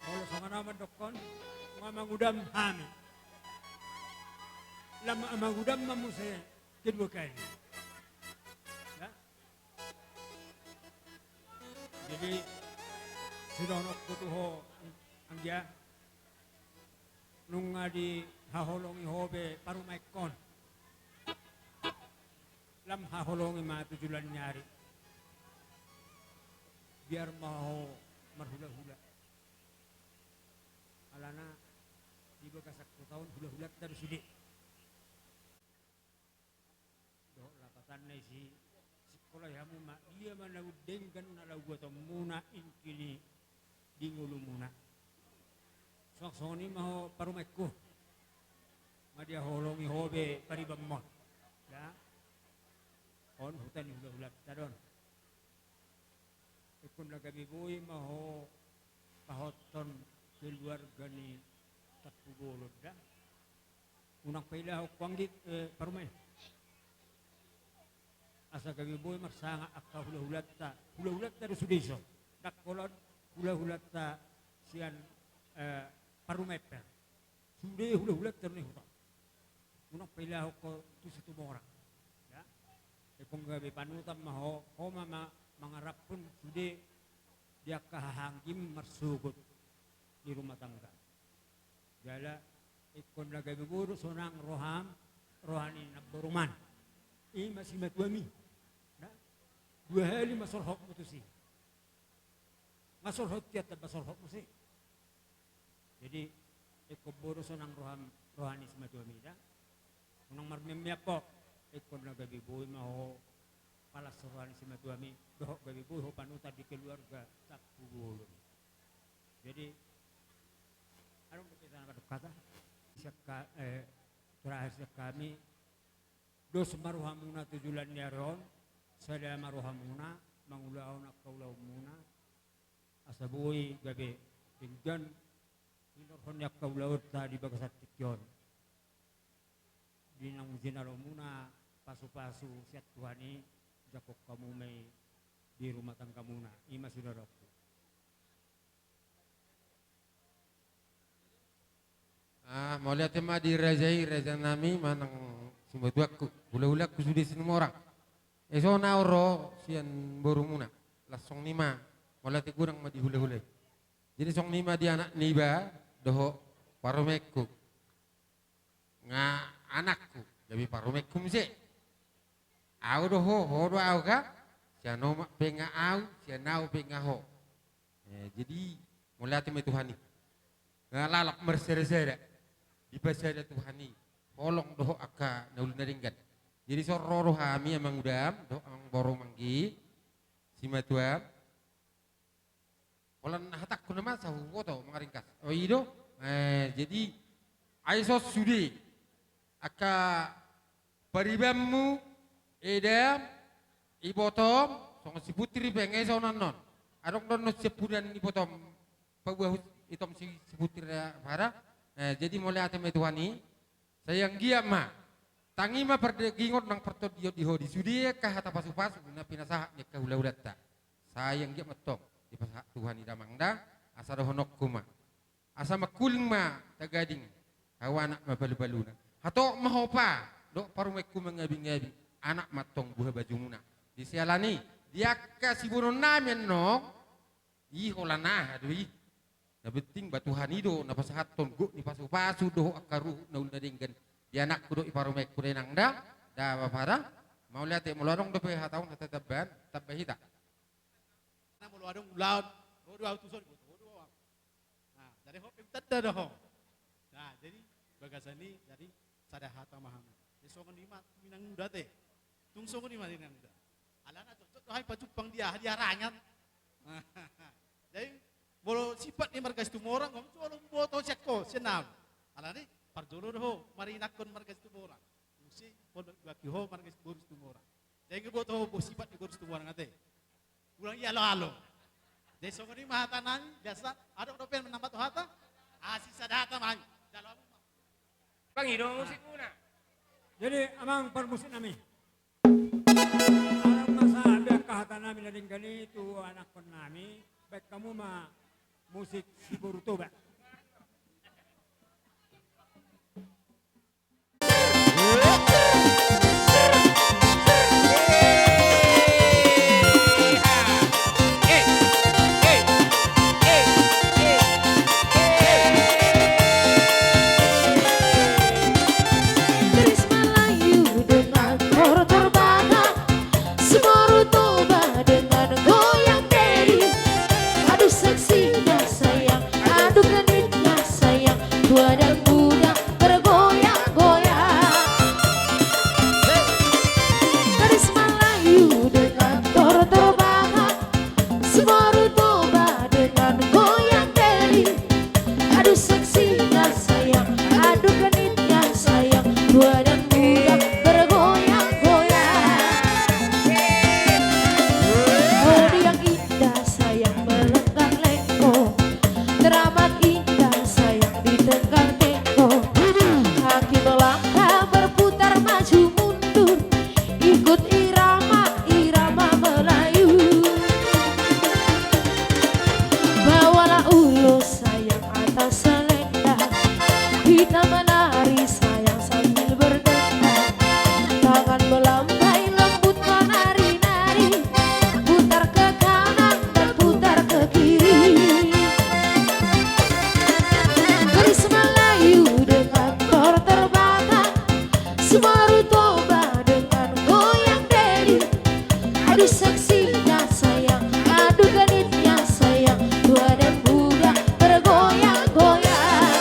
Molo songon au mandokkon, nunga mangudam hami. Lam mangudam ma muse kedua kali. Ya. Jadi, sidohononku tu ho, anggia, nunga dihaholongi ho be parumaenkon. Lam haholongi ma tu joloan ni ari. Biar ma ho marhulahula. Alana di bagasan huta on hulahulanta do sude. Dohot lapatanna i si, sikolai hamu ma, dia ma na denggan na laho buatonmuna ingkini di ngolumuna. Songon i ma ho parumaenku. Nunga dihaholongi ho be paribanmon. Ya. On huta ni hulahulanta do on. Ingkon na gabe boi ma ho pahothon keluarga ni Tampubolon da. Unang pailahon ho anggi, eh, parumaen. Asa gabe boi marsangap angka hulahulanta, hulahulanta do sude dison. Ndang holan hulahulanta sian, eh, parumaen pe. Sude hulahulanta do na di huta on. Unang pailahon ho tu Situmorang. Ya. Ingkon gabe panutan ma ho, ho ma, ma mangaraphon sude di angka hahaanggim marsogot di rumah tangga. Jala ingkon na gabe boi do sonang roham, roha ni namborum an. I ma simatuam i. Na? Dua hali ma solhotmu tusi. Nga solhot i, tamba solhot muse. Jadi, ingkon boi do sonang roham, roha ni simatuam i da. Unang marmiammiam ho. Ingkon na gabe boi ma ho palas roha ni simatuam i, dohot gabe boi ho panutan di keluarga Tampubolon. Jadi, adong dope hita na mandok hata? Sian ha-, eh, terakhir sian hami, dos ma rohamuna tu joloan ni ari on, sada ma rohamuna mangulahon angka ulaonmuna, asa boi gabe denggan hinorhon ni angka ulaonta di bagasan tingki on. Di naung jinalomuna pasupasu sian Tuhan i, jangkon hamu ma i di rumah tanggamuna. I ma sidohononku. Ah, mauliate ma di raja i, rajanami manang simatuangku, hulahulangku sude Situmorang. Dison au ro sian borumuna, laos songon i ma, mauliate godang ma di hulahula i. Jadi songon i ma di anak niba dohot parumaenku. Nga anakku, gabe parumaenku muse. Au do ho, ho do au kan? Sian omak pe nga au, sian au pe nga ho. Eh, jadi, mauliate ma Tuhan i. Nga lalap marsada-sada. Dipasada Tuhan i. Holong dohot angka na uli na denggan. Jadi so ro do hami amang udam, dohot amang boru manggi. Simatuam. Holan hatangku nama sahuhuboto mangaringkas. O i do. Eh, jadi ai so sude angka paribanmu, edam, ibotom, songon si Putri pe nga i songon annon. Adong do annon siampudan ibotom, paboa itom si, si Putri na hara. Eh, jadi mauliate ma i Tuhan i. Sai anggiat ma. Tangi ma pardagingon nang partondion di ho di sude angka hata pasupasu na pinasahat ni angka hulahulanta. Sai anggiat ma tong dipasahat Tuhan i damang da, asa dohononku ma. Asa mangkuling ma tagading, hau anak ma palubaluna. Hatop ma hopa dohot parumaenku mangabingabi, anak ma tong buha bajumuna. Di siala ni, di angka siboanonnami annon, i holan aha do i. Na penting ba Tuhan i do na pasahathon gok ni pasupasu dohot angka ruhut na uli na denggan di anakku dohot di parumaenku da inang da, da bapa da. Mauliate, molo adong dope hata on hata tambahan, tamba hita. Na molo adong ulaon, ro do ahu tuson, boto do ahu. Nah, jadi ho pe hutanda do ho. Nah, jadi bagasan i, jadi sada hata ma hami. Jadi songon i ma tu inang uda te. Tung songon i ma tu inang uda. Alana cocok do hami pajumpang di aha, di arangan. Jadi molo sipat ni marga Situmorang, ngomong tu olo boto sian ho, sian ahu. Alana i parjolo do ho marinakkon marga Situmorang. Muse pondok dua ki ho marga boru Situmorang. Jadi boto ho bo sipat ni boru Situmorang ate. Ulang i alo-alo. Jadi songon i ma hata nami, biasa adong dope manambat hata. Asi sada hata ma hami. Jalo hamu ma. Bang, i do musikmuna. Jadi amang parmusik nami. Adong ma sahat be angka hata nami na denggan i tu anakkon nami, baen hamu ma musik si boru Toba. Garis Melayu dengan Tortor Batak, si boru Toba dengan goyang deri. Aduh seksinya sayang, aduh genitnya sayang, tua dan muda bergoyang-goyang. Garis Melayu dengan Tortor Batak, si boru Toba dengan goyang deri. Aduh seksinya sayang, aduh genitnya sayang, tua dan muda bergoyang-goyang. Oh, dia indah sayang melenggang lengkong, teramat indah sayang ditenggang tengkong. Kaki melangkah berputar maju mundur, ikut irama, irama Melayu. Bawalah ulos sayang atas selendang, kita menari sayang sambil berdendang. Tangan melambai lembut menari-nari, putar ke kanan dan putar ke kiri. Garis Melayu dengan Tortor Batak, si boru Toba dengan goyang deri. Aduh seksinya sayang, aduh genitnya sayang, tua dan muda bergoyang-goyang.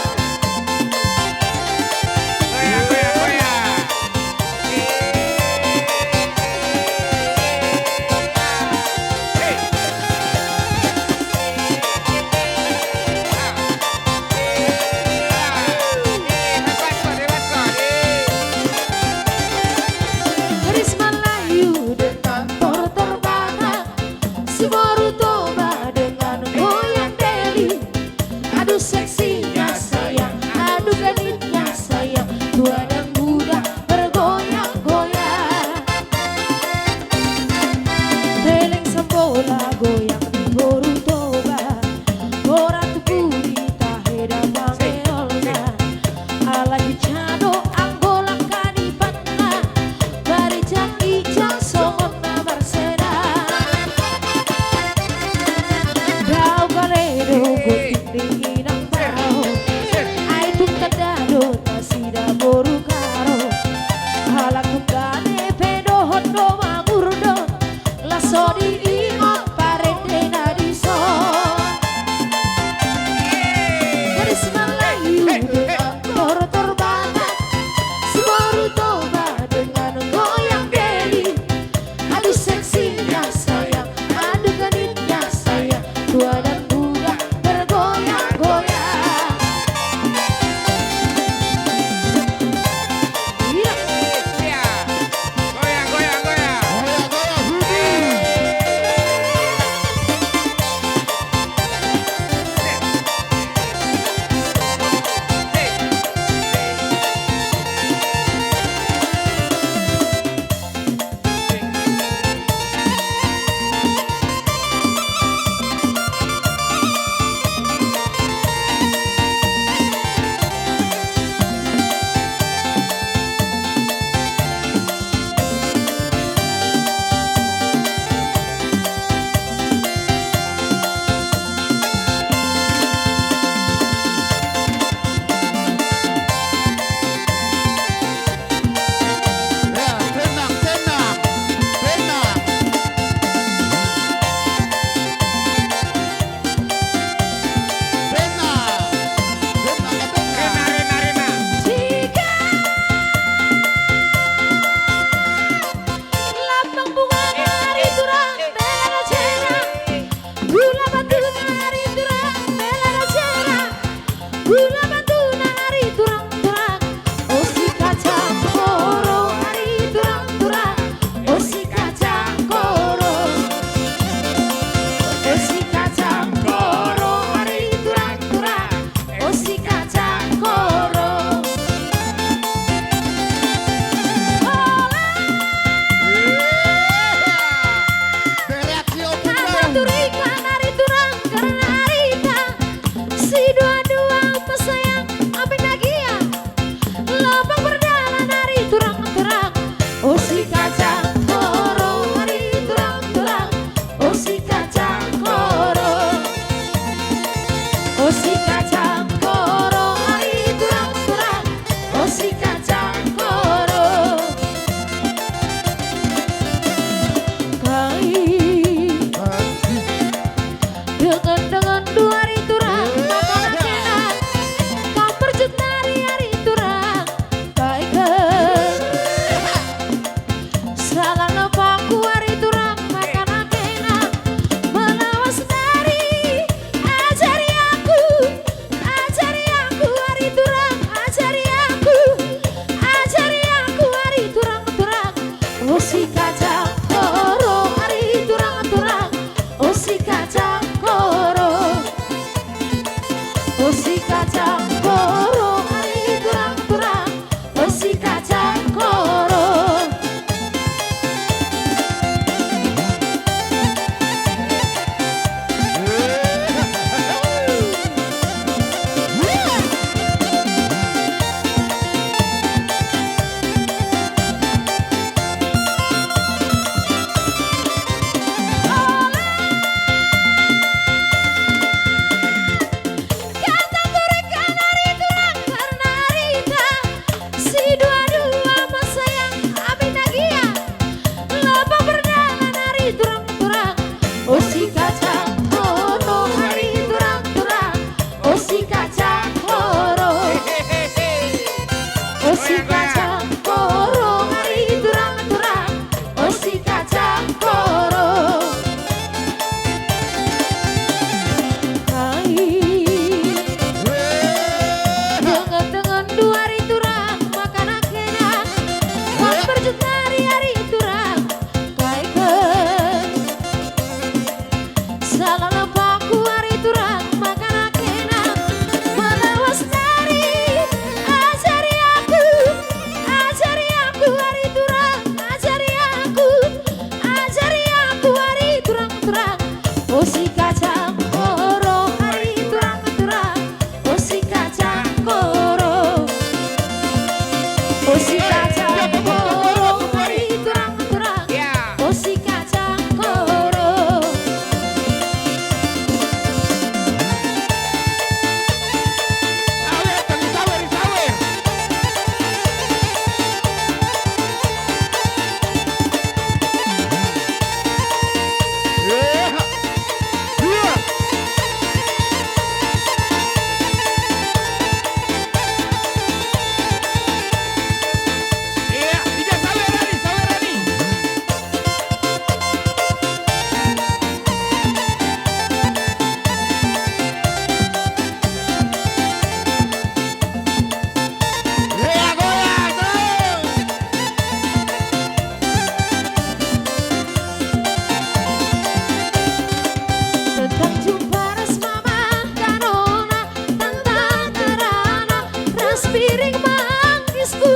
Piring mangisku.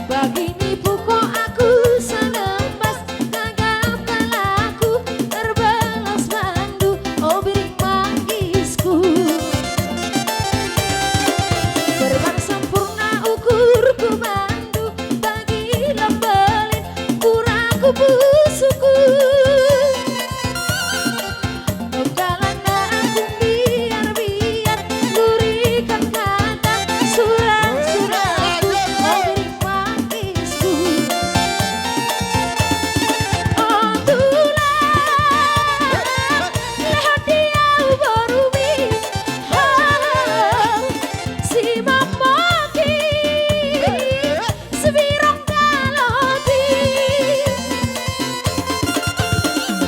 Bagini puko aku sanang bas, naga palaku terbelas bandu, o piring mangisku. Gerbang sempurna ukurku bandu, bagi lambelin kurangku pusuku. Dalan na aku biar-biar, lurikan kata surat-suratku, o piring mangisku. O tulang, lehon di au borumi, ho, si mamoki. Sibirong galoti.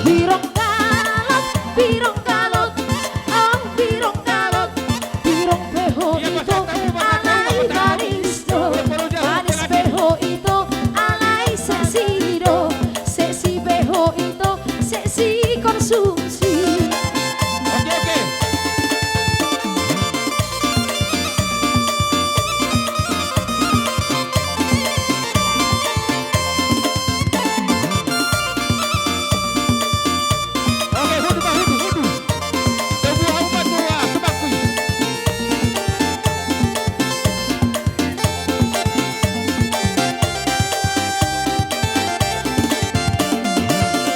Birong galot, birong galot, oh birong galot. Birong pe ho ito, alai manis do. Manis pe ho ito, alai seksi do. Seksi pe ho ito, seksi konsumsi. Oke, oke. Oke, hudu ma, hudu, hudu. Tubu hau ma tua, tubu kui.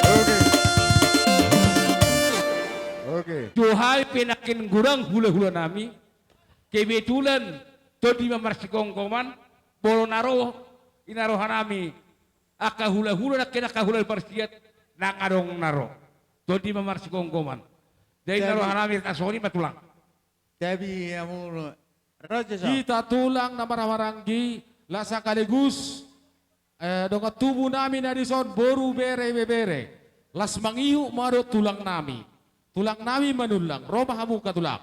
Oke. Oke. Duhai pe nangkin godang hula-hula nami. Kebetulan tondi ma marsigomgoman, molo na ro, ina roha nami. Angka hula-hula nangkin angka hula parsiat, nang adong na ro. Tondi ma marsigomgoman. Jadi na roha nami, na songon i ma tulang. Tabi hamu, raja sa. Hita tulang na marhahamaranggi, las sakaligus, eh, dongan tubu nami na dison, boru, bere, ibebere. Las mangihut ma dohot tulang nami. Tulang nami Manullang, ro ma hamu angka tulang.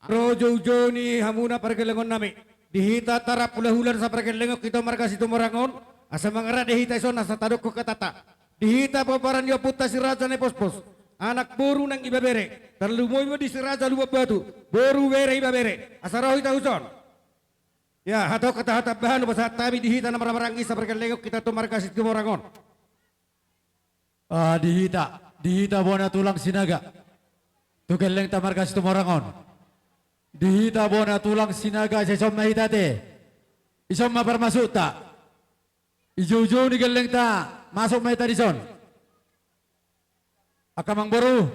Ro joujou ni hamuna pargellengon nami. Di hita tarap hula-hula na sapargellengon hita marga Situmorang on, asa mangarade hita dison asa tadokkon hatanta. Di hita pomparan ni ompunta Si Raja Naipospos, anak boru nang ibebere, tarlumobi ma di Si Raja Lumbanbatu, boru, bere, ibebere, asa ro hita tuson. Ya, hatop hata-hata bahan pasahat hami di hita na marhahamaranggi sapargellengon hita tu marga Situmorang on. Ah, di hita, di hita bona tulang Sinaga. Tu gellengta marga Situmorang on. Di hita bona tulang Sinaga, asa dison ma hita ate. Dison ma parmasukta. Di joujou ni gellengta, masuk ma hita dison. Angka amangboru,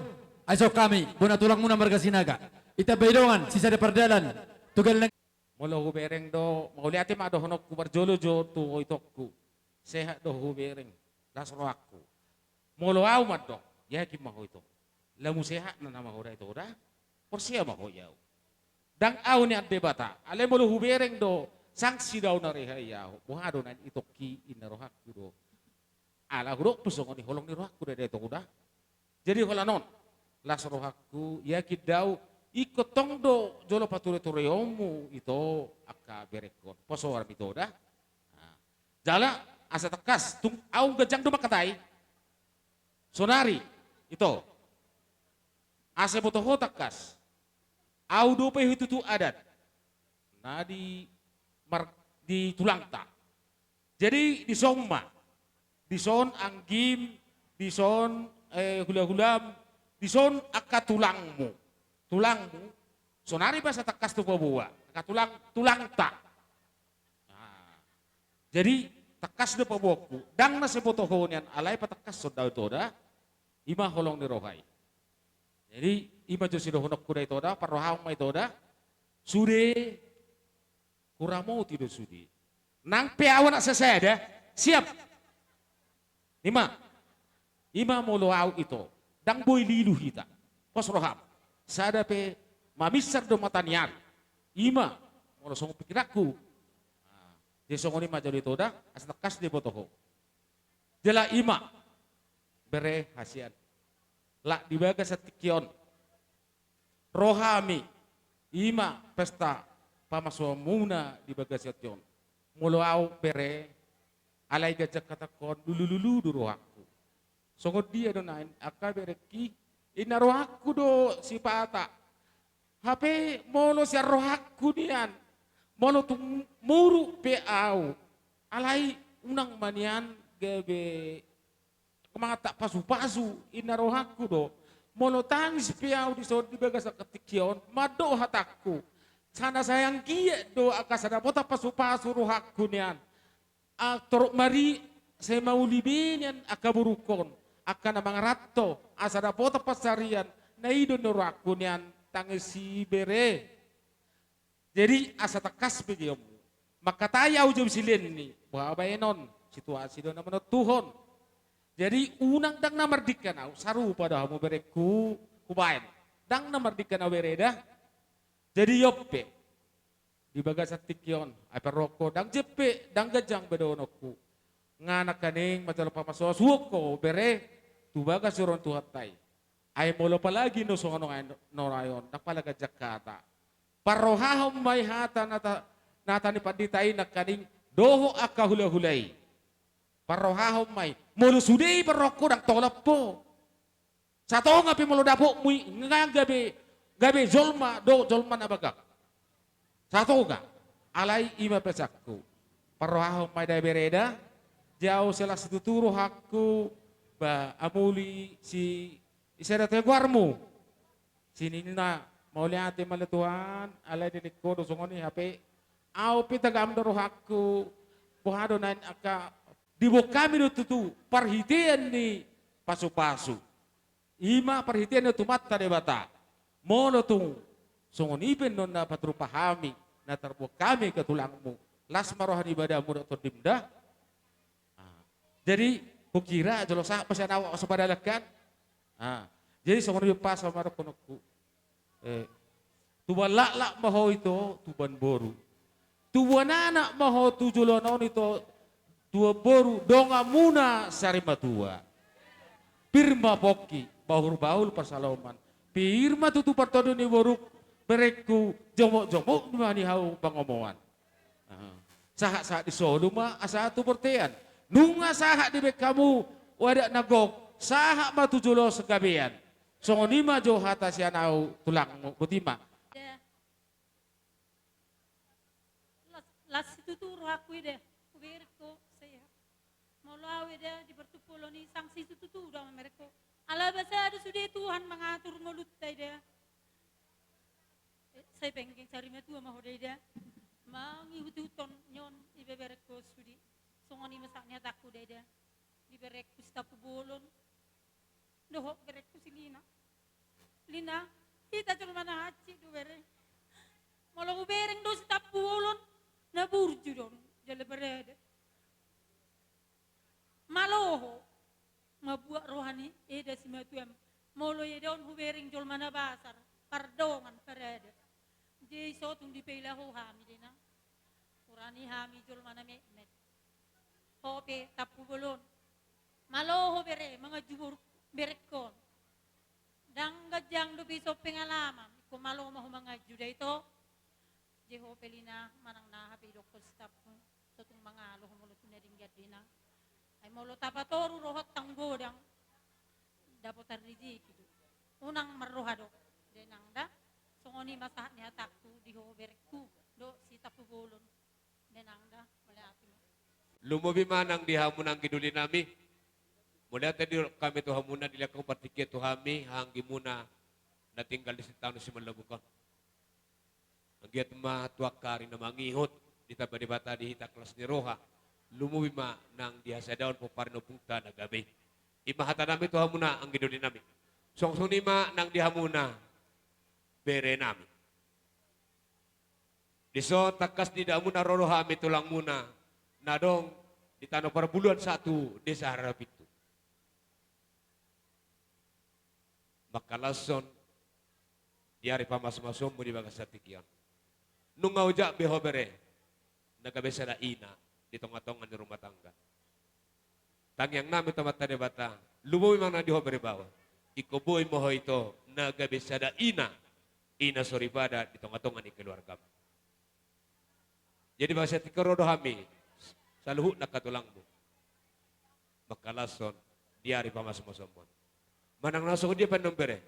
ai dison hami, bona tulangmuna marga Sinaga. Hita bahen dongan, sisada pardalan, tu gelleng. Molo hubereng do, mauliate ma dohononku parjolo jo tu ho itongku. Sehat do hubereng, las rohangku. Molo au mandok, yakin ma ho ito. Lamu sehat na nama ho da ito da. Porsea ma ho i au. Ndang au nian Debata, alai molo hubereng do, sanksi do au na reha i au. Boha do na itongki, inna rohangku do. Ala hudok pe songon i holong ni rohangku da ito da. Jadi holan on, las rohangku, yakin do au, ingkon tong do jolo pature-tureonmu ito angka berengkon. Poso armi ito da. Nah. Jala, asa tangkas, tung au ganjang do mangkatai. Sonari, ito. Asa boto ho tangkas. Au dope hututu adat. Na di mar-, di tulangta. Jadi, dison ma. Dison anggim, dison, eh, hula-hulam, dison angka tulangmu. Tulangmu, sonari pe asa tangkas do paboa. Angka tulang, tulangta. Nah, jadi, tangkas do paboaonku. Ndang na sai boto ho nian alai patangkashon do au ito da. I ma holong ni roha i. Jadi, i ma jo sidohononku da ito da, parrohaon ma ito da. Sude, huramoti do sude. Nang pe au anak sasada, siap. I ma. I ma molo au ito. Ndang boi lilu hita. Pos roham. Sada pe maminsar do mata ni ari. I ma. Molo songon pikiranku. Nah, jadi songon i ma jolo ito da, asa tangkas diboto ho. Jala i ma. Bere hasian. Lak di bagasan tingki on. Ro hami, i ma pesta pamasuonmuna di bagasan tingki on. Molo au bere, alai ganjang hatangkon, lulu-lulu do rohangku. Songon dia do nuaeng angka berengki, inna rohangku do sipata. Hape molo sian rohangku nian, molo tung muruk pe au, alai unang ma nian gabe mangantak pasu-pasu, inna rohangku do. Molo tangis pe au dison di bagasan tingki on, mandok hatangku. Sana sai anggiat do angka sada bota pasu-pasu rohangku nian. Ah, torop mari sai mauli be nian angka borungkon, angka na mangaranto, asa dapotan pansarian, na i do ni rohangku nian tangis i bere. Jadi asa tangkas be geommu. Mangkatai au jom silenni, boha baenon, situasi do na manontuhon. Jadi unang, ndang na mardingkan au, sarupa do hamu berengku, hubaen. Ndang na mardingkan au bere da. Jadi on pe. Di bagasan tingki on, ai parrohangku, ndang jempek, ndang ganjang be dohononku. Nga nangkaning manjalo pamasuasuonku bere, tu bagas joro ni Tuhanta i. Ai molo apalagi na songon on, na ro on, ndang pala ganjang hata. Parrohahon ma i hata na ta-, na hata ni pandita i nangkaning, dohot angka hula-hula i. Parrohahon ma i. Molo sude i parrohangku ndang tolap ho. Satonga pe molo dapotmu i, nga gabe, gabe jolma, dohot jolma na bagak. Satonga, alai i ma pesanku. Parrohahon ma i da bere da, jau sela situtu rohangku, ba amuli si, ise da teguarmu. Sininna, mauliate ma ale Tuhan, alai dilingko do songon i hape, au pe tagam do rohangku, boha do naeng angka, diboan hami do tutu, parhitean ni pasu-pasu. I ma parhitean ni Tuhanta Debata. Molo tung songon i pe annon na paturupa hami, na tarboan hami angka tulangmu. Las ma roha ni badanmu dohot tondim da. Ah. Jadi, hukira, jolo sahat ma sian au, au so padalan kan? Ah. Jadi, songon i pe pasa ma dohononku. Eh, tubuan laklak ma ho ito, tubuan boru. Tubuan anak ma ho tu joloan on ito, tubuan boru, donganmuna sari matua. Pir ma pongki, bahul-bahul parsaloman. Pir ma tutu partondi ni boruk, berengku, jomok-jomok ma di hau pangomoan. Ah. Sahat-sahat di solu ma, asa tu bortean. Nunga sahat dibaen hamu, adat na gok, sahat ma tu jolo sagabean. Songon i ma jo hata sian au tulangmu, boti ma. Eda. Las, las situtu rohangku eda, huberengko, sai. Molo au eda di partumpolon i sangsi situtu do au mamerengko. Alaba sada sude Tuhan mangatur ngolunta eda. Eh, sai penggeng sari matua ma ho da eda. Mangihuthon nion ibeberengko sude. Songon i ma sahat ni hatangku da eda. Di berengku si Tampubolon. Dohot berengku si Lina. Lina, hita jolma na hansit do bere. Molo hubereng do si Tampubolon, na burju do on, jala parade. Malo ho, mambuat roha ni eda simatuam. Molo eda on hubereng jolma na basar, pardongan, parade. Jadi so tung dipaila ho hami da inang. Hurani hami jolma na metmet. Ho pe Tampubolon. Malo ho bere, manganju boru, berengkon. Ndang ganjang dope ison pengalaman, ingkon malo ma ho manganju da ito. Jadi ho pe Lina, manang na aha pe didokkon si Tampu, so tung mangalo ho molo tung na denggan da inang. Ai molo tapatoru rohanta godang, dapotan rijeki do. Unang marroha do, da inang da. Songon i ma sahat ni hatangku di ho berengku, dohot si Tampubolon. Da inang da, mauliate ma. Lumobi ma nang di hamu nang anggi doli nami. Mauliate do hami tu hamuna, dilehon hamu partingkian tu hami, haha anggimuna na tinggal di sitanu Simalabuk on. Anggiat ma tu angka ari na mangihut, ditamba Debata di hita las ni roha. Lumobi ma nang di hasadaon pomparan ni ompunta na gabe i. I ma hata nami tu hamuna anggi doli nami. Songon i ma nang di hamuna bere nami. Dison tangkas diida hamuna ro do hami tulangmuna na adong di Tano Parbuluan satu, Desa Harapintu. Mangkalashon di ari pamasumasuonmu di bagasan tingki on. Nunga ojak be ho bere na gabe sada ina di tongatonga ni rumah tangga. Tangiang nami tu Amanta Debata, lumobi ma nang di ho bere baoa. Ingkon boi ma ho ito na gabe sada ina, ina soripada di tongatonga ni keluargamu. Jadi bagasan tingki on ro do hami saluhutna angka tulangmu. Mangkalashon di ari pamasumasuonmu on. Manang na songon dia pe annon bere.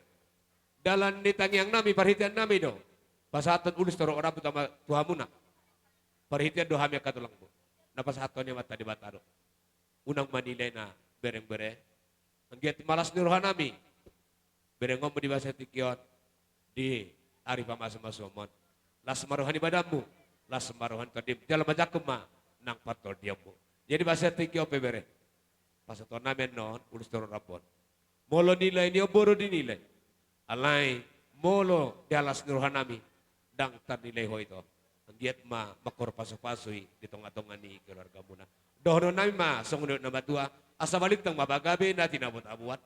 Dalan ni tangiang nami, parhitean nami do pasahathon ulos torop rambu tu hamuna. Parhitean do hami angka tulangmu, na pasahathon ni Amanta Debata do. Unang ma nilai na bereng bere, anggiat ma las ni roha nami. Berengonmu di bagasan tingki on, di ari pamasumasuonmu on, las ma roha ni badanmu, las ma roha ni tondim, jala manjangkon ma nang partondianmu. Jadi bagasan tingki on pe bere, pasahathon nami annon ulos torop rambu on. Molo nilai ni ombo do dinilai, alai molo di las ni roha nami, ndang tarnilai ho ito. Anggiat ma mangkorhon pasupasu i di tongatonga ni keluargamuna. Dohonon nami ma songon nidok na matua, asa balintang ma pagabe na tinabotaboan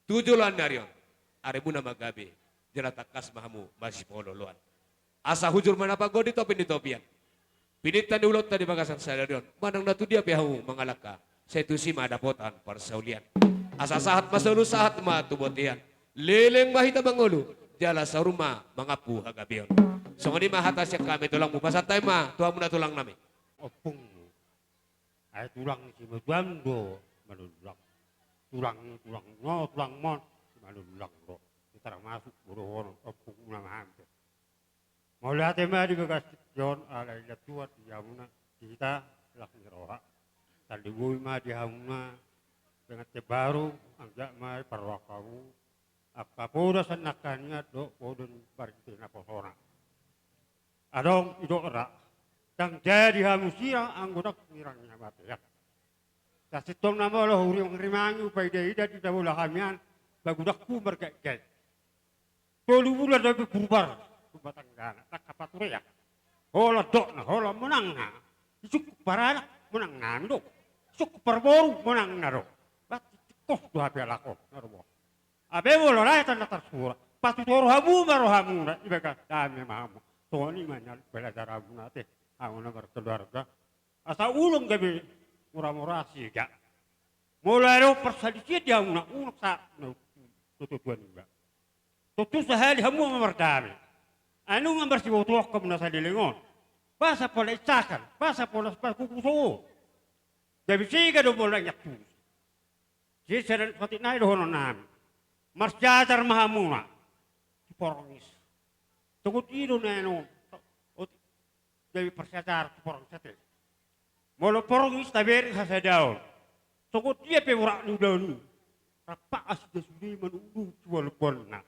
tu joloan ni ari on. Arimuna ma gabe, jala tangkas ma hamu masipaolooloan. Asa hujur ma na panggondi topi ni topian, pinangido ni ulaonta di bagasan sadari on, manang na tudia pe hamu mangalangka, sai tusi ma dapotan parsaulian. Asa sahat ma solu, sahat ma tu bontean, leleng ma hita mangolu, jala saur ma mangampu hagabeon. Songon i ma hata sian hami tulangmu, pasahat hami ma tu hamuna tulang nami. Ompungmu. Ai tulang ni simatuam do Simanullang. Tulang ni tulangmu, tulangmon Simanullang do. Termasuk bodohon ompungmuna ma hami. Mauliate ma di bagas tingki on, alai lam tuat di hamuna, di hita las ni roha. Tarlumobi ma di hamuna pengantin baru, anggiat ma diparrohahon hamu angka poda sian angka nian dohot poda ni parhite naposona. Adong didok ra, ndang jadi hamu sirang anggo ndang sirang ni hamatean. Sasintongna molo hurimangrimangi, hupaidaida di na bola hami an, pagodangku margatgat. Tolu bulan dope purba tu rumah tanggana, ndang hapaturean. Holan dokna, holan monangna. Sungkun paranak monangna do. Sungkun parboru monangna do. Berarti tingkos do hape halak on na ro. Hape molo lae tanda tarsurat, patutor hamu ma rohamuna, ibagas dame ma hamu. Songon i ma nian pelajaranmuna ate, hamu na markeluarga. Asa unang gabe muramura siga. Molo adong parsalisian di hamuna, unang sa na tutuan iba. Tontu sahali hamu ma mardame. Ai nunga marsibotoon hamu na saleleng on. Boasa pola insakan, boasa pola sipakukuso. Gabe siga do molo ingat tu. Sisada patik nai dohonon nami. Marsiajar ma hamuna tu porongis. Songon i do na enon. Ot-, jadi parsiajar tu porongis ate. Molo porongis tabereng hasadaon, songon dia pe borat ni ulaon i. Rap asi da sude manunggu tu bolbonna.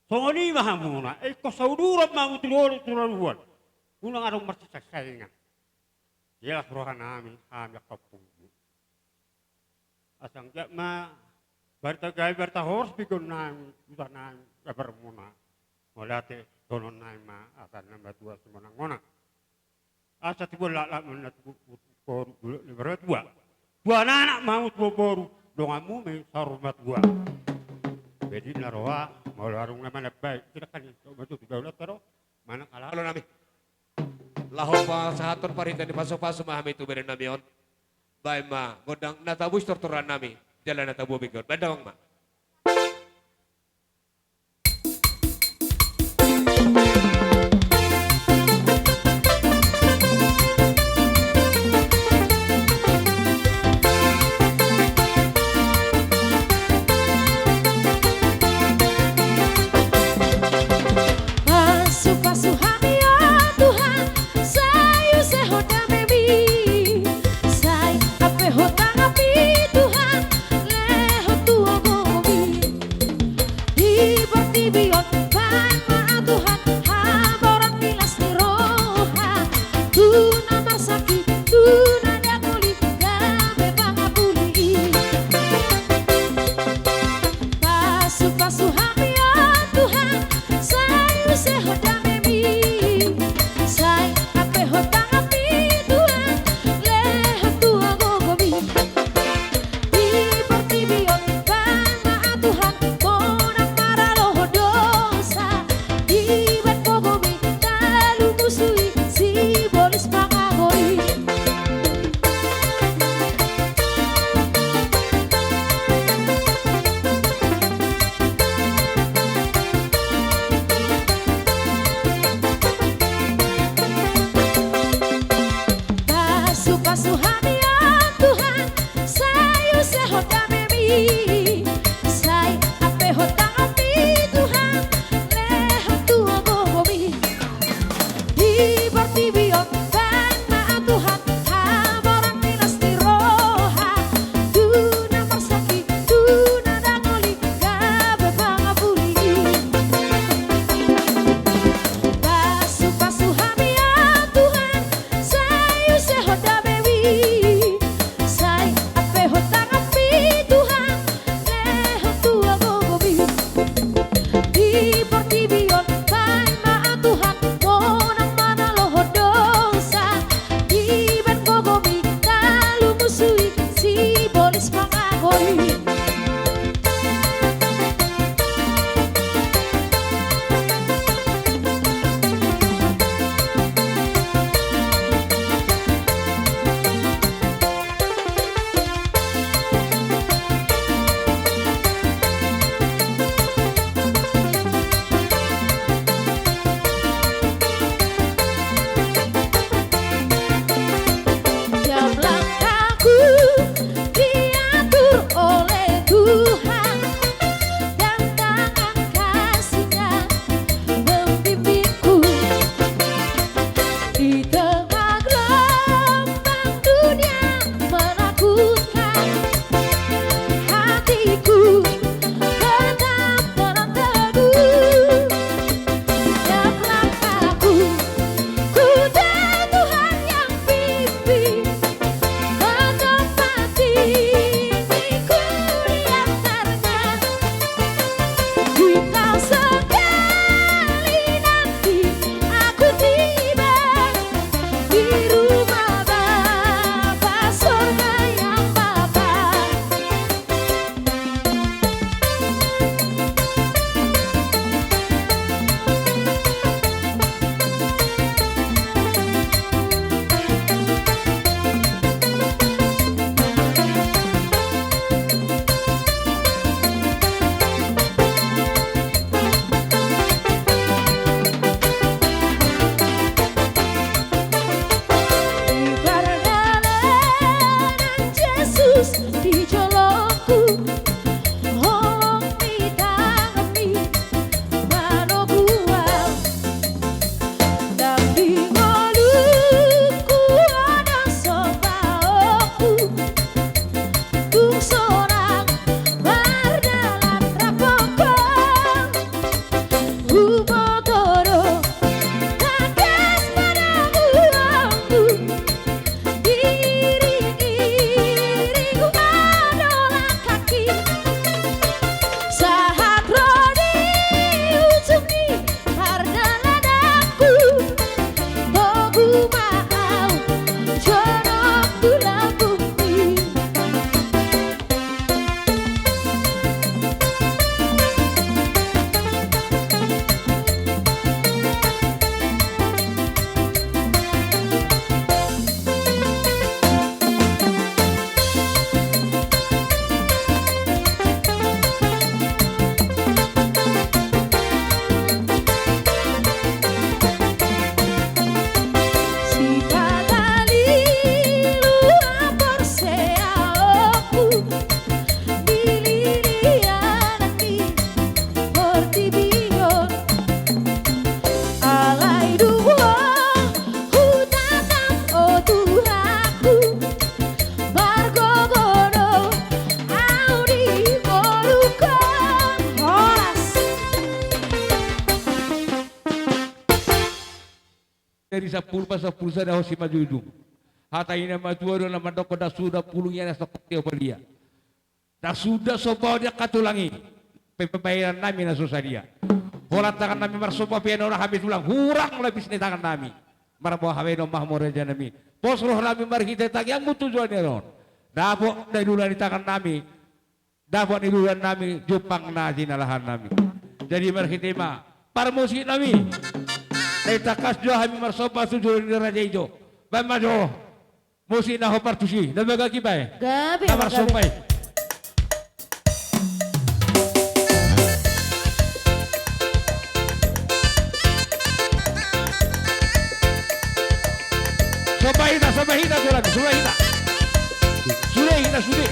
Songon i ma hamuna, ingkon sauduran ma hamu tu dolok tu ranuan. Unang adong marsisaisaingan. Jelas roha nami, hami angka ompungmu. Asa anggiat ma barita gabe, barita horas begeon nami, huta nami, gabarmuna. Mauliate dohonon nami ma, asa na matua simonangmonang. Asa tubuan laklak ma na tubu, tubu, tubu, tubu, tubu, tubu, tubu. Tubuan anak ma hamu, tubuan boru, donganmu ma i saur matua. Jadi na roha, molo adong na manambai, tidak kan i, so maju tu daulat karo, mana kalalo nami. Laho pasahathon parhitean ni pasupasu ma hami tu bere nami on. Baen ma gondang na tabo sitortoran nami, jala na tabo begeon. Baen damang ma. Pasupasu hami, o Tuhan, sai use Ho damemi, sai ampe Ho tangapi, Tuhan, lehon tu ogo Di portibi on baen ma Tuhan hamoraon ni las ni roha, tu na marsangki, tu na dangoli, gabe pangapuli. Pasupasu hami, ya Tuhan, sai usehon damei, sai ampehon tanganmi, Tuhan, lehon tua gogomi. Di portibi on baen ma Tuhan monang manalohon dosa, dibaen gogomi talu musu i, sibolis pangago i. Tiap langkahku diatur oleh Tuhan, dan tangan kasih-Nya membimbingku. Di tengah gelombang dunia menakutkan, hatiku tetap tenang teguh. Tiap langkahku, ku tahu Tuhan yang pimpin, ke tempat tinggiku diantarkan. Jika sekali nanti aku tiba di rumah Bapa sorga yang Bapa. Di pardalanan Jesus di jolongku, holong ni tanganmi manogu au. Ndang di ngolungku adong sombaonku, tung sonang mardalan rap Ho. Huboto do tangkas padamuanmu, iring-iring hu ado langkahki, sahat ro di ujung ni pardalananku, togu ma au jonok tu lambungmi. Sipata lilu haporseaonku, dilili anak ni portibi on. Alai dung hutatap, o Tuhanku, margogo do au di ngolungkon. Horas. Jadi sampulu pasampulu sada hosi manjujung. Hata ni na matua do na mandokkon, ndang suda pulung ia na sokkot tio palia. Ndang suda sombaon di angka tulang i. Pe pambahenan nami na so sadia. Holan tangan nami marsomba pe, na hurang hami tulang, hurang lapis ni tangan nami. Marboa hami do ma hamu raja nami. Pos roha nami marhite tangiangmu tu joloan ni ari on. Dapot na nidula ni tangan nami, dapot na nidula nami, jumpang na jinalahan nami. Jadi marhite ma parmusik nami, na tangkas jo hami marsomba tu jolo ni raja i jo. Baen ma jo musik na hombar tusi, na bagak i baen. Gabe, na marsomba i. Somba hita, somba hita, tulang, somba hita. Sude hita, sude.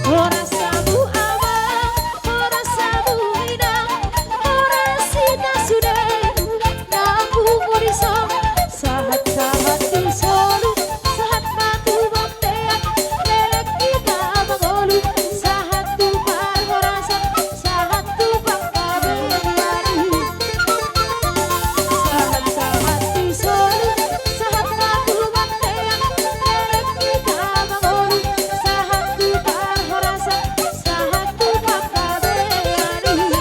Horas hamu amang, horas hamu inang, horas hita sude na pungu dison. Sahat sahat di solu, sahat ma tu bontean, leleng hita mangolu, sahat tu parhorasan, sahat tu panggabean i. Sahat sahat di solu, sahat ma tu bontean, leleng hita mangolu, sahat tu parhorasan, sahat tu panggabean i.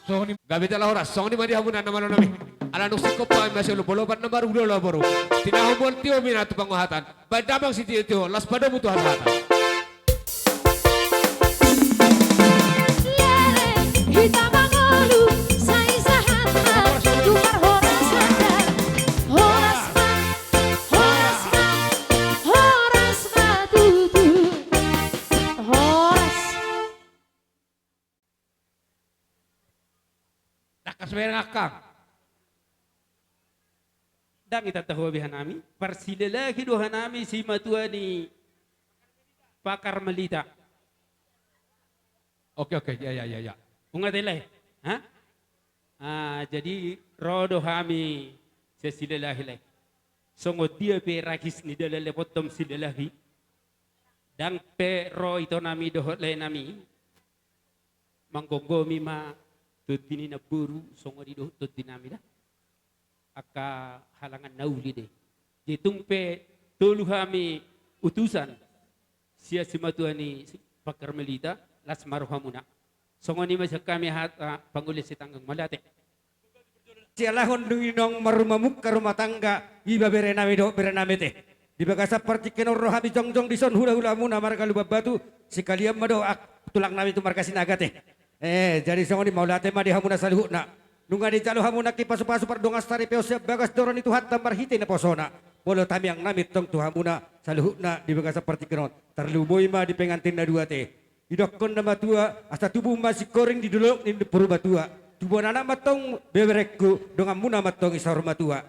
Songon i, gabe jala horas, songon i ma di hamuna na malo nami. Ala dung singkop hami masiolopolopan na marhulahula boru. Tinahom on tio mina tu panguhatan. Baen damang sitio-tio, las padomu tu hata-hata. Leleng hita mangolu, sai sahat ma tu parhorasan. Horas ma, horas ma, horas ma tutu. Horas. Tangkas bereng angka. Ndang hita tahoa be hanami, parsilalahi do hanami simatua ni Pa Karmelita. Oke, oke, ya, ya, ya, ya. Ungat i lae? Ha? Ah, jadi ro do hami sian silalahi lae. Songon dia pe ragis ni dalan lae pottom silalahi. Ndang pe ro itonami dohot laenami. Manggomgomi ma tondi ni namboru, songon i dohot tondinami da. Angka halangan na uli do i. Jadi tung pe tolu hami utusan sian simatua ni Pa Karmelita, las ma rohamuna. Songon i ma sian hami hata pangoli sitanggang mauliate. Sialahon dung i naung marrumah mungka rumah tangga, iba berenami dohot berenami ate. Di bagasan partingkian on ro hami jongjong dison hulahulamuna marga Lumban Batu, sekalian ma dohot tulangnami tu marga Sinaga ate. Eh, jadi songon i mauliate ma di hamuna saluhutna. Nunga dijalo hamu nangkin pasupasu pardongan saripeon sian bagas joro ni Tuhanta marhite naposona. Molo tamiangnami tong tu hamuna saluhutna di bagasan partingkian on. Tarlumobi ma di pengantin na dua ate. Didokkon na matua, asa tubu ma singkoring di dolok ni purbatua. Tubuan anak ma tong beberengku, donganmuna ma tong i saur matua.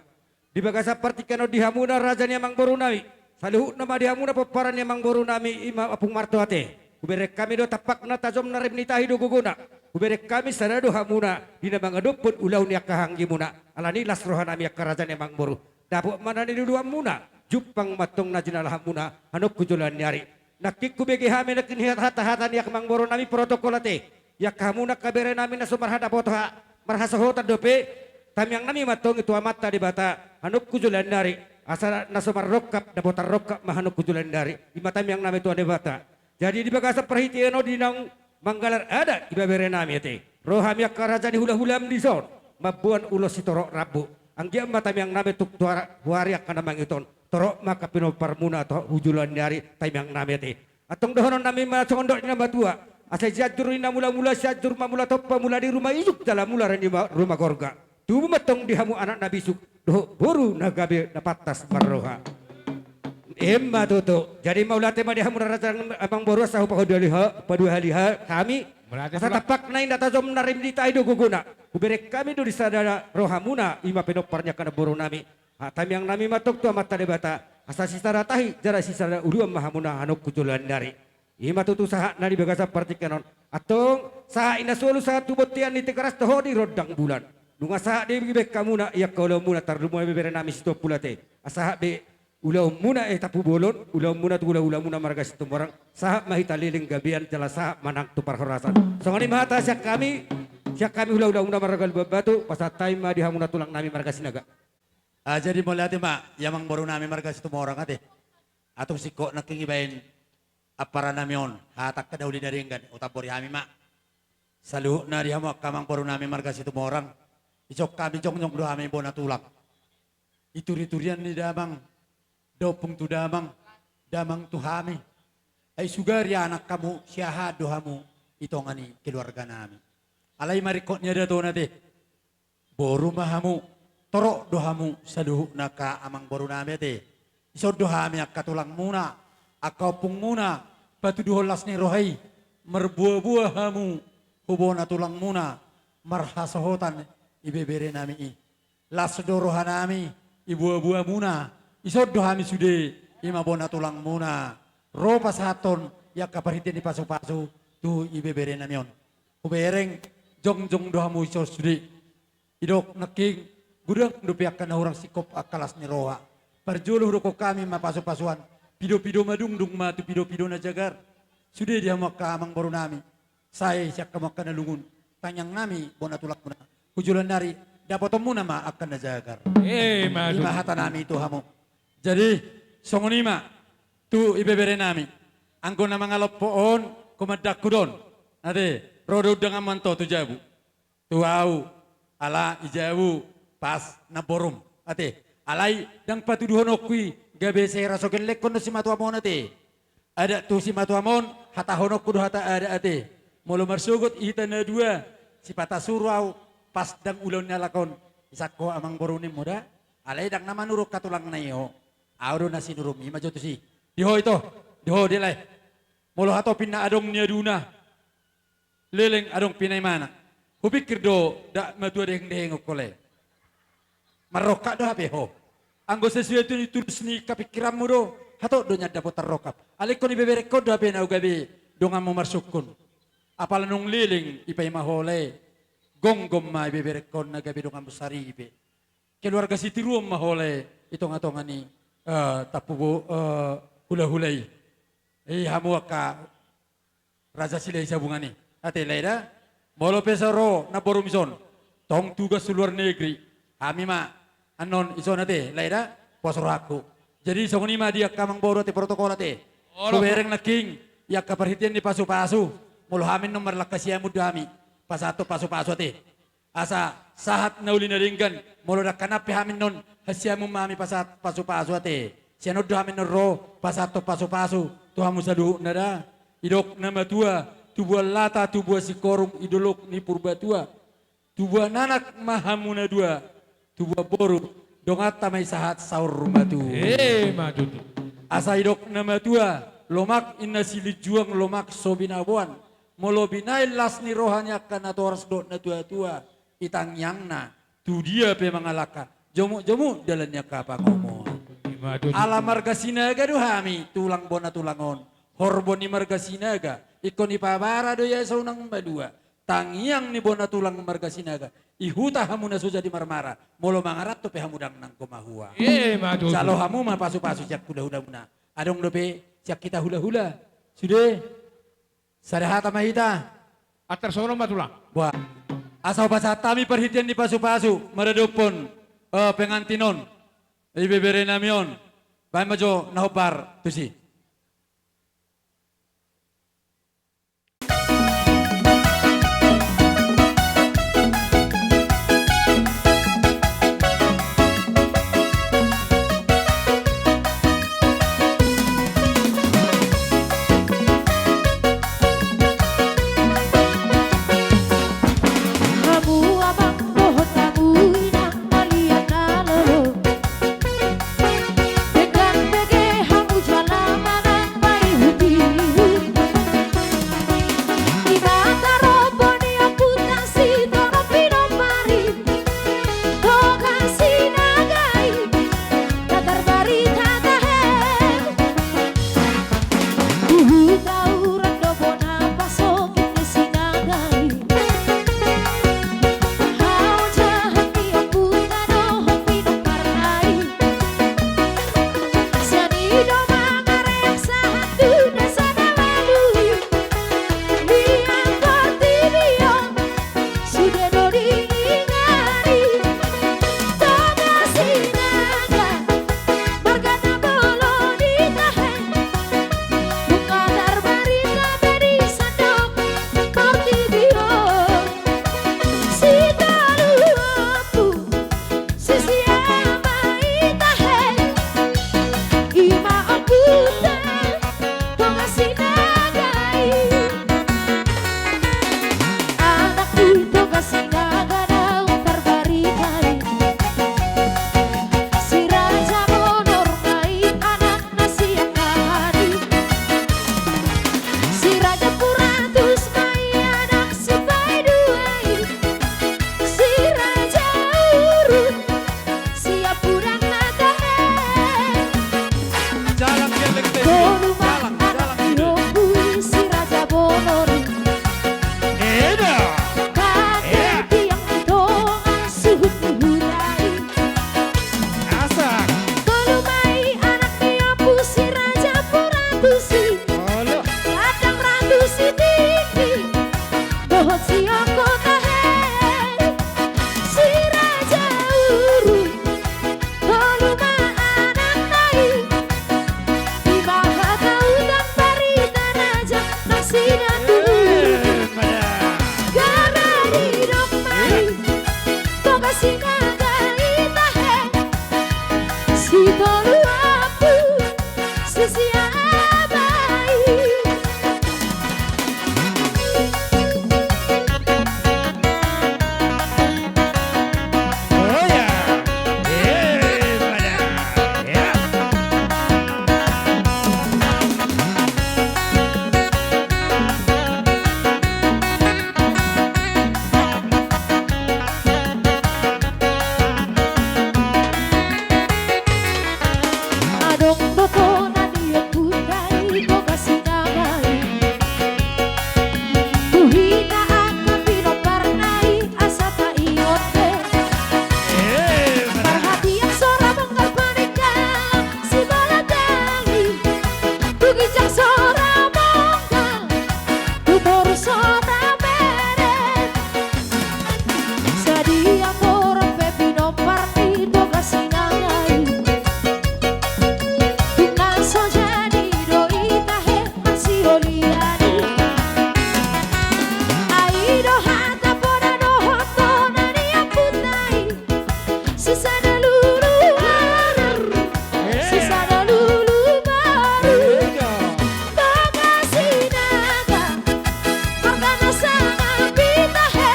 Di bagasan partingkian on di hamuna raja ni amangborunami. Saluhutna ma di hamuna pomparan ni amangborunami i ma Ompung Marto ate. Hubereng hami do tampakna tajomna rem ni tahi do gogona. Hubereng hami sada do hamuna di na mangadophon ulaon ni angka anggimuna. Alani las rohanami angka raja ni amangboru. Dapot ma na niluluanmuna, jumpang ma tong na jinalahanmuna, hanongku joloan ni ari. Nangkin hubege hami nangkin hata-hata ni amangborunami protokol ate. Ia angka hamuna angka berenami na so marhadapotan, marhasohotan dope, tamiangnami ma tong i tu Amanta Debata, hanongku joloan ni ari, asa na so marrongkap, dapotan rongkap ma hanongku joloan ni ari, i ma tamiangnami tu Debata. Jadi di bagasan parhitean on di naung manggalar adat iba berenami ate. Ro hami angka raja ni hulahulam dison, mamboan ulos sitorop rambu. Anggiat ma tamiangnami tuk tu ara-, huari angka na mangihuthon, torop ma angka pinomparmuna tu joloan ni ari tamiangnami ate. Antong dohononnami ma songon dok ni na matua. Asa Sianjur ni na mulamula, Sianjur ma mula tompa, mula ni ruma ijuk jala mula ni ma-, ruma gorga. Tubu ma tong di hamu anak na bisuk, dohot boru na gabe na pantas marroha. Ima tutu. Jadi mauliate ma di hamu na raja amangboru asa hupaduahaliha, paduahaliha hami. Mauliate. Asa ma. Tampakna inda tajom na rem ni tahi do gogona. Hubereng hami do di sada rohamuna, i ma pinomparna angka namborunami. Ha, tamiangnami ma tong tu Amanta Debata, asa sisada tahi, jala sisada uluan ma hamuna hanongku joloan ni ari. I ma tutu sahatna di bagasan partingkian on. Antong, sahat i na solu sahat tu bontean ni Tigaras dohot di rondang bulan. Nunga sahat do i be hamuna, ia angka ulaonmuna tarlumobi berenami Sitompul ate. Asa sahat be ulaonmuna, eh, Tampubolon, ulaonmuna tu hulahulamuna marga Situmorang, sahat ma hita leleng gabean jala sahat ma nang tu parhorasan. Songon i ma hata sian hami, sian hami hulahulamuna marga Lumban Batu, pasahat hami ma di hamuna tulangnami marga Sinaga. Ah, jadi mauliate ma, i amangborunami marga Situmorang ate. Antong singkop nangkin ibaen amparanami on, hata angka na uli na denggan, hutambori hami ma. Saluhutna di hamu angka amangborunami marga Situmorang. Dison hami jongjong do hami bona tulang. Ituriturian ni damang, da ompung tu damang, damang tu hami. Ai sugari anak hamu, siahaan do hamu, i tonga ni keluarganami. Alai ma ringkot ni adat on ate. Boru ma hamu, torop do hamu, saluhutna angka amangborunami ate. Ison do hami angka tulangmuna, angka ompungmuna, patuduhon las ni roha i, marboaboa hamu, tu bona tulangmuna, marhasohotan ibeberenami i. Las do rohanami, iboaboamuna, ison do hami sude, i ma bona tulangmuna, ro pasahathon, i angka parhitean ni pasupasu, tu ibeberenami on. Hubereng, jongjong do hamu ison sude. Didok nangkin, godang dope angka na hurang singkop angka las ni roha. Parjolo hudok hami ma pasupasuan, pidopido madungdung ma tu pidopido na jagar. Sude di hamu angka amangborunami. Sai sian hamu angka na lungun, tangiangnami bona tulangmuna. Hujolo nari, dapotonmuna ma angka na jagar. Eh, ima tutu. Ima hatanami tu hamu. Jadi, songon i ma, tu ibeberenami. Anggo na mangalompo on, komandangku do on. Ate, ro do undanganmu anto tu jabu. Tu au, ala i jabu, pas, namborum. Ate, alai, ndang patuduhononku i, gabe sai ra so gellenghon do simatuam on ate. Adat tu simatuam on, hatahononku do hata adat ate. Molo marsogot hita na dua, sipata suru au, pas ndang ulaon ni halak on. Isangko amangboru nimmu da, alai ndang na manuru angka tulangna i ho. Au do na sinurumi, ima jo tusi. Di ho ito, di ho di lae. Molo hatop inna adong niaduna. Leleng adong pinaimana. Hupikir do, ndak matua dehenghon ho lae. Marrongkap do hape ho. Anggo sesuai tu ni tulus ni kapingkiranmu do, hatop do nian dapot tarrongkap. Alai ingkon ibeberengkon do hape na gabe donganmu marsungkun. Apala nunga leleng ipaima ho lae. Gomgom ma ibeberengkon na gabe donganmu saripe. Keluarga sitiruon ma ho lae, di tongatonga ni, eh, tampubo, eh, hulahula i. I hamu angka Raja Silahisabungan i. Ate, lae da? Molo pe so ro namborum ison, tong tugas tu luar negeri. Hami ma, annon ison ate, lae da? Pos rohangku. Jadi, songon i ma di angka amangboru ate protokol ate. Olo. Hubereng nangkin, i angka parhitean ni pasupasu. Molo hami annon marlangka siamun do hami. Pasahathon pasupasu ate. Asa sahat na uli na denggan, molo ndang hanan pe hami annon, hasiamun ma hami pasahat pasupasu ate. Sian on do hami annon ro, pasahathon pasupasu, tu hamu saluhutna da. Didok na matua, tubuan lata, tubuan singkoru, di dolok ni Purbatua. Tubuan anak ma hamu na dua, tubuan boru, donganta ma i sahat saur matua. Eh, ima tutu. Asa didok na matua, lomak inna silinjuang, lomak so binaboan. Molo binahen las ni roha ni angka natoras dohot natuatua, i tangiangna, tu dia pe mangalangka, jomukjomuk dalan ni angka pangomoan. Ima tutu. Ala marga Sinaga do hami, tulang bona tulang on. Horbo ni marga Sinaga, ingkon ipabara do i asa unang malua. Tangiang ni bona tulang marga Sinaga, i huta hamu na so jadi marmara, molo mangaranto pe hamu ndang nanggo mahua. Ima tutu. Jalo hamu ma pasupasu sian hulahulamuna. Adong dope sian hita hulahula. Sude. Sada hata ma hita. Antar songon on ma tulang. Boa. Asa hupasahat hami parhitean ni pasupasu maradophon, eh, pengantin on, ibeberenami on. Baen ma jo na hombar tusi. Hamu amang dohot hamu inang, maliang na lolo. Denggan bege hamu jala Tona ni ompunta i Toga Sinaga i. Tu hita angka pinomparna i asa taingot be. Parhatian sora monggal paninggalan sibalatang i. Tu ginjang sora monggal tu toru sora bereng. Sadia torop pe pinompar ni Toga Sinaga i. Tung na so jadi do i tahe marsiolian i. Ai do hata poda dohot tona ni ompunta i. Sisada lulu anak, sisada lulu boru. Toga Sinaga, marga na sangap i tahe.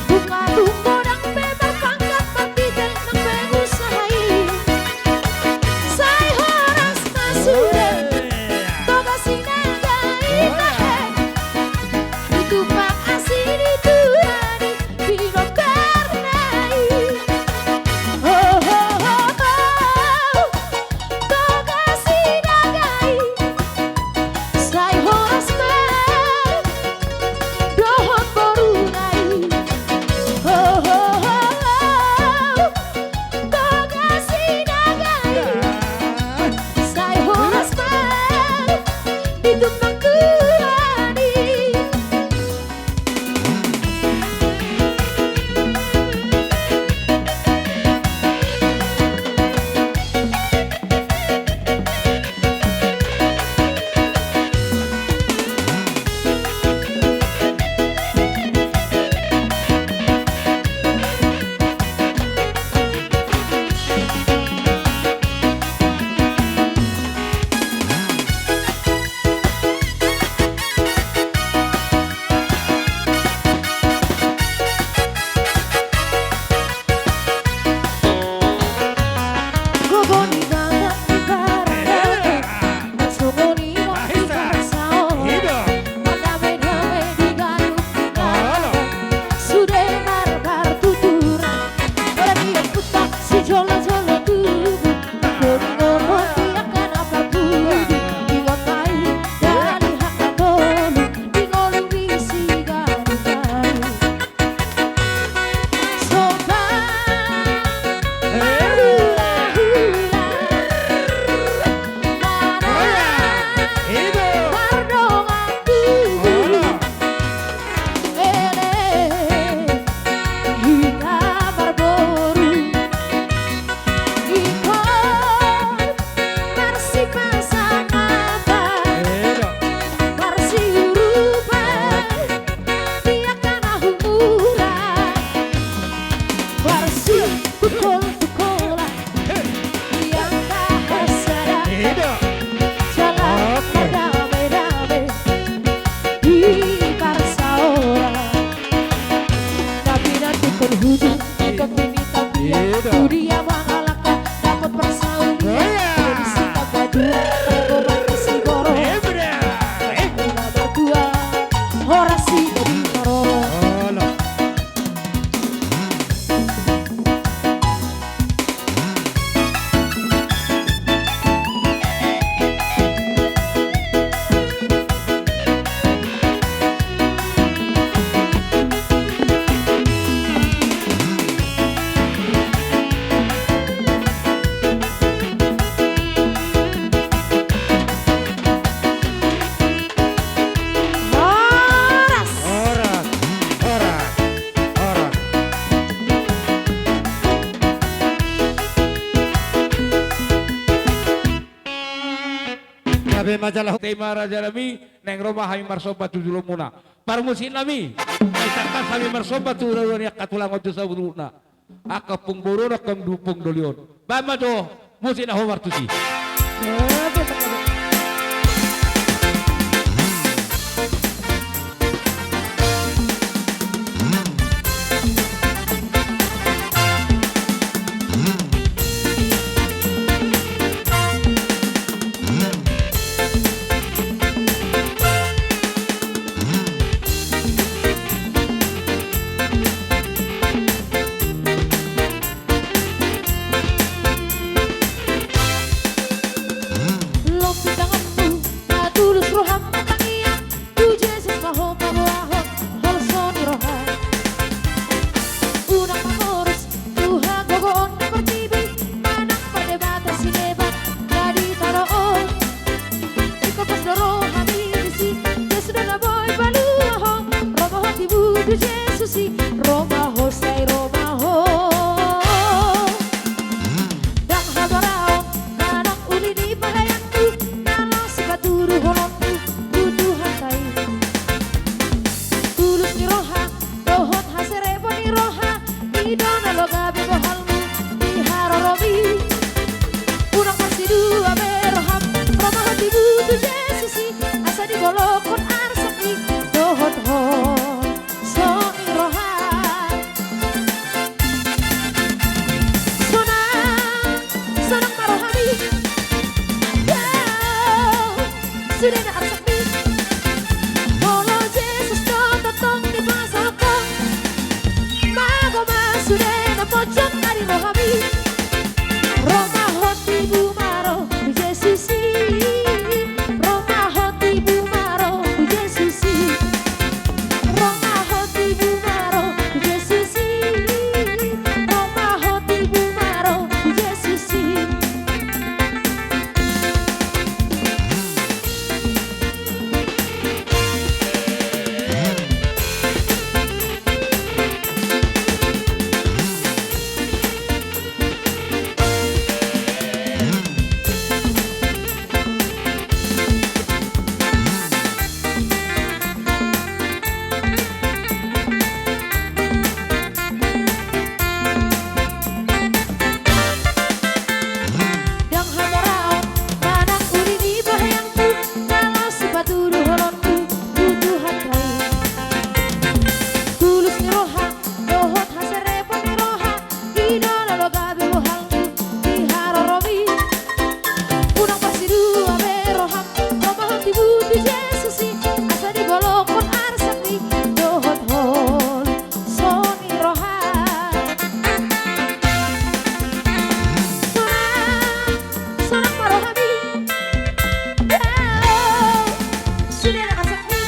Tung godang pe marpangkat, martitel nang pengusaha i. Sai horas ma sude Toga Sinaga i tahe. Ditumpak asi ni tua ni pinomparna i. Ho, ho, ho, ho. Toga Sinaga i. Sai horas ma dohot boruna i. Ho, ho, ho, ho. Toga Sinaga i. Sai horas ma ditumpak tua ni. Gogo ni dada ni barada, songon i ma di parsaoran. Mandame-dame di ganup ni dada, sude marpartuturan. Molo di ompunta sijolo-jolo tubu, Ele, hita marboru, ingkon marsipasahaton, marsiurupan, di angka na humurang, marsitungkol-tungkolan. Di angka hasada, jala mardame-dame di parsaoran. Na pinantikhon hujur, ingkon pinintang biar, tu dia mangalangka dapot parsaulian. Jadi sitamba dua, ingkon marsiborok. Ina martua, horas i jadi marorot. Horas. Horas, horas, horas. Gabe ma jala ho. Tema raja nami, naeng ro ma hami marsomba tu jolomuna. Parmusik nami, naeng tangkas hami marsomba tu ulaon ni angka tulang on tu saluhutna. Angka ompung boru on, angka ompung doli on. Baen ma jo musik na hombar tusi. Sudena arsak ni. Molo Jesus do tongtong dipasahat, mago ma sudena pojok na di rohami. Ro ma ho tibu ma ro tu Jesus i. Ro ma ho tibu ma ro tu Jesus i. Ro ma ho tibu ma ro tu Jesus i. Ro ma ho tibu ma ro tu Jesus i. Ndang hamoraon manang uli ni paheangku, na laos sipatudu holongku tu Tuhan i. Tulus ni roha dohot haserepon ni roha, i do na gabe bohalmu di haroromi. Unang parsidua be roham, ro ma ho tibu tu Jesus i, asa digolophon arsakmi dohot holso ni roha. Sonang, sonang ma rohami. Sudena arsak ni.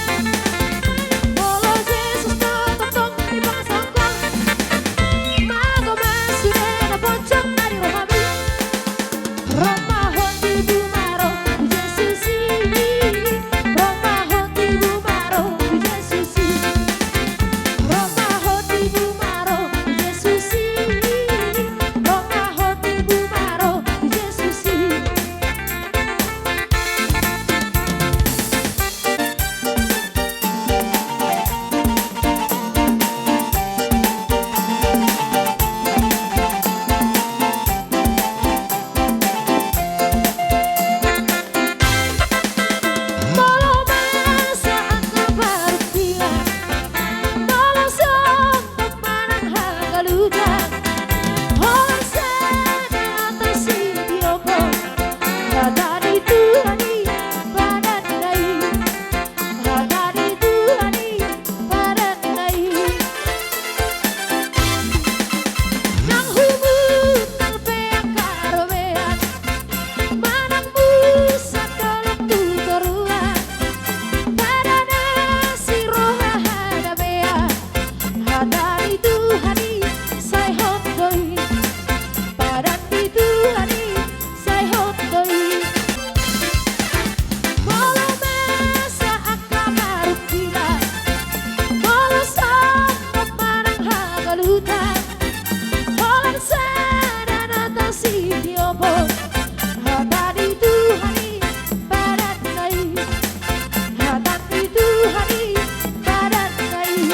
Molo Jesus do tongtong dipasahat, mago ma sudena pojok na di rohami. Ro ma ho tibu ma ro tu Jesus i. Ro ma ho tibu ma ro tu Jesus i. Ro ma ho tibu ma ro tu Jesus i. Ro ma ho tibu ma ro tu Jesus i. Molo masa angka parungkilon, molo sombong manang hagalutan, holan sada hata sitiophon, hata ni Tuhan i padanna i. Hata ni Tuhan i padanna i. Nang hubutan pe angka robean, manang musang dolok tu toruan, pada na siroha hadamean, hata ni Tuhan i sai hot do i. Padan ni Tuhan i sai hot do i. Molo masa angka parungkilon, molo sombong manang hagalutan, holan sada hata sitiophon, hata ni Tuhan i padanna i. Hata ni Tuhan i padanna i.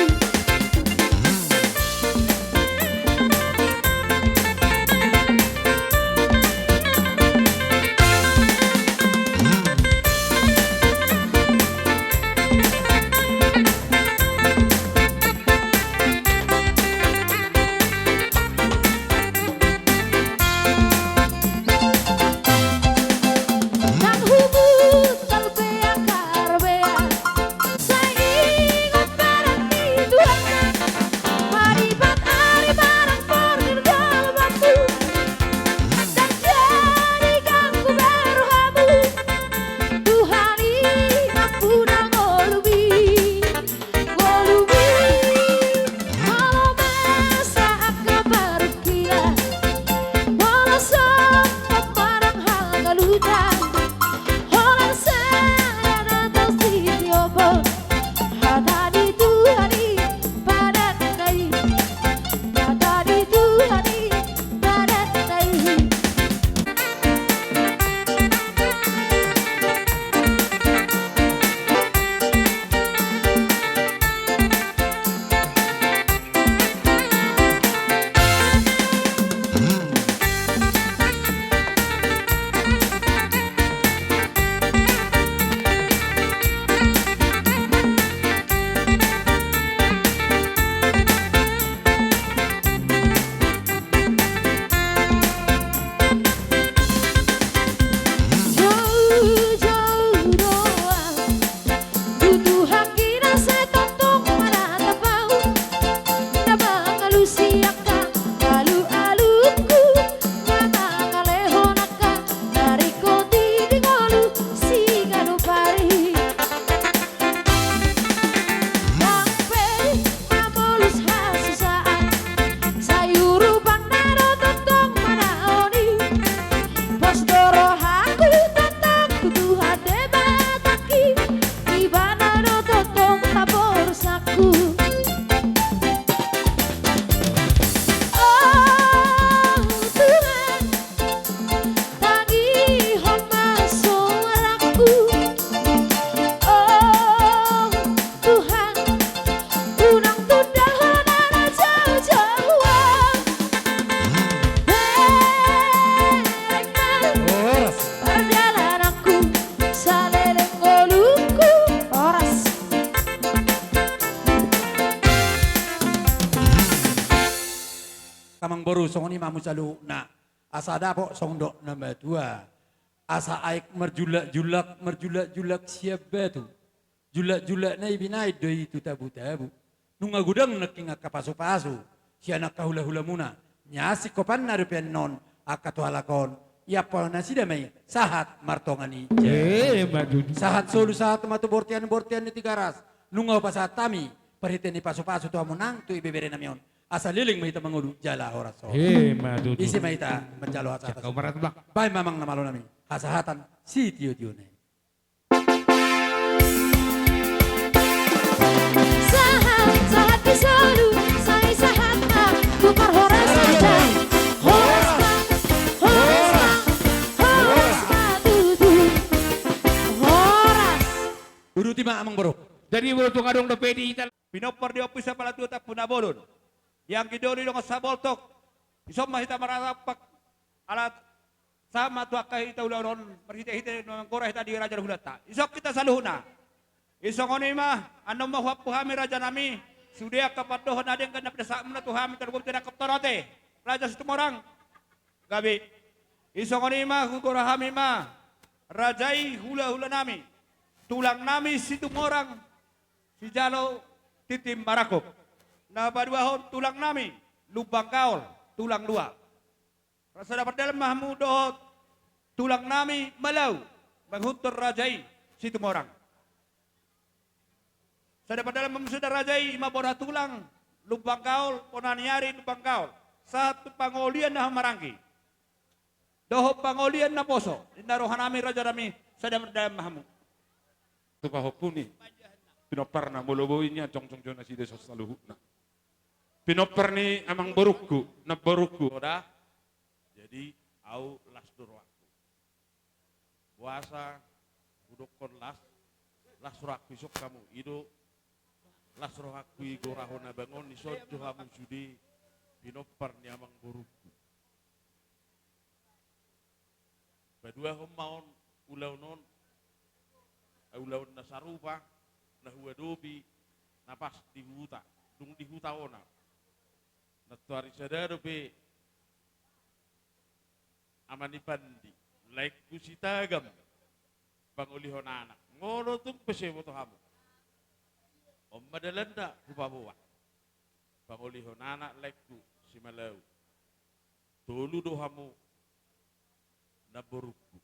Nang hubutan pe angka robean, sai ingot padan ni Tuhanna. Paripat ari manang porgir jolma tu, ndang jadi ganggu be rohamu. Tuhan i nampuna ngolumi. Ngolumi, molo masa angka parungkilon, molo sombong manang hagalutan, holan sada hata sitiophon, hata ni Tuhan i padanna i, hata ni Tuhan i padanna i. Boru, songon i ma hamu saluhutna. Asa dapot songon dok na matua. Asa aek marjullak-jullak, marjullak-jullak sian batu. Jullak-jullakna i binaen do i tu tabu-tabu. Nunga godang nangkin angka pasu-pasu sian angka hula-hulamuna. Nian singkopanna dope annon angka tu halak on. Iampang nasida ma i sahat martonga ni jala. Emma tutu. Sahat solu, sahat ma tu bortean-bortean ni Tigaras. Nunga hupasahat hami marhite ni pasu-pasu tu hamu nang tu ibebere nami on. Asa leleng ma hita mangolu jala horas on. Emma tutu. Ise ma hita manjalo hasahatan. Baen ma amang na malo nami hasahatan sitio-tio na i. Sahat, sahat di solu, sai sahat ma tu parhorasan. Horas ma, horas ma, horas ma tutu. Horas. Uduti ma amang boru. Jadi boru, tung adong dope di hita. Pinompar di ompu sapala tua, tampubolon. Di anggi doli dongan saboltok. Dison ma hita marnatampak. Ala sahat ma tu angka hita ulaon on, marhite-hite na manggora hita di raja dohot hulanta. Dison hita saluhutna. Songon i ma, annon ma huampu hami raja nami, sude angka pandohan na denggan na pinasahatmuna tu hami, tarlumobi tu angka pandohan raja Situmorang. Gabe. Songon i ma hugora hami ma, raja i hula-hula nami, tulang nami Situmorang, sijalo tintin marangkup. Na paduahon tulang nami Lumban Gaol, tulang lua. Sada pardalan ma hamu dohot tulang nami Malau, manguntur raja i Situmorang. Sada pardalan ma hamu sada raja i, ima bona tulang Lumban Gaol, bona ni ari Lumban Gaol. Sahat tu pangolian na hamaranggi dohot pangolian na poso, ninna roha nami raja nami, sada pardalan ma hamu. Tu pahompu ni pinomparna, molo boi nian jongjong jo nasida dison saluhutna. Pinompar ni amang borungku, namborungku. Oda. Jadi, au las do rohangku. Boasa hudokkon las, las rohangku, dison hamu, i do las rohangku i, gorahon abang on, dison jo hamu sude pinompar ni amang borungku. Paduahon ma on ulaon on, ulaon na sarupa na huadopi na pas di huta, dung di huta on au. Nantoari sada dope ama ni Pandi, laengku Sitagam, pangolihon anak. Molo tung pe so diboto hamu, on ma dalanna hupaboa. Pangolihon anak laengku Simalau. Tolu do hamu namborungku.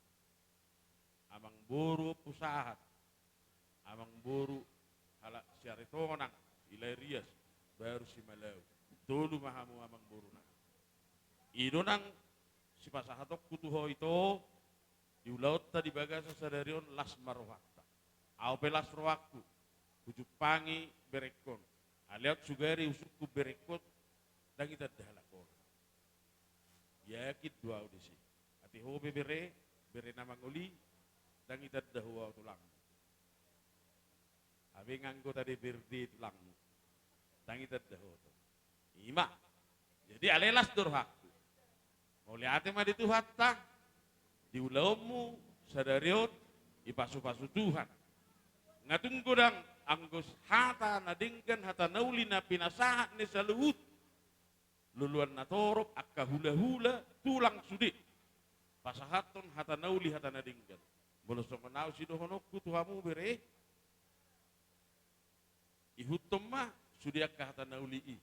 Amang boru Ompu Sahat, amang boru halak Siaritonang, Ilarias, baru Simalau. Tolu ma hamu amang boru nang. I do nang sipasahatonku tu ho ito, di ulaonta di bagasan sadari on, las ma rohanta. Au pe las rohangku hujumpangi berengkon. Alai aut sugari husungkun berengkon, ndang itanda halak on. Yakin do au disi. Ate ho pe bere, bere na mangoli, ndang itanda ho au tulangmu. Hape nga anggota D P R D tulangmu, ndang itanda ho tu. I ma. Jadi alai las do rohangku. Mauliate ma di Tuhanta, di ulaonmu sadari on, dipasupasu Tuhan. Nga tung godang anggo hata na denggan, hata na uli na pinasahat ni saluhut loloan na torop, angka hulahula, tulang sude, pasahathon hata na uli, hata na denggan. Molo songon au sidohononku tu hamu bere, ihuthon ma sude angka hata na uli i.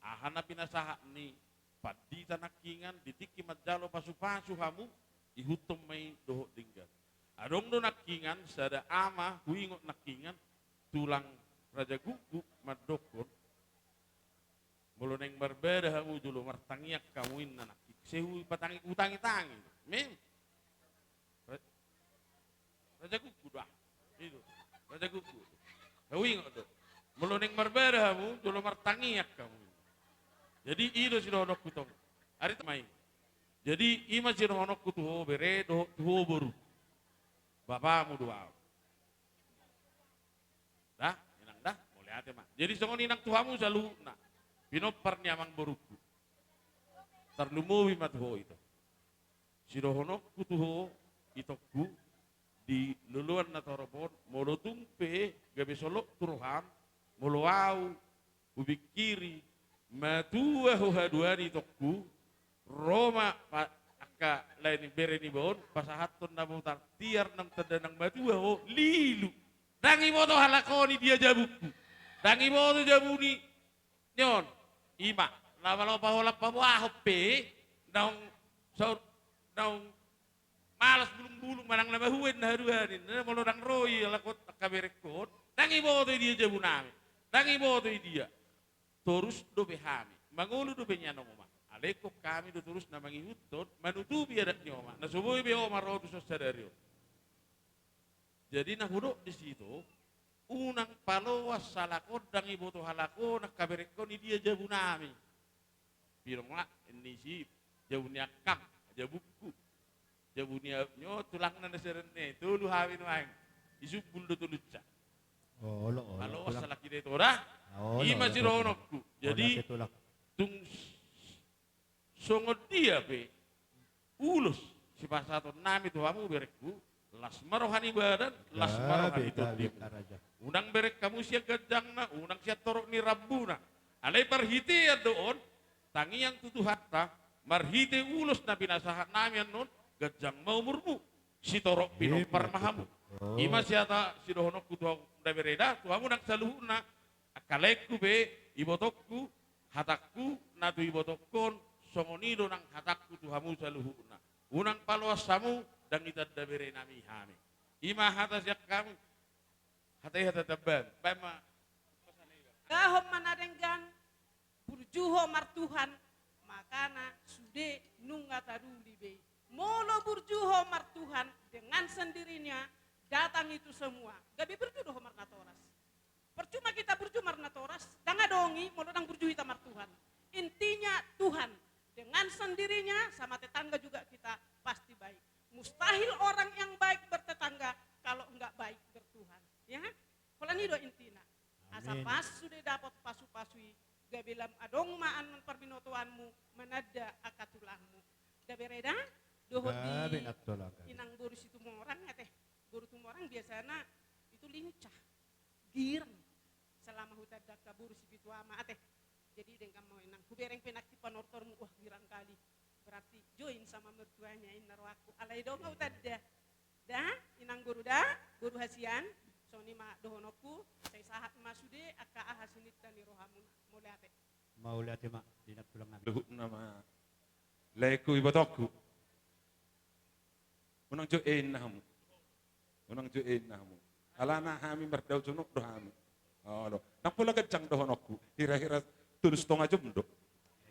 Aha na pinasahat ni pandita nangkingan di tingki manjalo pasupasu hamu, ihuthon ma i dohot denggan. Adong do nangkingan sada ama huingot nangkingan, tulang Raja Gukguk, mandokkon, molo naeng marbada hamu jolo martangiang hamu, inna nangkin. Sai hupatangi, hutangitangi. Mem. Ra-, Raja Gukguk do ah. I do. Raja Gukguk. Huingot do. Molo naeng marbada hamu jolo martangiang hamu. Jadi i do sidohononku tong. Ari ma i. Jadi i ma sidohononku tu ho bere dohot tu ho boru. Bapamu do au. Da, inang da, mauliate ma. Jadi songon i nang tu hamu saluhutna, pinompar ni amang borungku. Tarlumobi ma tu ho ito. Sidohononku tu ho itongku, di loloan na torop on, molo tung pe gabe solot tu roham, molo au hupingkiri Matua ho haduan, itongku. Ro ma pa-, angka lae ni, bere niba on, pasahathon na botar, tiar naung tanda nang matua ho, lilu. Ndang iboto halak on i dia jabungku. Ndang iboto jabu ni, ni on. I ma, laho-laho paholan paboahon pe, naung saur-, naung malas bulung-bulung manang na mahua inna haduan i, na molo ndang ro i halak on, angka berengkon, ndang iboto i dia jabunami. Ndang iboto i dia. Torus dope hami, mangolu dope nian oma. Alai ingkon hami do torus na mangihuthon, manutupi adat ni oma, na so boi be oma ro tu son sadari on. Jadi na hudok disi do, unang paloas halak on, ndang iboto halak on angka berengkon i dia jabunami. Pidong ma, inna i si, jabu ni angkang, jabungku. Jabu ni a-, nyo tulangna na seren ne, tolu hami nuaeng. Isumbul do tolunsa. Olo, olo, paloas tulang. Halak i da, ito da. Olo, i ma olo, sidohononku. Tulang. Jadi, olo, tulang, tung s-, songon dia pe ulos sipasahatonnami tu hamu berengku, las ma roha ni badan, las ma roha ni tondi. Gabe, gabe, gabe. Unang bereng hamu sian ganjangna, unang sian torop ni rambuna. Alai parhitean do on, tangiang tu Tuhanta, marhite ulos na pinasahatnami annon, ganjang ma umurmu, sitorop pinompar ma hamu. Ima sihata sidohononku tu hamu da bere da, tu hamu nang saluhutna, angka laengku pe, ibotongku, hatangku na tu ibotongkon, songon i do nang hatangku tu hamu saluhutna. Unang paloas hamu, ndang itanda berenami hami. Ima hata sian hami. Hata i hata tambahan. Baen ma. Dahon ma na denggan, burju ho martuhan, makana sude nunga taruli be i. Molo burju ho martuhan, dengan sendirinya datang itu semua. Gabe burju do ho marnatoras. Percuma kita burju marnatoras, ndang adong i molo ndang burju hita martuhan. Intinya Tuhan, dengan sendirinya sama tetangga juga kita pasti baik. Mustahil orang yang baik bertetangga kalau nggak baik bertuhan. Ya kan? Holan i do intina. Asa, amin, pas sude dapot pasu-pasu i, gabe lam adong ma annon parbinotoanmu mananda angka tulangmu. Da bere da, dohot di, gabe na tulang, gabe, inang boru Situmorang ate. Boru Tumorang biasana itu lincah, girang. Selama hutanda angka boru Sipitu Ama ate. Jadi denggan ma inang, hubereng pe nangkin panortormu, wah, girang kali. Berarti join sama mertuanya inna rohangku. Alai dong au tanda. Da, inang boru da, boru hasian, songon i ma dohononku, sai sahat ma sude angka aha sininta ni rohamuna. Mauliate. Mauliate ma, di na tulang nami. Luhutna ma, laengku ibotongku. Unang jo e inna hamu. Unang jo e inna hamu. Alana hami mardao jonok do hami. Olo. Ndang pola ganjang dohononku. Hira-hira tolu satonga jom do.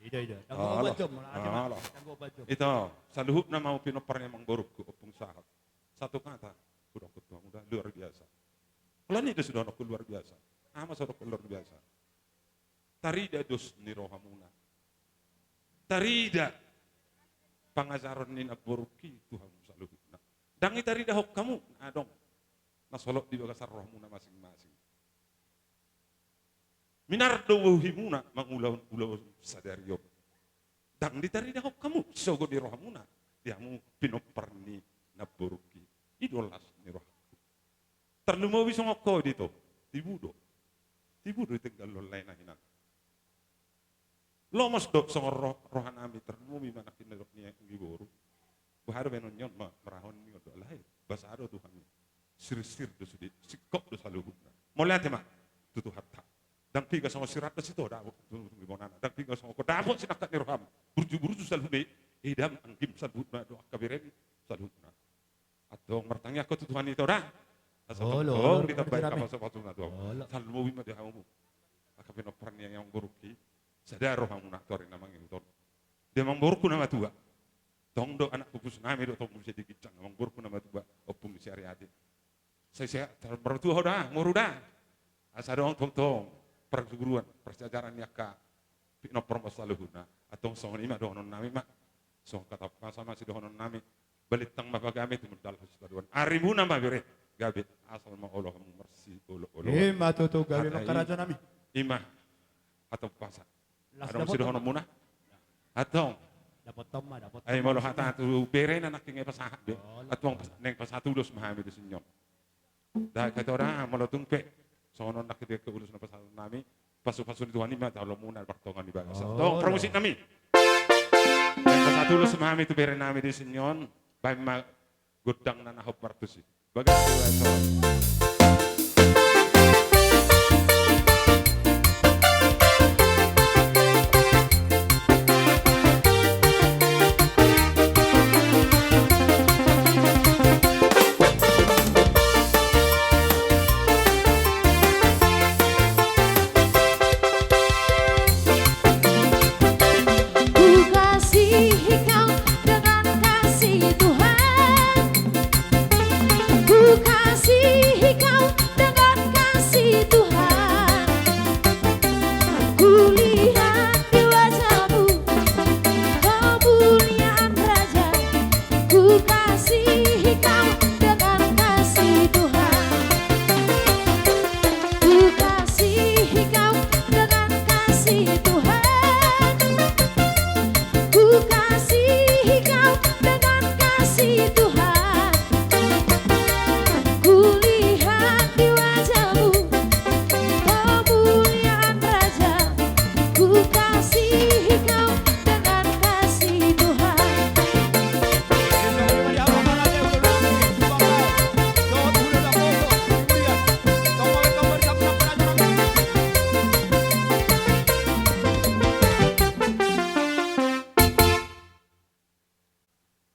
Ida, ida. Ndang opat jom, olo. Ndang opat jom. Ito, saluhutna ma pinompar ni amang borungku, Ompung Sahat. Satu kata, hudok tu hamu da, luar biasa. Holan i do sidohononku luar biasa. Aha ma so hudok luar biasa. Tarida dos ni rohamuna. Tarida pangajaran ni namborungki tu hamu saluhutna. Ndang ditaridahon hamu na adong na solot di bagasan rohamuna masing-masing. Minar do bohimuna mangulahon ulaon sadari on. Ndang ditaridahon hamu sogot di rohamuna di hamu pinompar ni namborungki. I do las ni rohangku. Tarlumobi songon ho do ito, tibu do. Tibu do ditenggallon lae na hinan. Lomos do songon ro-, rohanami, tarlumobi ma nangkin na didok ni anggi boru. Boha do baenon ni on ma-, marahon ni on do alai basa do tu hami. Sirsir do sude, singkop do saluhutna. Mauliate ma tu Tuhanta. Ndang piga songon si Randa sito dapot tu, tu, tu ibonana. Ndang piga songon ho dapot sinangkap ni roham. Burju-burju saluhutna i. Edam anggim saluhutna do angka berem saluhutna. Antong martangiang ho tu Tuhan ito da. Asa tongtong ditambai hapasupasu na tu hamu. Tarlumobi ma di hamu angka pinompar ni amang borungki. Sada rohamuna tu ari na mangihut on. Di amang borungku na matua. Tong do anak pupusnami do tong muse di ginjang amang borungku na matua. Ompung ni si Ariati. Sai sehat, tar-, martua ho da, moru da. Asa adong tongtong parguruan, parsiajaran ni angka pinompar ma saluhutna. Antong songon i ma dohononnami ma. Songon hata umpasa ma sidohononnami. Balintang ma pagabe, tumundalhon sitadoan. Arimuna ma bere, gabe, asal ma olo hamu marsiolo-oloan. I ma tutu, gabe ma hata i, karajanami. I ma hata umpasa. Las. Adong sidohononmuna? Antong. Dapothon ma, dapothon ma. Ai molo hata tu bere na nangkin i pasahat be. Olo. Antong pas-, naeng pasahat ulos ma hami di son. Da, hita da, molo tung pe songon on nangkin i ulos na pasahatonnami. Pasu-pasu ni Tuhan i ma jolomuna di partongaan ni bagasan. Tong, parmusik nami. Baen ma satu ulos ma hami tu bere nami di sini on. Baen ma gondang na na hombar tusi. Bagas tu, eh, so. Ku kasihi kau dengan kasih Tuhan. Ku kasihi kau dengan kasih Tuhan. Ku lihat di wajahmu kemuliaan Raja. Ku kasihi kau dengan kasih Tuhan. Ku kasihi kau dengan kasih Tuhan. Ku kasihi kau dengan kasih Tuhan. Ku lihat di wajahmu kemuliaan Raja. Ku kasihi kau dengan kasih Tuhan.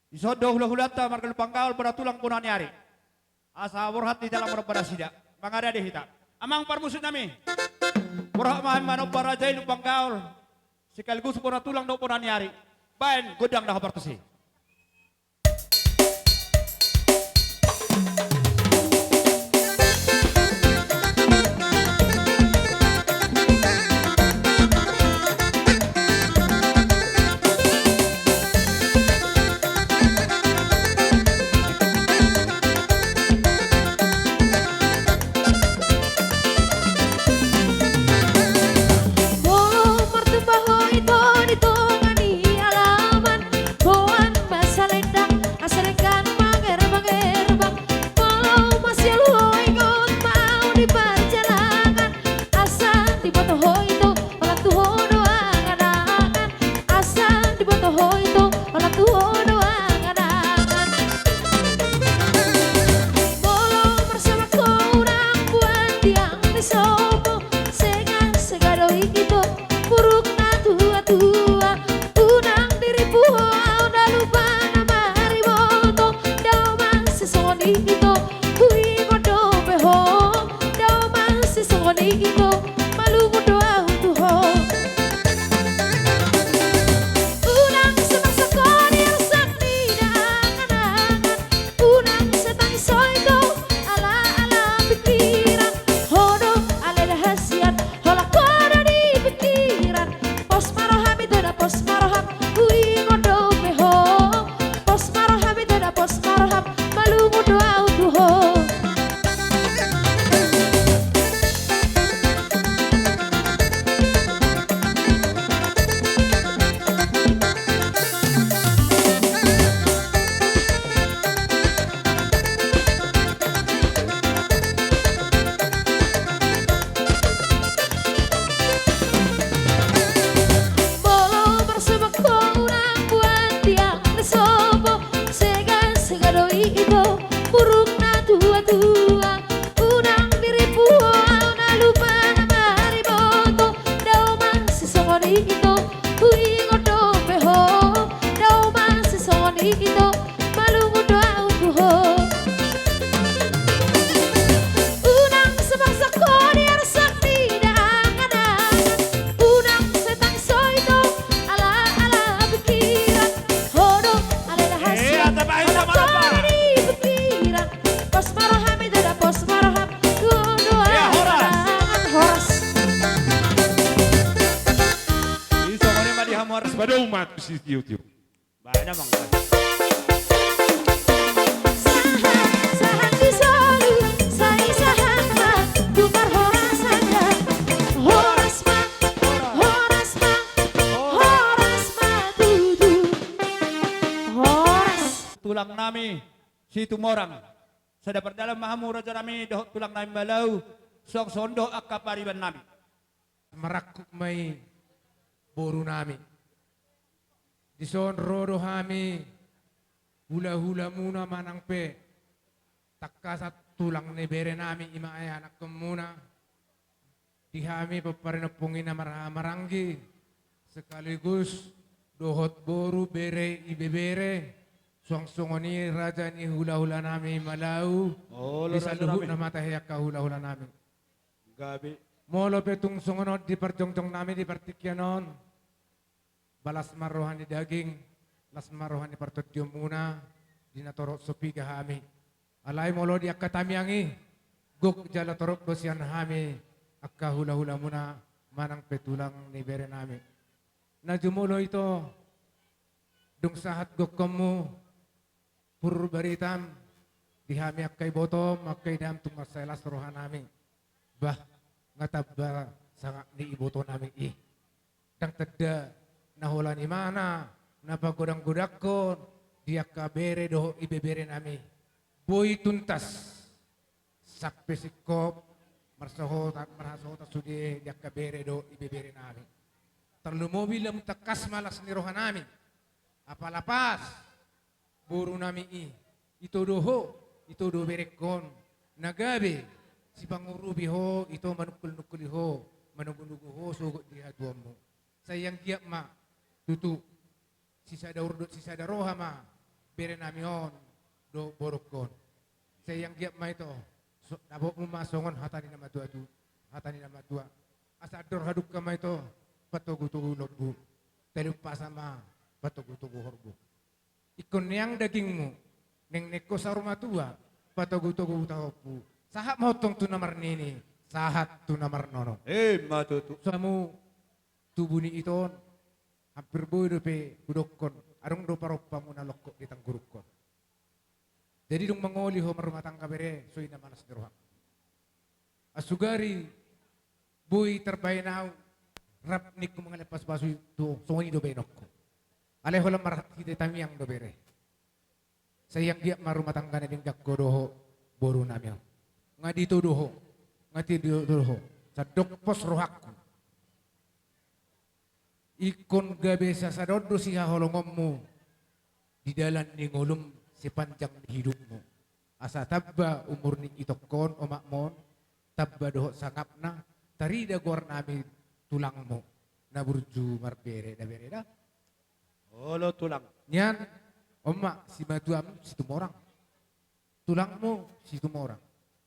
Dison do hula-hulanta marga Lumban Gaol, bona tulang bona ni ari. Asa borhat di dalam, borhat nasida. Mangarade hita. Amang parmusik nami. Borhat ma hami manomba raja i Lumban Gaol. Sekaligus bona tulang dohot bona ni ari. Baen gondang na hombar tusi. Molo martumba ho ito di tonga ni alaman, boan ma salendang, asa denggan mangerbang-erbang. Molo masialuhon, ingot ma au di parjalanan, asa diboto ho ito, holan tu ho do angan-angan, asa diboto ho ito, holan tu ho do angan-angan. Molo marsomak ho unang buan tiang ni sombu, sega-sega do i ito, muruk na tua-tua. Unang dirimpu ho au na lupa na mariboto, dao masisongon i ito, huingot dope ho, dao masisongon i ito, malungun do au tu ho. Unang sai marsak ho di arsak ni angan-angan, unang sai tangiso ito, ala-ala pikiran, ho do ale da hasian, holan ho do di pikiran. Pos ma roham ito da, pos ma roham, huingot dope ho. Pos ma roham ito da, pos ma roham, malungun do au tu ho. Molo marsomak ho unang buan tiang ni sombu, sega-sega do i ito, muruk na tua-tua. Unang dirimpu ho au na lupa na mariboto, dao masisongon i ito, huingot dope ho, dao masisongon i ito, malungun do au tu ho. Unang sai marsak ho di arsak ni angan-angan, unang sai tangiso ito, ala-ala pikiran, ho do ale da hasian, eh, ata bae, holan ho do di pikiran. Pos ma roham ito da, pos ma roham, tu ho do angan-angan. Horas. Ih, songon i ma di hamu, horas. Padomu ma tu si tiu-tiu. Baen amang. Sahat, sahat di solu, sai sahat ma tu parhorasan da. Horas ma, horas ma, horas ma tutu. Horas. Tulang nami Situmorang. Sada pardalan ma hamu raja nami dohot tulang nami Malau, songon i do angka pariban nami. Marangkup ma i, boru nami. Dison ro do hami, hula-hulamuna manang pe tangkasan tulang ni bere nami, i ma anakhonmuna. Di hami pomparan ni ompung i na marhaha maranggi, sekaligus dohot boru, bere, ibebere, suang songon i raja ni hula-hula nami Malau. Olo, di raja saluhutna nami. Mata he angka hula-hula nami. Gabe. Molo pe tung songon on di parjongjong nami di partingkian on, ba las ma roha ni daging, las ma roha ni partondionmuna, di na torop so piga hami. Alai molo di angka tamiang i, gok jala torop do sian hami angka hula-hulamuna manang pe tulang ni bere nami. Na jumolo ito, dung sahat gokhonmu, Pur Baritam, di hami angka ibotom, angka inam, tung mansai las roha nami. Bah, nga tamba sangap ni iboto nami i. Ndang tanda na holan imana, na pagodang-godangkon di angka bere dohot ibebere nami. Boi tuntas sampe singkop marsahotan, marhasohotan sude di angka bere dohot ibebere nami. Tarlumobi lam tangkas ma las ni roha nami. Apala pas boru nami i, ito do ho, ito do berengkon, na gabe sipangurupi ho, ito manungkul-nungkuli ho, manogu-nogu ho sogot di hatuaonmu. Sai anggiat ma tutu sisada ur dohot sisada roha ma bere nami on dohot borungkon. Sai anggiat ma ito, so, dapotmu ma songon hata ni na matua tu, hata ni na matua. Asa andor hadungka ma ito, patogu-togu lombu. Talumpasa ma, patogu-togu horbo. Ingkon neang dagingmu, naeng nengko saur matua, patogu-togu huta hompu. Sahat ma ho tong tu na marnini, sahat tu na marnono. I ma tutu. Samu tubu ni ito on, hampir boi dope hudokkon, adong do parompamu na longkot di tanggurungkon. Jadi dung mangoli ho marrumah tangga bere, so i na malas ni rohangku. Asugari boi tarbaen ahu rap ningku mangalehon pasu-pasu i, tu songon i do baenonku. Alai holan marhite tamiang do bere. Sai anggiat ma rumah tangga na denggan ho dohot boru nami on. Nga ditodo ho, nga ditodo ho. Sandok pos rohangku. Ingkon gabe sasada on do sihaholongonmu di dalan ni ngolum sepanjang ni hidupmu. Asa tamba umur ni itongkon, omakmon, tamba dohot sangapna, tarida goar nami tulangmu na burju marbere da bere da. Olo tulang. Nian, omak, simatuam Situmorang. Tulangmu Situmorang.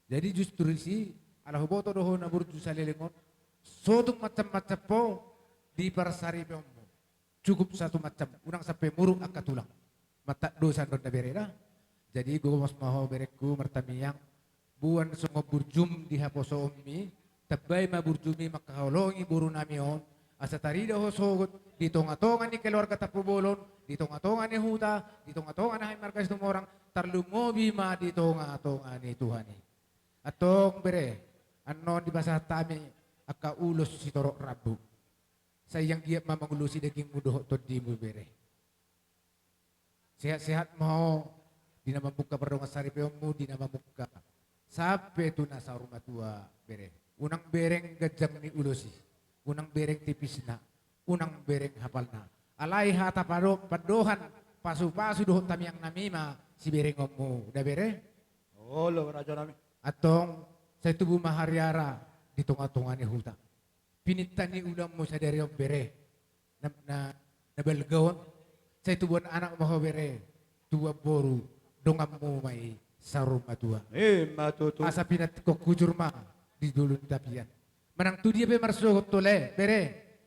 Jadi justru disi, ala huboto do ho na burju saleleng on, so tung macam-macam ho di parsaripeonmu. Cukup satu macam, unang sampe muruk angka tulang. Mantap do sandok da bere da. Jadi gomos ma ho berengku martamiang, boan songon burjum di haposoonmi, tambai ma burjumi mangkaholongi boru nami on, asa tarida ho sogot di tonga-tonga ni keluarga Tampubolon, di tonga-tonga ni huta, di tonga-tonga ni hami marga Situmorang, tarlumobi ma di tonga-tonga ni Tuhan i. Antong bere, annon dipasahat hami angka ulos sitorop rambu. Sai anggiat ma mangulosi dagingmu dohot tondimu bere. Sehat-sehat ma ho di na mamungka pardongan saripeonmu, di na mamungka sampe tu na saur matua bere. Unang bereng ganjang ni ulos i, unang bereng tipisna, unang bereng hapalna. Alai hata pado-, pandohan pasu-pasu dohot tamiang nami ma siberengonmu da bere. Olo raja nami. Antong sai tubu ma hariara di tonga-tonga ni huta. Pinangido ni ulaonmu sadari on bere, na, na, na balga on, sai tubuan anak ma ho bere, tubuan boru, donganmu ma i saur matua. I ma tutu. Asa pinantikhon hujur ma di dolok ni tapian. Manang tu dia pe marsogot ho lae bere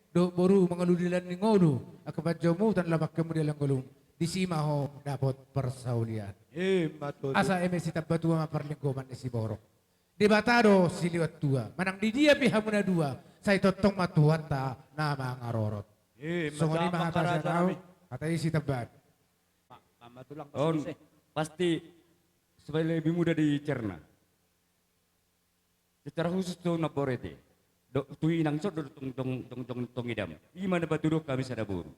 dohot boru mangalului dalan ni ngolu, angka panjouonmu tangan, laho bangkemu dalan ngolum, disi ma ho dapot parsaulian. I ma tutu. Asa eme sitamba tua ma parlinggoman ni siborok. Debata do silehon tua, manang di dia pe hamu na dua, sai tongtong ma Tuhanta na mangarorot. Eh, songon i ma hata sian ahu, hata i sitambaan. Pasti supaya lebih mudah dicerna. Secara khusus tu na borete, tu inang, songon tong, tong, tong, tong idam. I ma na patudok hami sada boru.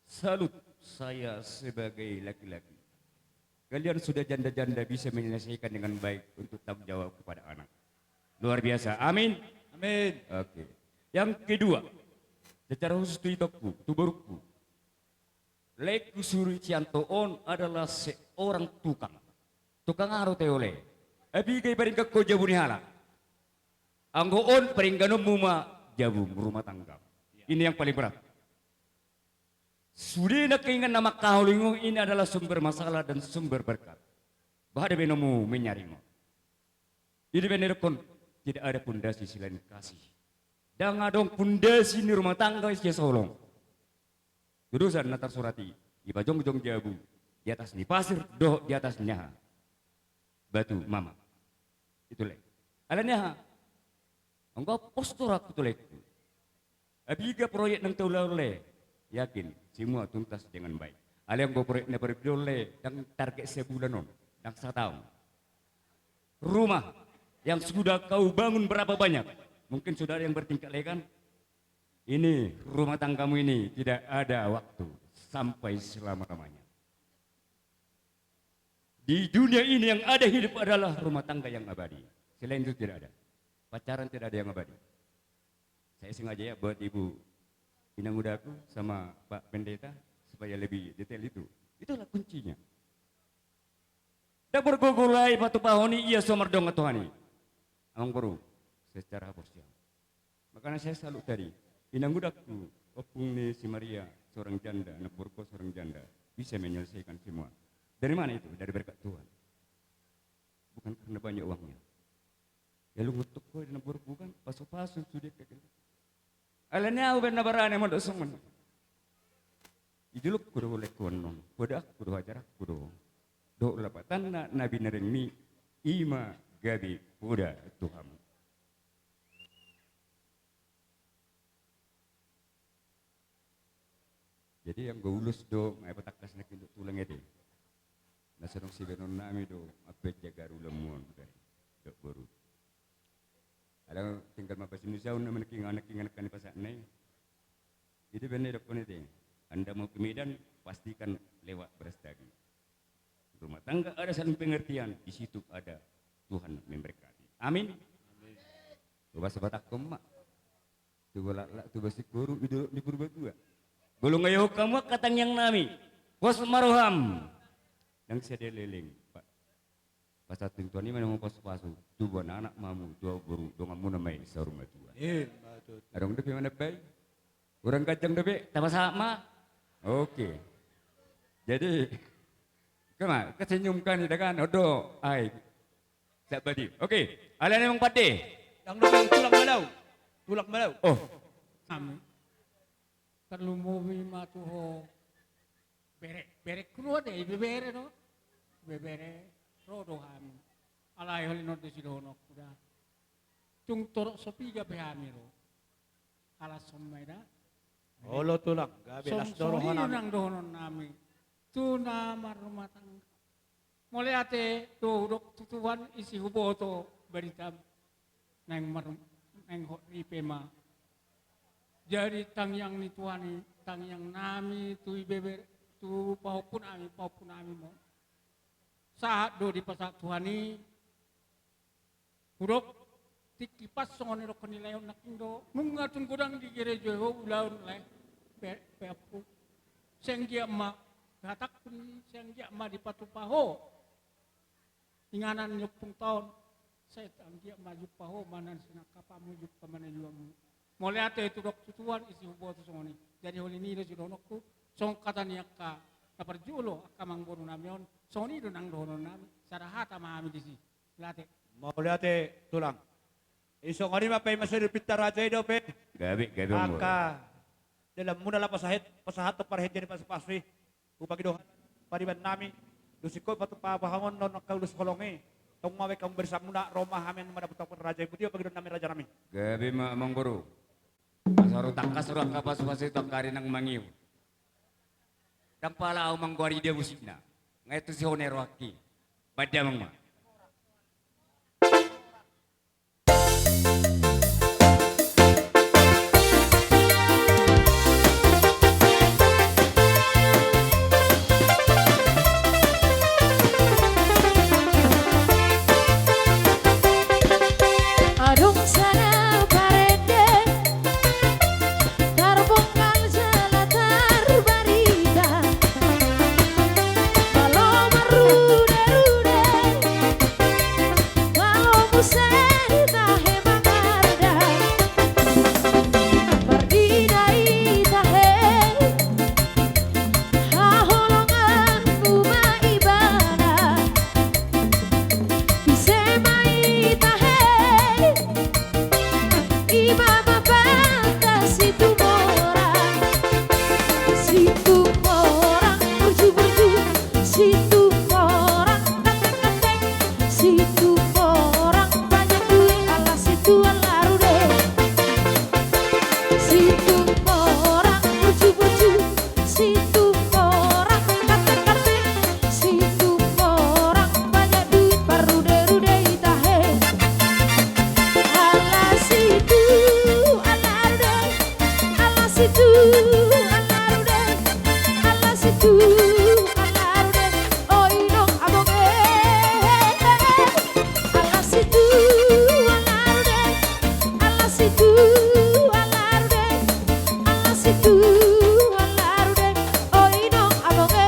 Salut saya sebagai laki-laki. Kalian sudah janda-janda bisa menyelesaikan dengan baik untuk tanggung jawab kepada anak. Luar biasa. Amin. Amin. Oke. Yang kedua, secara khusus tu itongku, tu borungku. Laengku Surianto on adalah seorang tukang. Tukang aha do, Ole? Apiga i paringganhon jabu ni halak. Anggo on paringganonmu ma jabu rumah tangga. Ini yang paling berat. Sude nangkiningan na mangkaholongi ho, ini adalah sumber masalah dan sumber berkat. Bahat do baenonmu menyaring on. Ini baen na didokhon, tidak ada pondasi selain kasih. Ndang adong pondasi ni rumah tangga sian so holong. Tudosan na tarsurat i, dipajongjong jabu di atas ni pasir dohot di atas ni aha? Batu mama. Itu, Lae. Alani aha? Anggo pos do rohangku tu laengku. Apiga proyek naung taulahon, Lae, yakin semua tuntas dengan baik. Alai anggo proyek na parjolo, Lae, ndang target sebulan on, ndang sataon. Rumah yang sudah kau bangun berapa banyak? Mungkin sudah ada yang bertingkat, Lae, kan? Ini rumah tanggamu ini tidak ada waktu sampai selama-lamanya. Di dunia ini yang ada hidup adalah rumah tangga yang abadi. Selain itu tidak ada. Pacaran tidak ada yang abadi. Saya sengaja ya buat Ibu Inang Udaku sama Pak Pendeta supaya lebih detail itu. Itulah kuncinya. Ndang margogo, Lae, patupahon i ia so mardongan Tuhan i. Amangboru, secara haporseaon. Makanya saya salut tadi, Inang Udaku, ompung ni si Maria, seorang janda, anak borungku seorang janda, bisa menyelesaikan semua. Dari mana itu? Dari berkat Tuhan. Bukan karena banyak uangnya. Ya, lungun toko di anak borungku kan, pasu-pasu sude kagel. Alani aha baen na barani mandok songon i? Dijulukku do laengku annon, podaanku do, ajaranku do. Dohot lapatanna na binahenmi, i ma gabe poda tu hamu. Jadi anggo ulos do, nga patangkas nangkin dohot tulang ate. Na so adong sibaenonnami do, ampe jaga ulaonmu on, dohot boru. Alai tinggal ma pasinusahon nama nangkin, nangkin, nangkin pasahat na i. Jadi baen na didokhon ate, Anda mau ke Medan, pastikan lewat Brastagi. Rumah tangga ada saling pengertian, di situ ada Tuhan memberkati. Amin. Amin. Coba sebatak koma. Tuba laklak, tuba singkoru, di dolok ni Purbatua. Molo nga ihot hamu angka tangiang nami, pos ma roham. Ndang sadia leleng, Pak. Pasahat tu Tuhan i ma na mamasupasu, tubuan anak ma hamu, tubuan boru, donganmuna ma i saur matua. Ima tutu. Adong dope manambai? Hurang ganjang dope, tapasahat ma. Oke. Jadi, kema, kasenyum kan, ida kan, odo, ai. Siap badi. Oke, alani Amang Pande. Ndang dope, tulang ma au. Tulang ma au. Oh. Amin. Tarlumobi ma tu ho. Bere, bereku do ate, ibebere do. Ibebere, ro do hami. Alai holan on do sidohononku da. Tung torop so piga pe hami ro. Alas on ma i da. Olo tulang, gabe las do rohanami. Songon i nang dohononnami. Tu na marrumah tangga. Mauliate do hudok tu Tuhan, ise huboto baritam. Naeng mar-, naeng hot ripe ma. Jadi tangiang ni Tuhan i, tangiang nami tu ibebere, tu pahompu nami, pahompu nami ma on. Sahat do dipasahat Tuhan i. Hudok, tingki pas songon na nidokhon ni lae on nangkin do, nunga tung godang di gereja ho ulaon lae, pe-, peampu. Sai anggiat ma, hatangku ni, sai anggiat ma dipatupa ho. Inganan ni ompungta on, sai anggiat ma jumpa ho, manang sinangkapmu jumpa manajuanmu. Mauliate hudok tu Tuhan, ise huboto songon i. Jadi holan i do sidohononku, songon hata ni angka na parjolo, angka amangboru nami on, songon i do nang dohonon nami, sada hata ma hami disi. Mauliate. Mauliate tulang. Isongon i ma pe, ima sude pinta raja i dope. Gabe, gabe, Amang. Angka dalanmuna laho pasahat, pasahat tu parhitean ni pasupasu i. Hupangido hami, pariban nami, dung singkop patupa pahamonhon angka ulos holong i. Tong ma baen hamu barisanmuna, ro ma hami madapothon raja i, boti ma pangidoan nami raja nami. Gabe ma Amangboru. Asa ro tangkas ro angka pasupasu i tu angka ari na mangihut. Ndang pala ahu manggoari dia musikna. Nga i tu si hona i rohangki. Baen damang ma. Adong sada parende. Muse tahe ma mardalan, marnida i tahe, haholonganmu ma ibana. Ise ma i tahe, i ma bapanta Situmorang. Situmorang burju-burju, Situmorang ganteng-ganteng, Situmorang banyak duit, ala Situ ala Rude. Situmorang burju-burju, Situmorang ganteng-ganteng, Situmorang banyak duit, parrude-rude i tahe. Ala Situ ala Rude, ala Situ ala Rude, ala Situ ala Rude, o inong abang e. Ala Situ ala Rude, ala Situ ala Rude, ala Situ ala Rude, o inong abang e.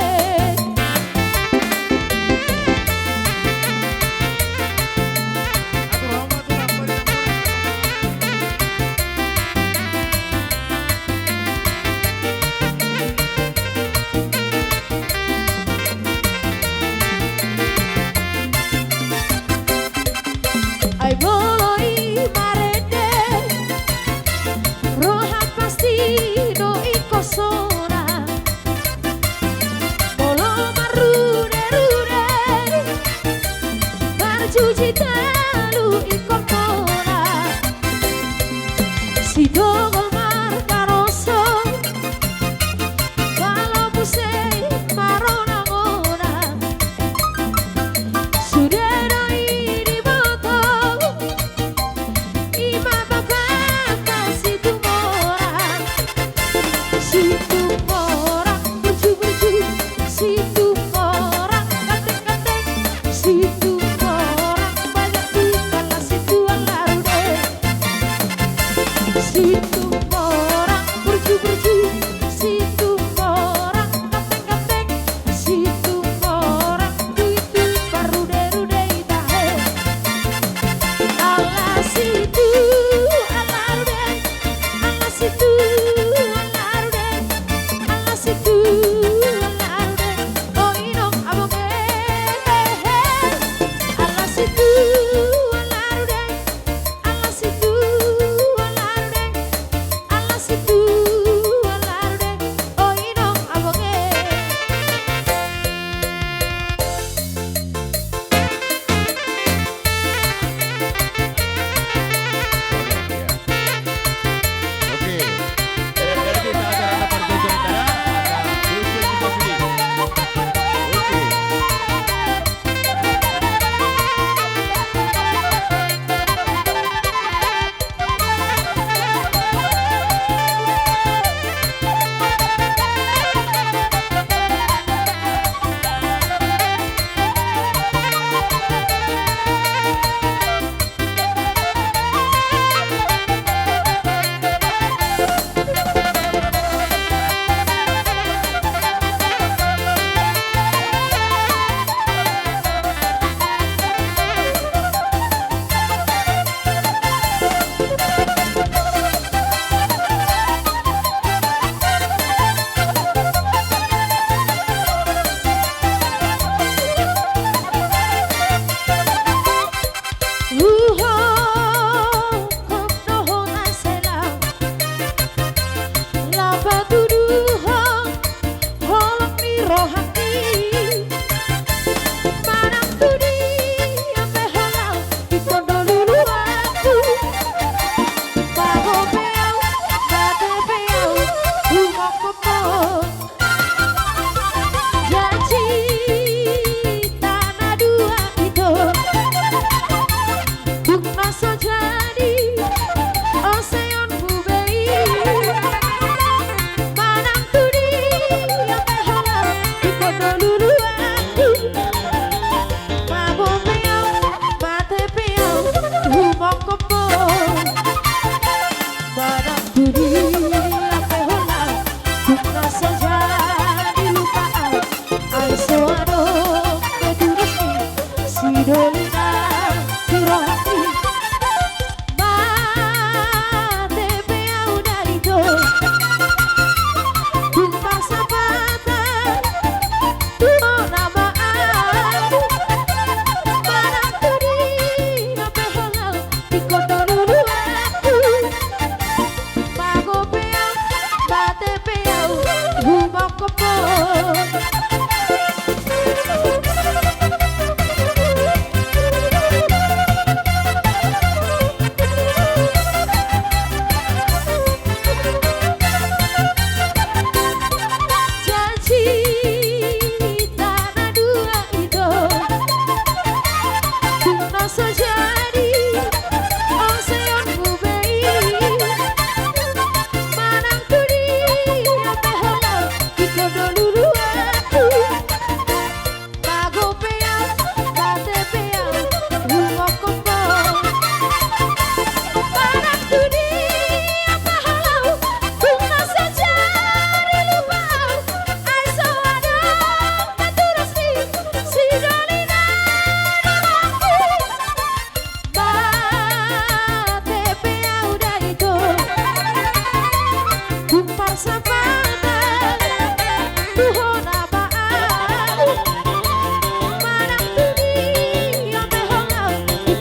Ai molo i marende, roha pasti do ingkon sonang. Molo marrude-rude, marjuji talu ingkon monang. Sitongol markaroso, molo muse maronang-onang. Sude do i diboto, i ma bapanta Situmorang. Situmorang burju-burju, Situmorang ganteng-ganteng, Situmorang banyak duit, ala Situ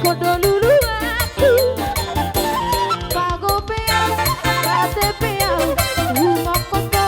Kodoluluanku, pagopean, kasepean, umokkoto.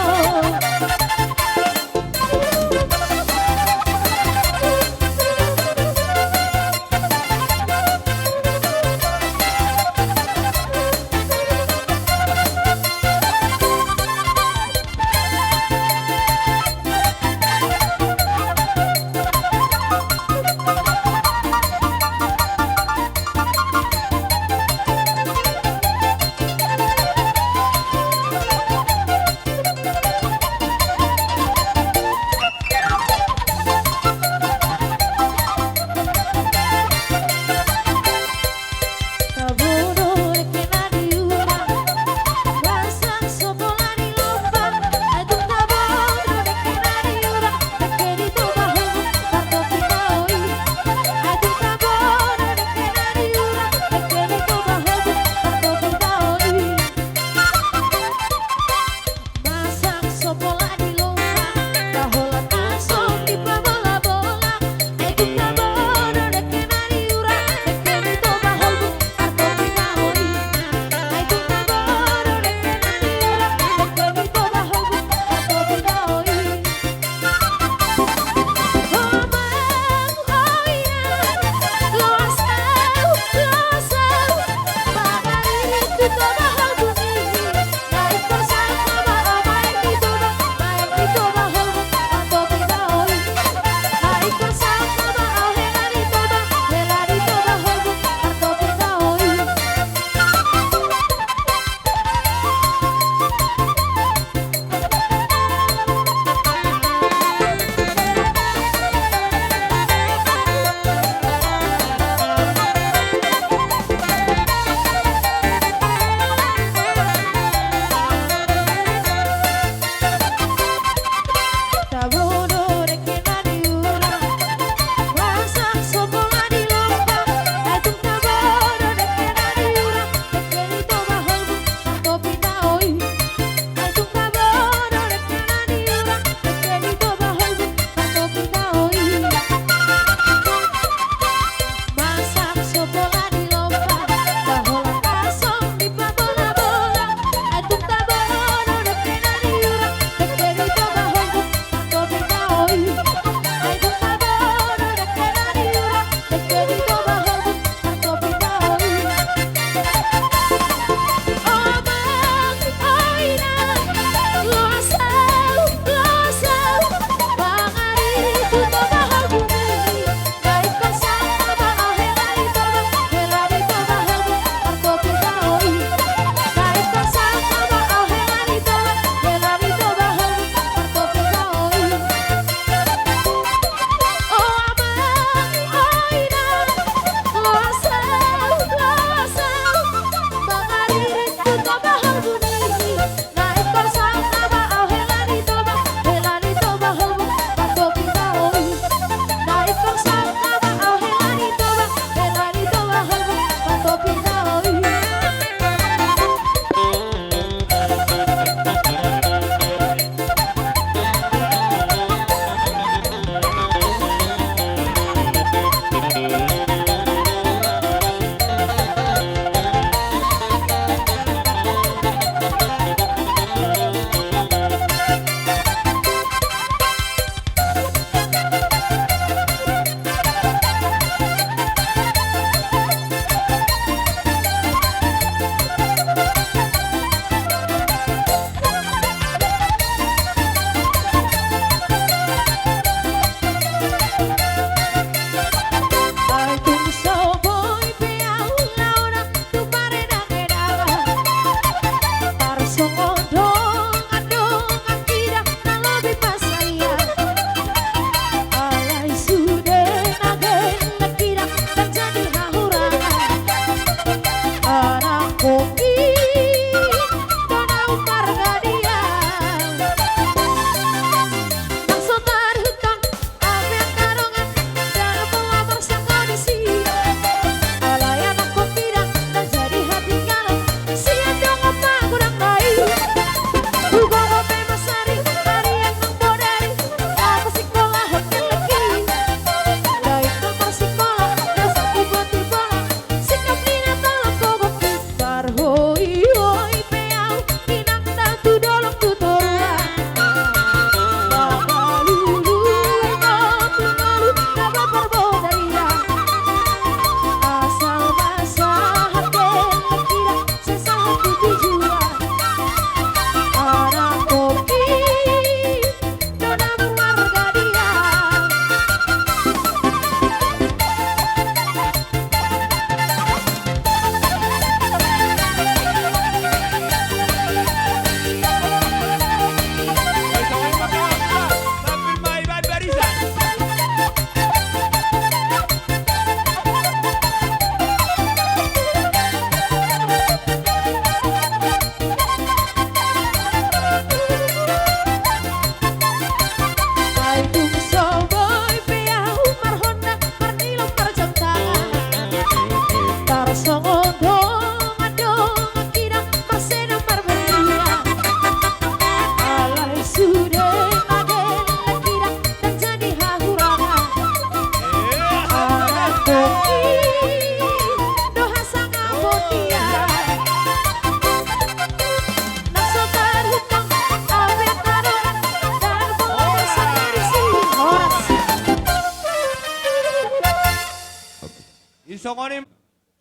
Songon i,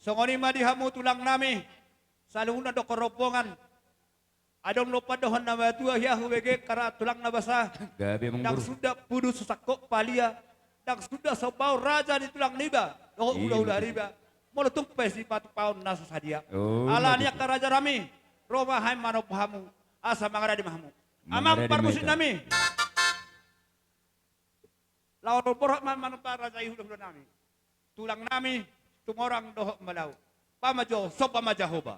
songon i ma di hamu tulang nami, saluhutna dohot rombongan. Adong do pandohan na matua, ia hubege hata tulang na basa. Gabe, ndang suda pudun so sangkot palia, ndang suda so baor raja ni tulang niba dohot hulahula niba. Molo tung pe sipatupaon na so sadia. Alani i angka raja nami, ro ma hami manomba hamu, asa mangarade ma hamu. Amang parmusik nami. Laho borhat ma manomba raja i hulahula nami, tulang nami, Tumorang dohot Malau. Pamajo, somba ma Jahowa.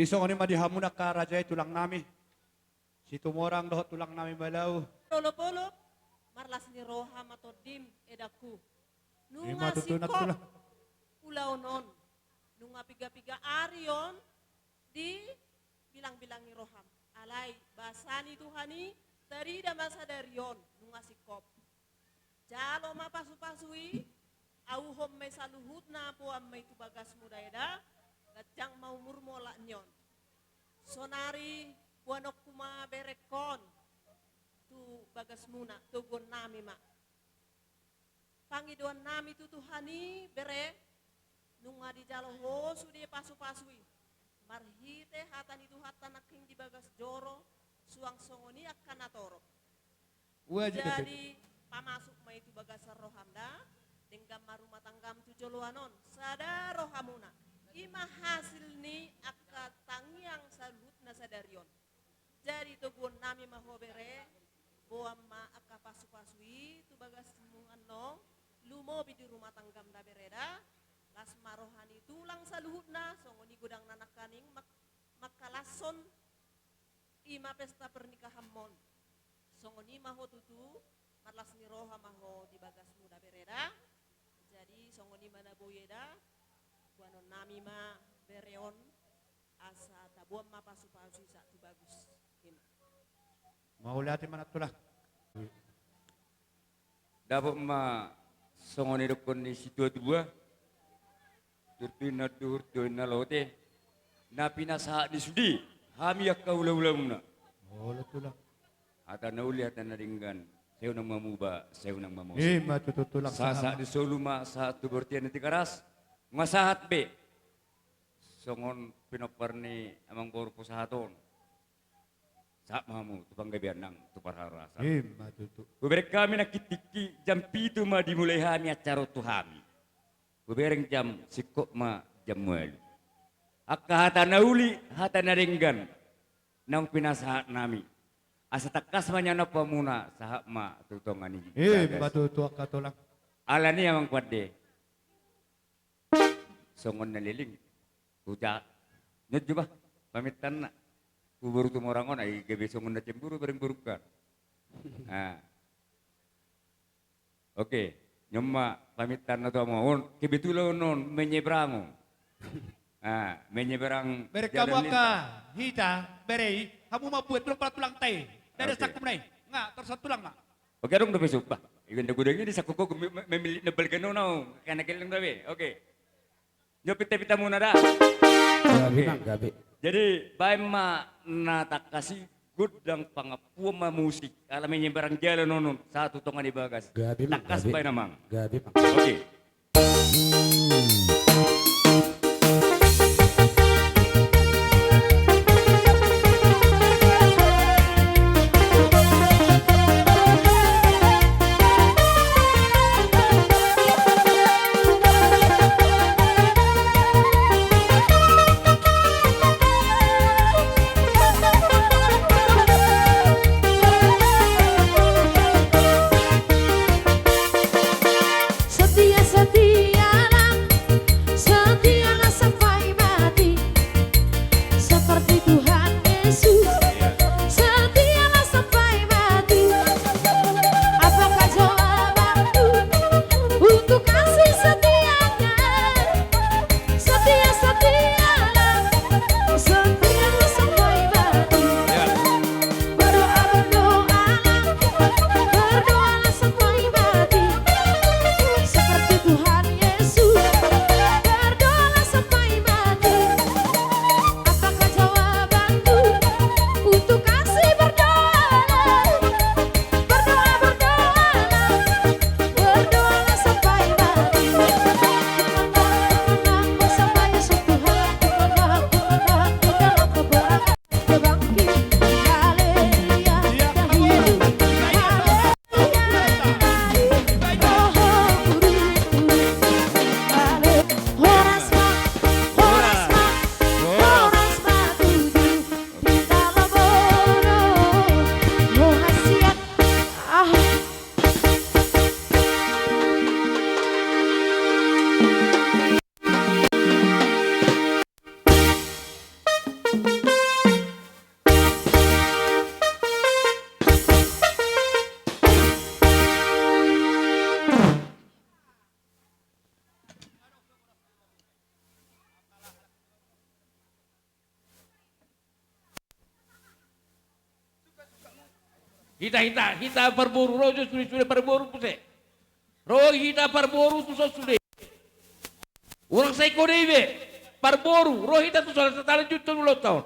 Di songon i ma di hamuna angka raja i tulang nami. Situmorang dohot tulang nami Malau. Olopolop, marlas ni roha ma tondim, edangku. Nunga singkop ulaon on. Nunga piga-piga ari on dibilang-bilangi roham. Alai basa ni Tuhan i, tarida ma sadari on, nunga singkop. Jalo ma pasu-pasu i, auhon ma i saluhutna, boan ma i tu bagasmu da eda, ganjang ma umurmu olat ni on. Sonari boanonku ma berengkon tu bagasmuna, toguon nami ma. Pangidoan nami tu Tuhan i bere, nunga dijalo ho sude pasu-pasu i. Marhite hata ni Tuhanta nangkin di bagas joro, suang songon i angka na torop. Jadi pamasuk ma i tu bagasan roham da, denggan ma rumah tanggam tu joloan on, sada rohamuna. I ma hasil ni angka tangiang saluhutna sadari on. Jadi toguon nami ma ho bere, boan ma angka pasu-pasu i tu bagasmu annon, lumobi di rumah tanggam da bere da, las ma roha ni tulang saluhutna, songon i godangna nangkaning mak-, mangkalashon i ma pesta pernikahanmon. Songon i ma ho tutu, marlas ni roha ma ho di bagasmu da bere da. Jadi songon i ma na boi eda, boanon nami ma bere on, asa taboan ma pasu-pasu i sahat tu bagus. I ma. Mauliate ma nantulang. Dapot ma songon i dokkon ni situa-tua. Turtu inna duhur tu inna lote. Na pinasahat ni sude hami angka hula-hulamuna. Olo tulang. Hata na uli, hata na denggan. Sai unang mamuba, sai unang mamose. I ma tutu tulang. Sahat-sahat ni solu ma sahat tu bortian ni Tigaras. Nunga sahat be. Songon pinompar ni amangboru pasahaton. Sahat ma hamu tu panggabean nang tu parhorasan. I ma tutu. Hubereng hami nangkin tingki jam pitu ma dimulai hami acara on tu hami. Hubereng jam singkop ma jam ualu. Angka hata na uli, hata na denggan naung pinasahat nami. Asa tangkas ma nianompa muna sahat ma tu tonga ni bagas. I ma tutu angka tulang. Alani amang pande. Songon na leleng. Huja. Nunga jo bah pamintanna. Huboru Tumorang on ai gabe songon na cemburu bareng borungkon. Ah. Oke. Nunga ma pamintanna tu hamu on. Kebetulan on menyeberang on. Ah, menyeberang. Bereng hamu angka hita bere i, hamu ma buat tulang pala tulang tai. Dari sakumna i. Nga terserah tulang ma. Oke, adong dope sumpah. Iwan da godang i di sakoko memilih nebal gano nau. Karena keleng dope. Oke. Nyo pita-pita muna da. Gabe, oke. Nang gabe. Jadi baen ma na tangkas i, godang pangampuon ma musik. Ala menyeberang jala nonon satu tonga ni bagas. Gabe, nang gabe. Tangkas baen amang. Gabe, nang. Oke. Setia Hita, hita, hita parboru, ro jo sude, sude parboru muse. Ro hita parboru tuson sude. Unang sai kode be. Parboru, ro hita tuson, talanjuthon ulaonta on.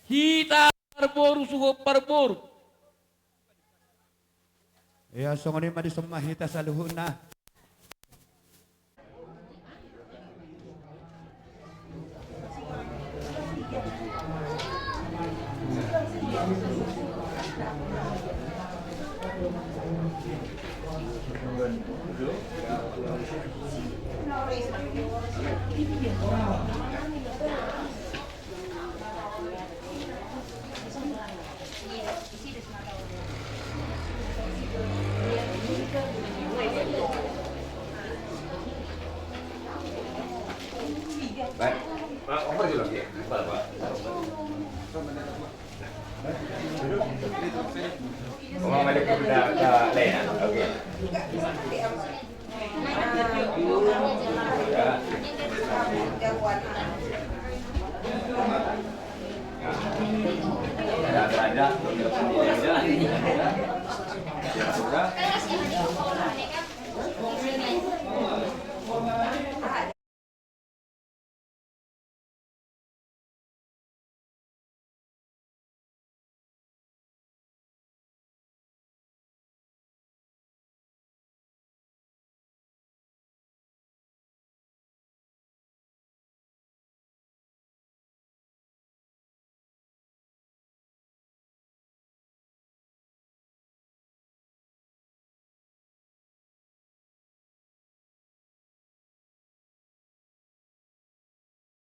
Hita parboru suhut parboru. Ia songon i ma dison ma hita saluhutna.